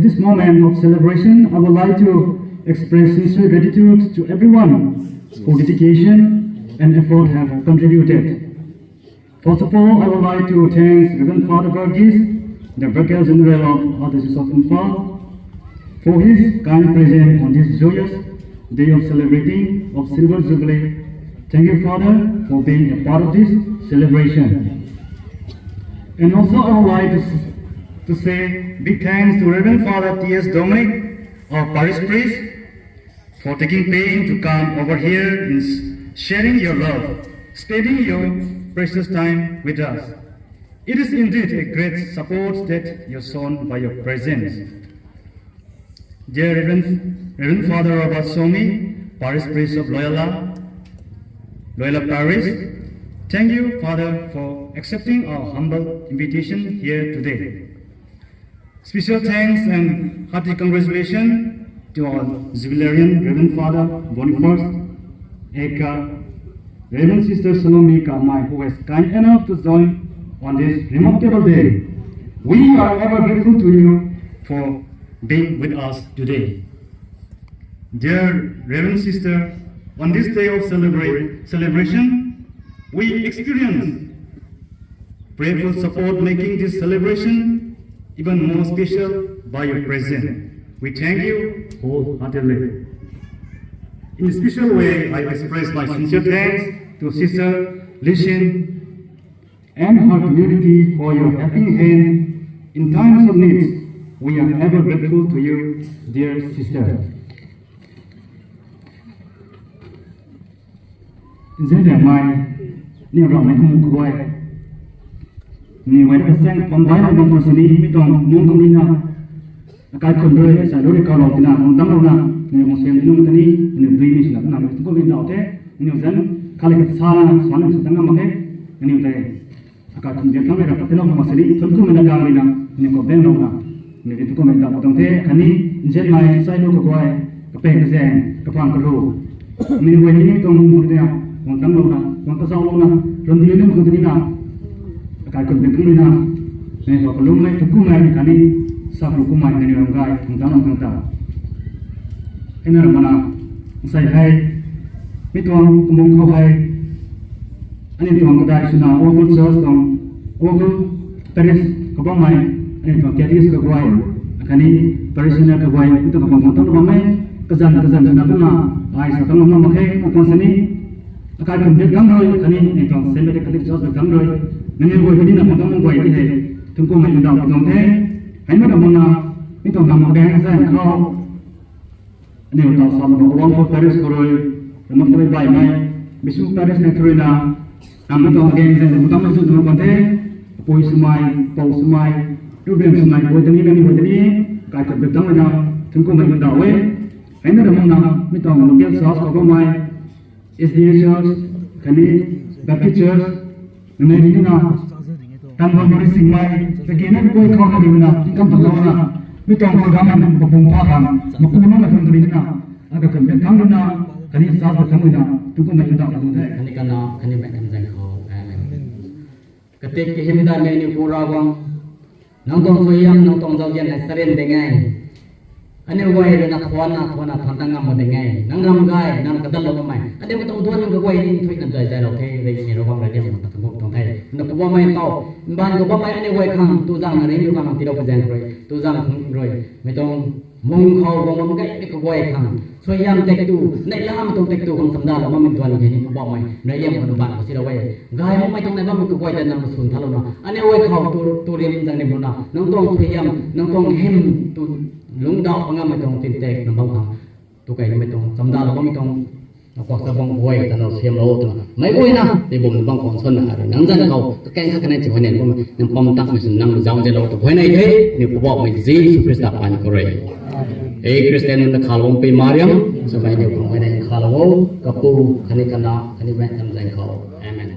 this moment of celebration, I would like to express sincere gratitude to everyone whose dedication and effort have contributed. First of all, I would like to thank Reverend Father Varghese, the Vicar General of Archdiocese of Imphal, for his kind presence on this joyous day of celebrating of Silver Jubilee. Thank you, Father, for being a part of this celebration. And also, I would like to, s- to say big thanks to Reverend Father T S Dominic, our parish priest, for taking pain to come over here and s- sharing your love, spending your precious time with us. It is indeed a great support that you're shown by your presence. Dear Reverend, Reverend Father Robert Somi, Parish Priest of Loyola, Loyola Parish, thank you, Father, for accepting our humble invitation here today. Special thanks and hearty congratulations to our jubilarian, Reverend Father Boniface Eka, Reverend Sister Salome Kamai, who was kind enough to join on this remarkable day. We are ever grateful to you for being with us today. Dear Reverend Sister, on this day of celebrate, celebration, we experience prayerful support, making this celebration even more special by your presence. We thank you wholeheartedly. In a special way, I express my sincere thanks to Sister Lishin and her community for your helping hand in times of need. We are ever grateful to you, dear sister. Nzianmei, ni ramei hum kuai. Ni wai ka seng pam bai na bam sini mi tuang mung kum ni na. Akai khun rui sa lu ri kau lou tina mung tang lou na. Ni mung sem nung tani ni dui ni sina na tu ko bin dau the. Ni zan kali ka sa na sa na sa tang na ma ke. Ni tai. Akai khun biak tang rui rap ka telou ma sini thun kum na gang rui na. Ni ko beng lou na. Ni tu ko mei dau tang the. Kani nzianmei sai lu ka guai. Kapeng kazeng kapang kalu. Ni wai ni tuang mung kum tina. Mung tang lou na. Mung ka zau lou na. Run di ni mung kum tina. Akai khun biak tang rui na. Ni ko kalum mei tu kum mei kani. Sa lu kum mei ni ram gai. Mung tang lou tang ta. Hei na ram mana. Sai hei. Mi tuang kamung khou hei. Ani tuang kadai swna Oakville Church tuang Oakville Parish kabammei, ani tuang catechist kaguay, akhatni parishioner kaguay, mi tuang kabang khang tang bammei, kazan kazan swna kumna, ai sa tang bam mak khe, makwan sini, akai khun biak tang rui, akhatni ani tuang Saint Matthew Catholic Church biak tang rui, nangniw guay kani na khang tang bam guay di hei, thun kum mei ndau tuang the, hei na ram mana, mi tuang nam abang zan khou, Aniu tau sam khou Oakville Parish khou rui, ram mak tei baihmei, Mission Parish na tei rui na, nam na tuang gang zang ram tam na zu na kan the, apui swmei, pou swmei, ruben swmei, bui tani, kani bui tani, kai tat bek tang na, thun kum mei ndau e. Hei na ram mana, mi tuang local church khou bammei, S D A Church, khatni Baptist Church, nangniw rui na, tan bam rui singmei, kaki na koi khou na rui na, tingkam tan lou na, mi tuang program na, mapung pha khang, maku na na khang rui na, akai khun biak tang rui na, khatni church biak tang rui na, thun kum mei ndau tuang the. Khatni kana, khatni mei kan zang khou, amen. Katik kahym dat mei ni pu Ravguangc. Nang tuang suaihiam, nang tuang zauzian hei saren ding e. Aniu guay rui na khwan na, khwan na, khwan tang ngam mak ding e. Nang ram gay, nang kadal lou bammei. Aniu katuang duan nang kaguay ni nthuih na dai dai lou the, rui ni Ravguangc rui liam na ta kanguk tuang the. Na pu bammei tau, mbaanv khou bammei aniu guay khang, tu zang na ring lu khang, ti lou kazaeng rui, tu zang khang rui. Mei tuang mung khou guang bam gay mei kaguay khang. Suaihiam tek tu, neihlamei tuang tek tu khang samda lou bammei duan khe ni pu bammei. Rui liam khou na baan khou si lou e. Gay makmei tuang neih bammei kaguay ta nang na sun tha lou na. Aniu guay khou tu, tu rim zang rim lou na. Nang tuang suaihiam, nang tuang hym tu lungcdau pa ngammei tuang tin tek na bam khang. Tu kai namei tuang, chamda lou bammei tuang, na kuak sa bam guay ta na siam lou twna. Mei guay na, ni bum bam khwan swan na, nang zan khou, kakeng kha kanei chi huay nei bam, nang pam tak mei sin nang zauzian lou tu huay nei the, ni pu bammei Jisu Khrista paan khou rui. Ei Christian na khalou bam pi Mariam, swmei ni khang huay nei khalou o, kapu, khatni kana, khatni mei kan zang khou. Amen.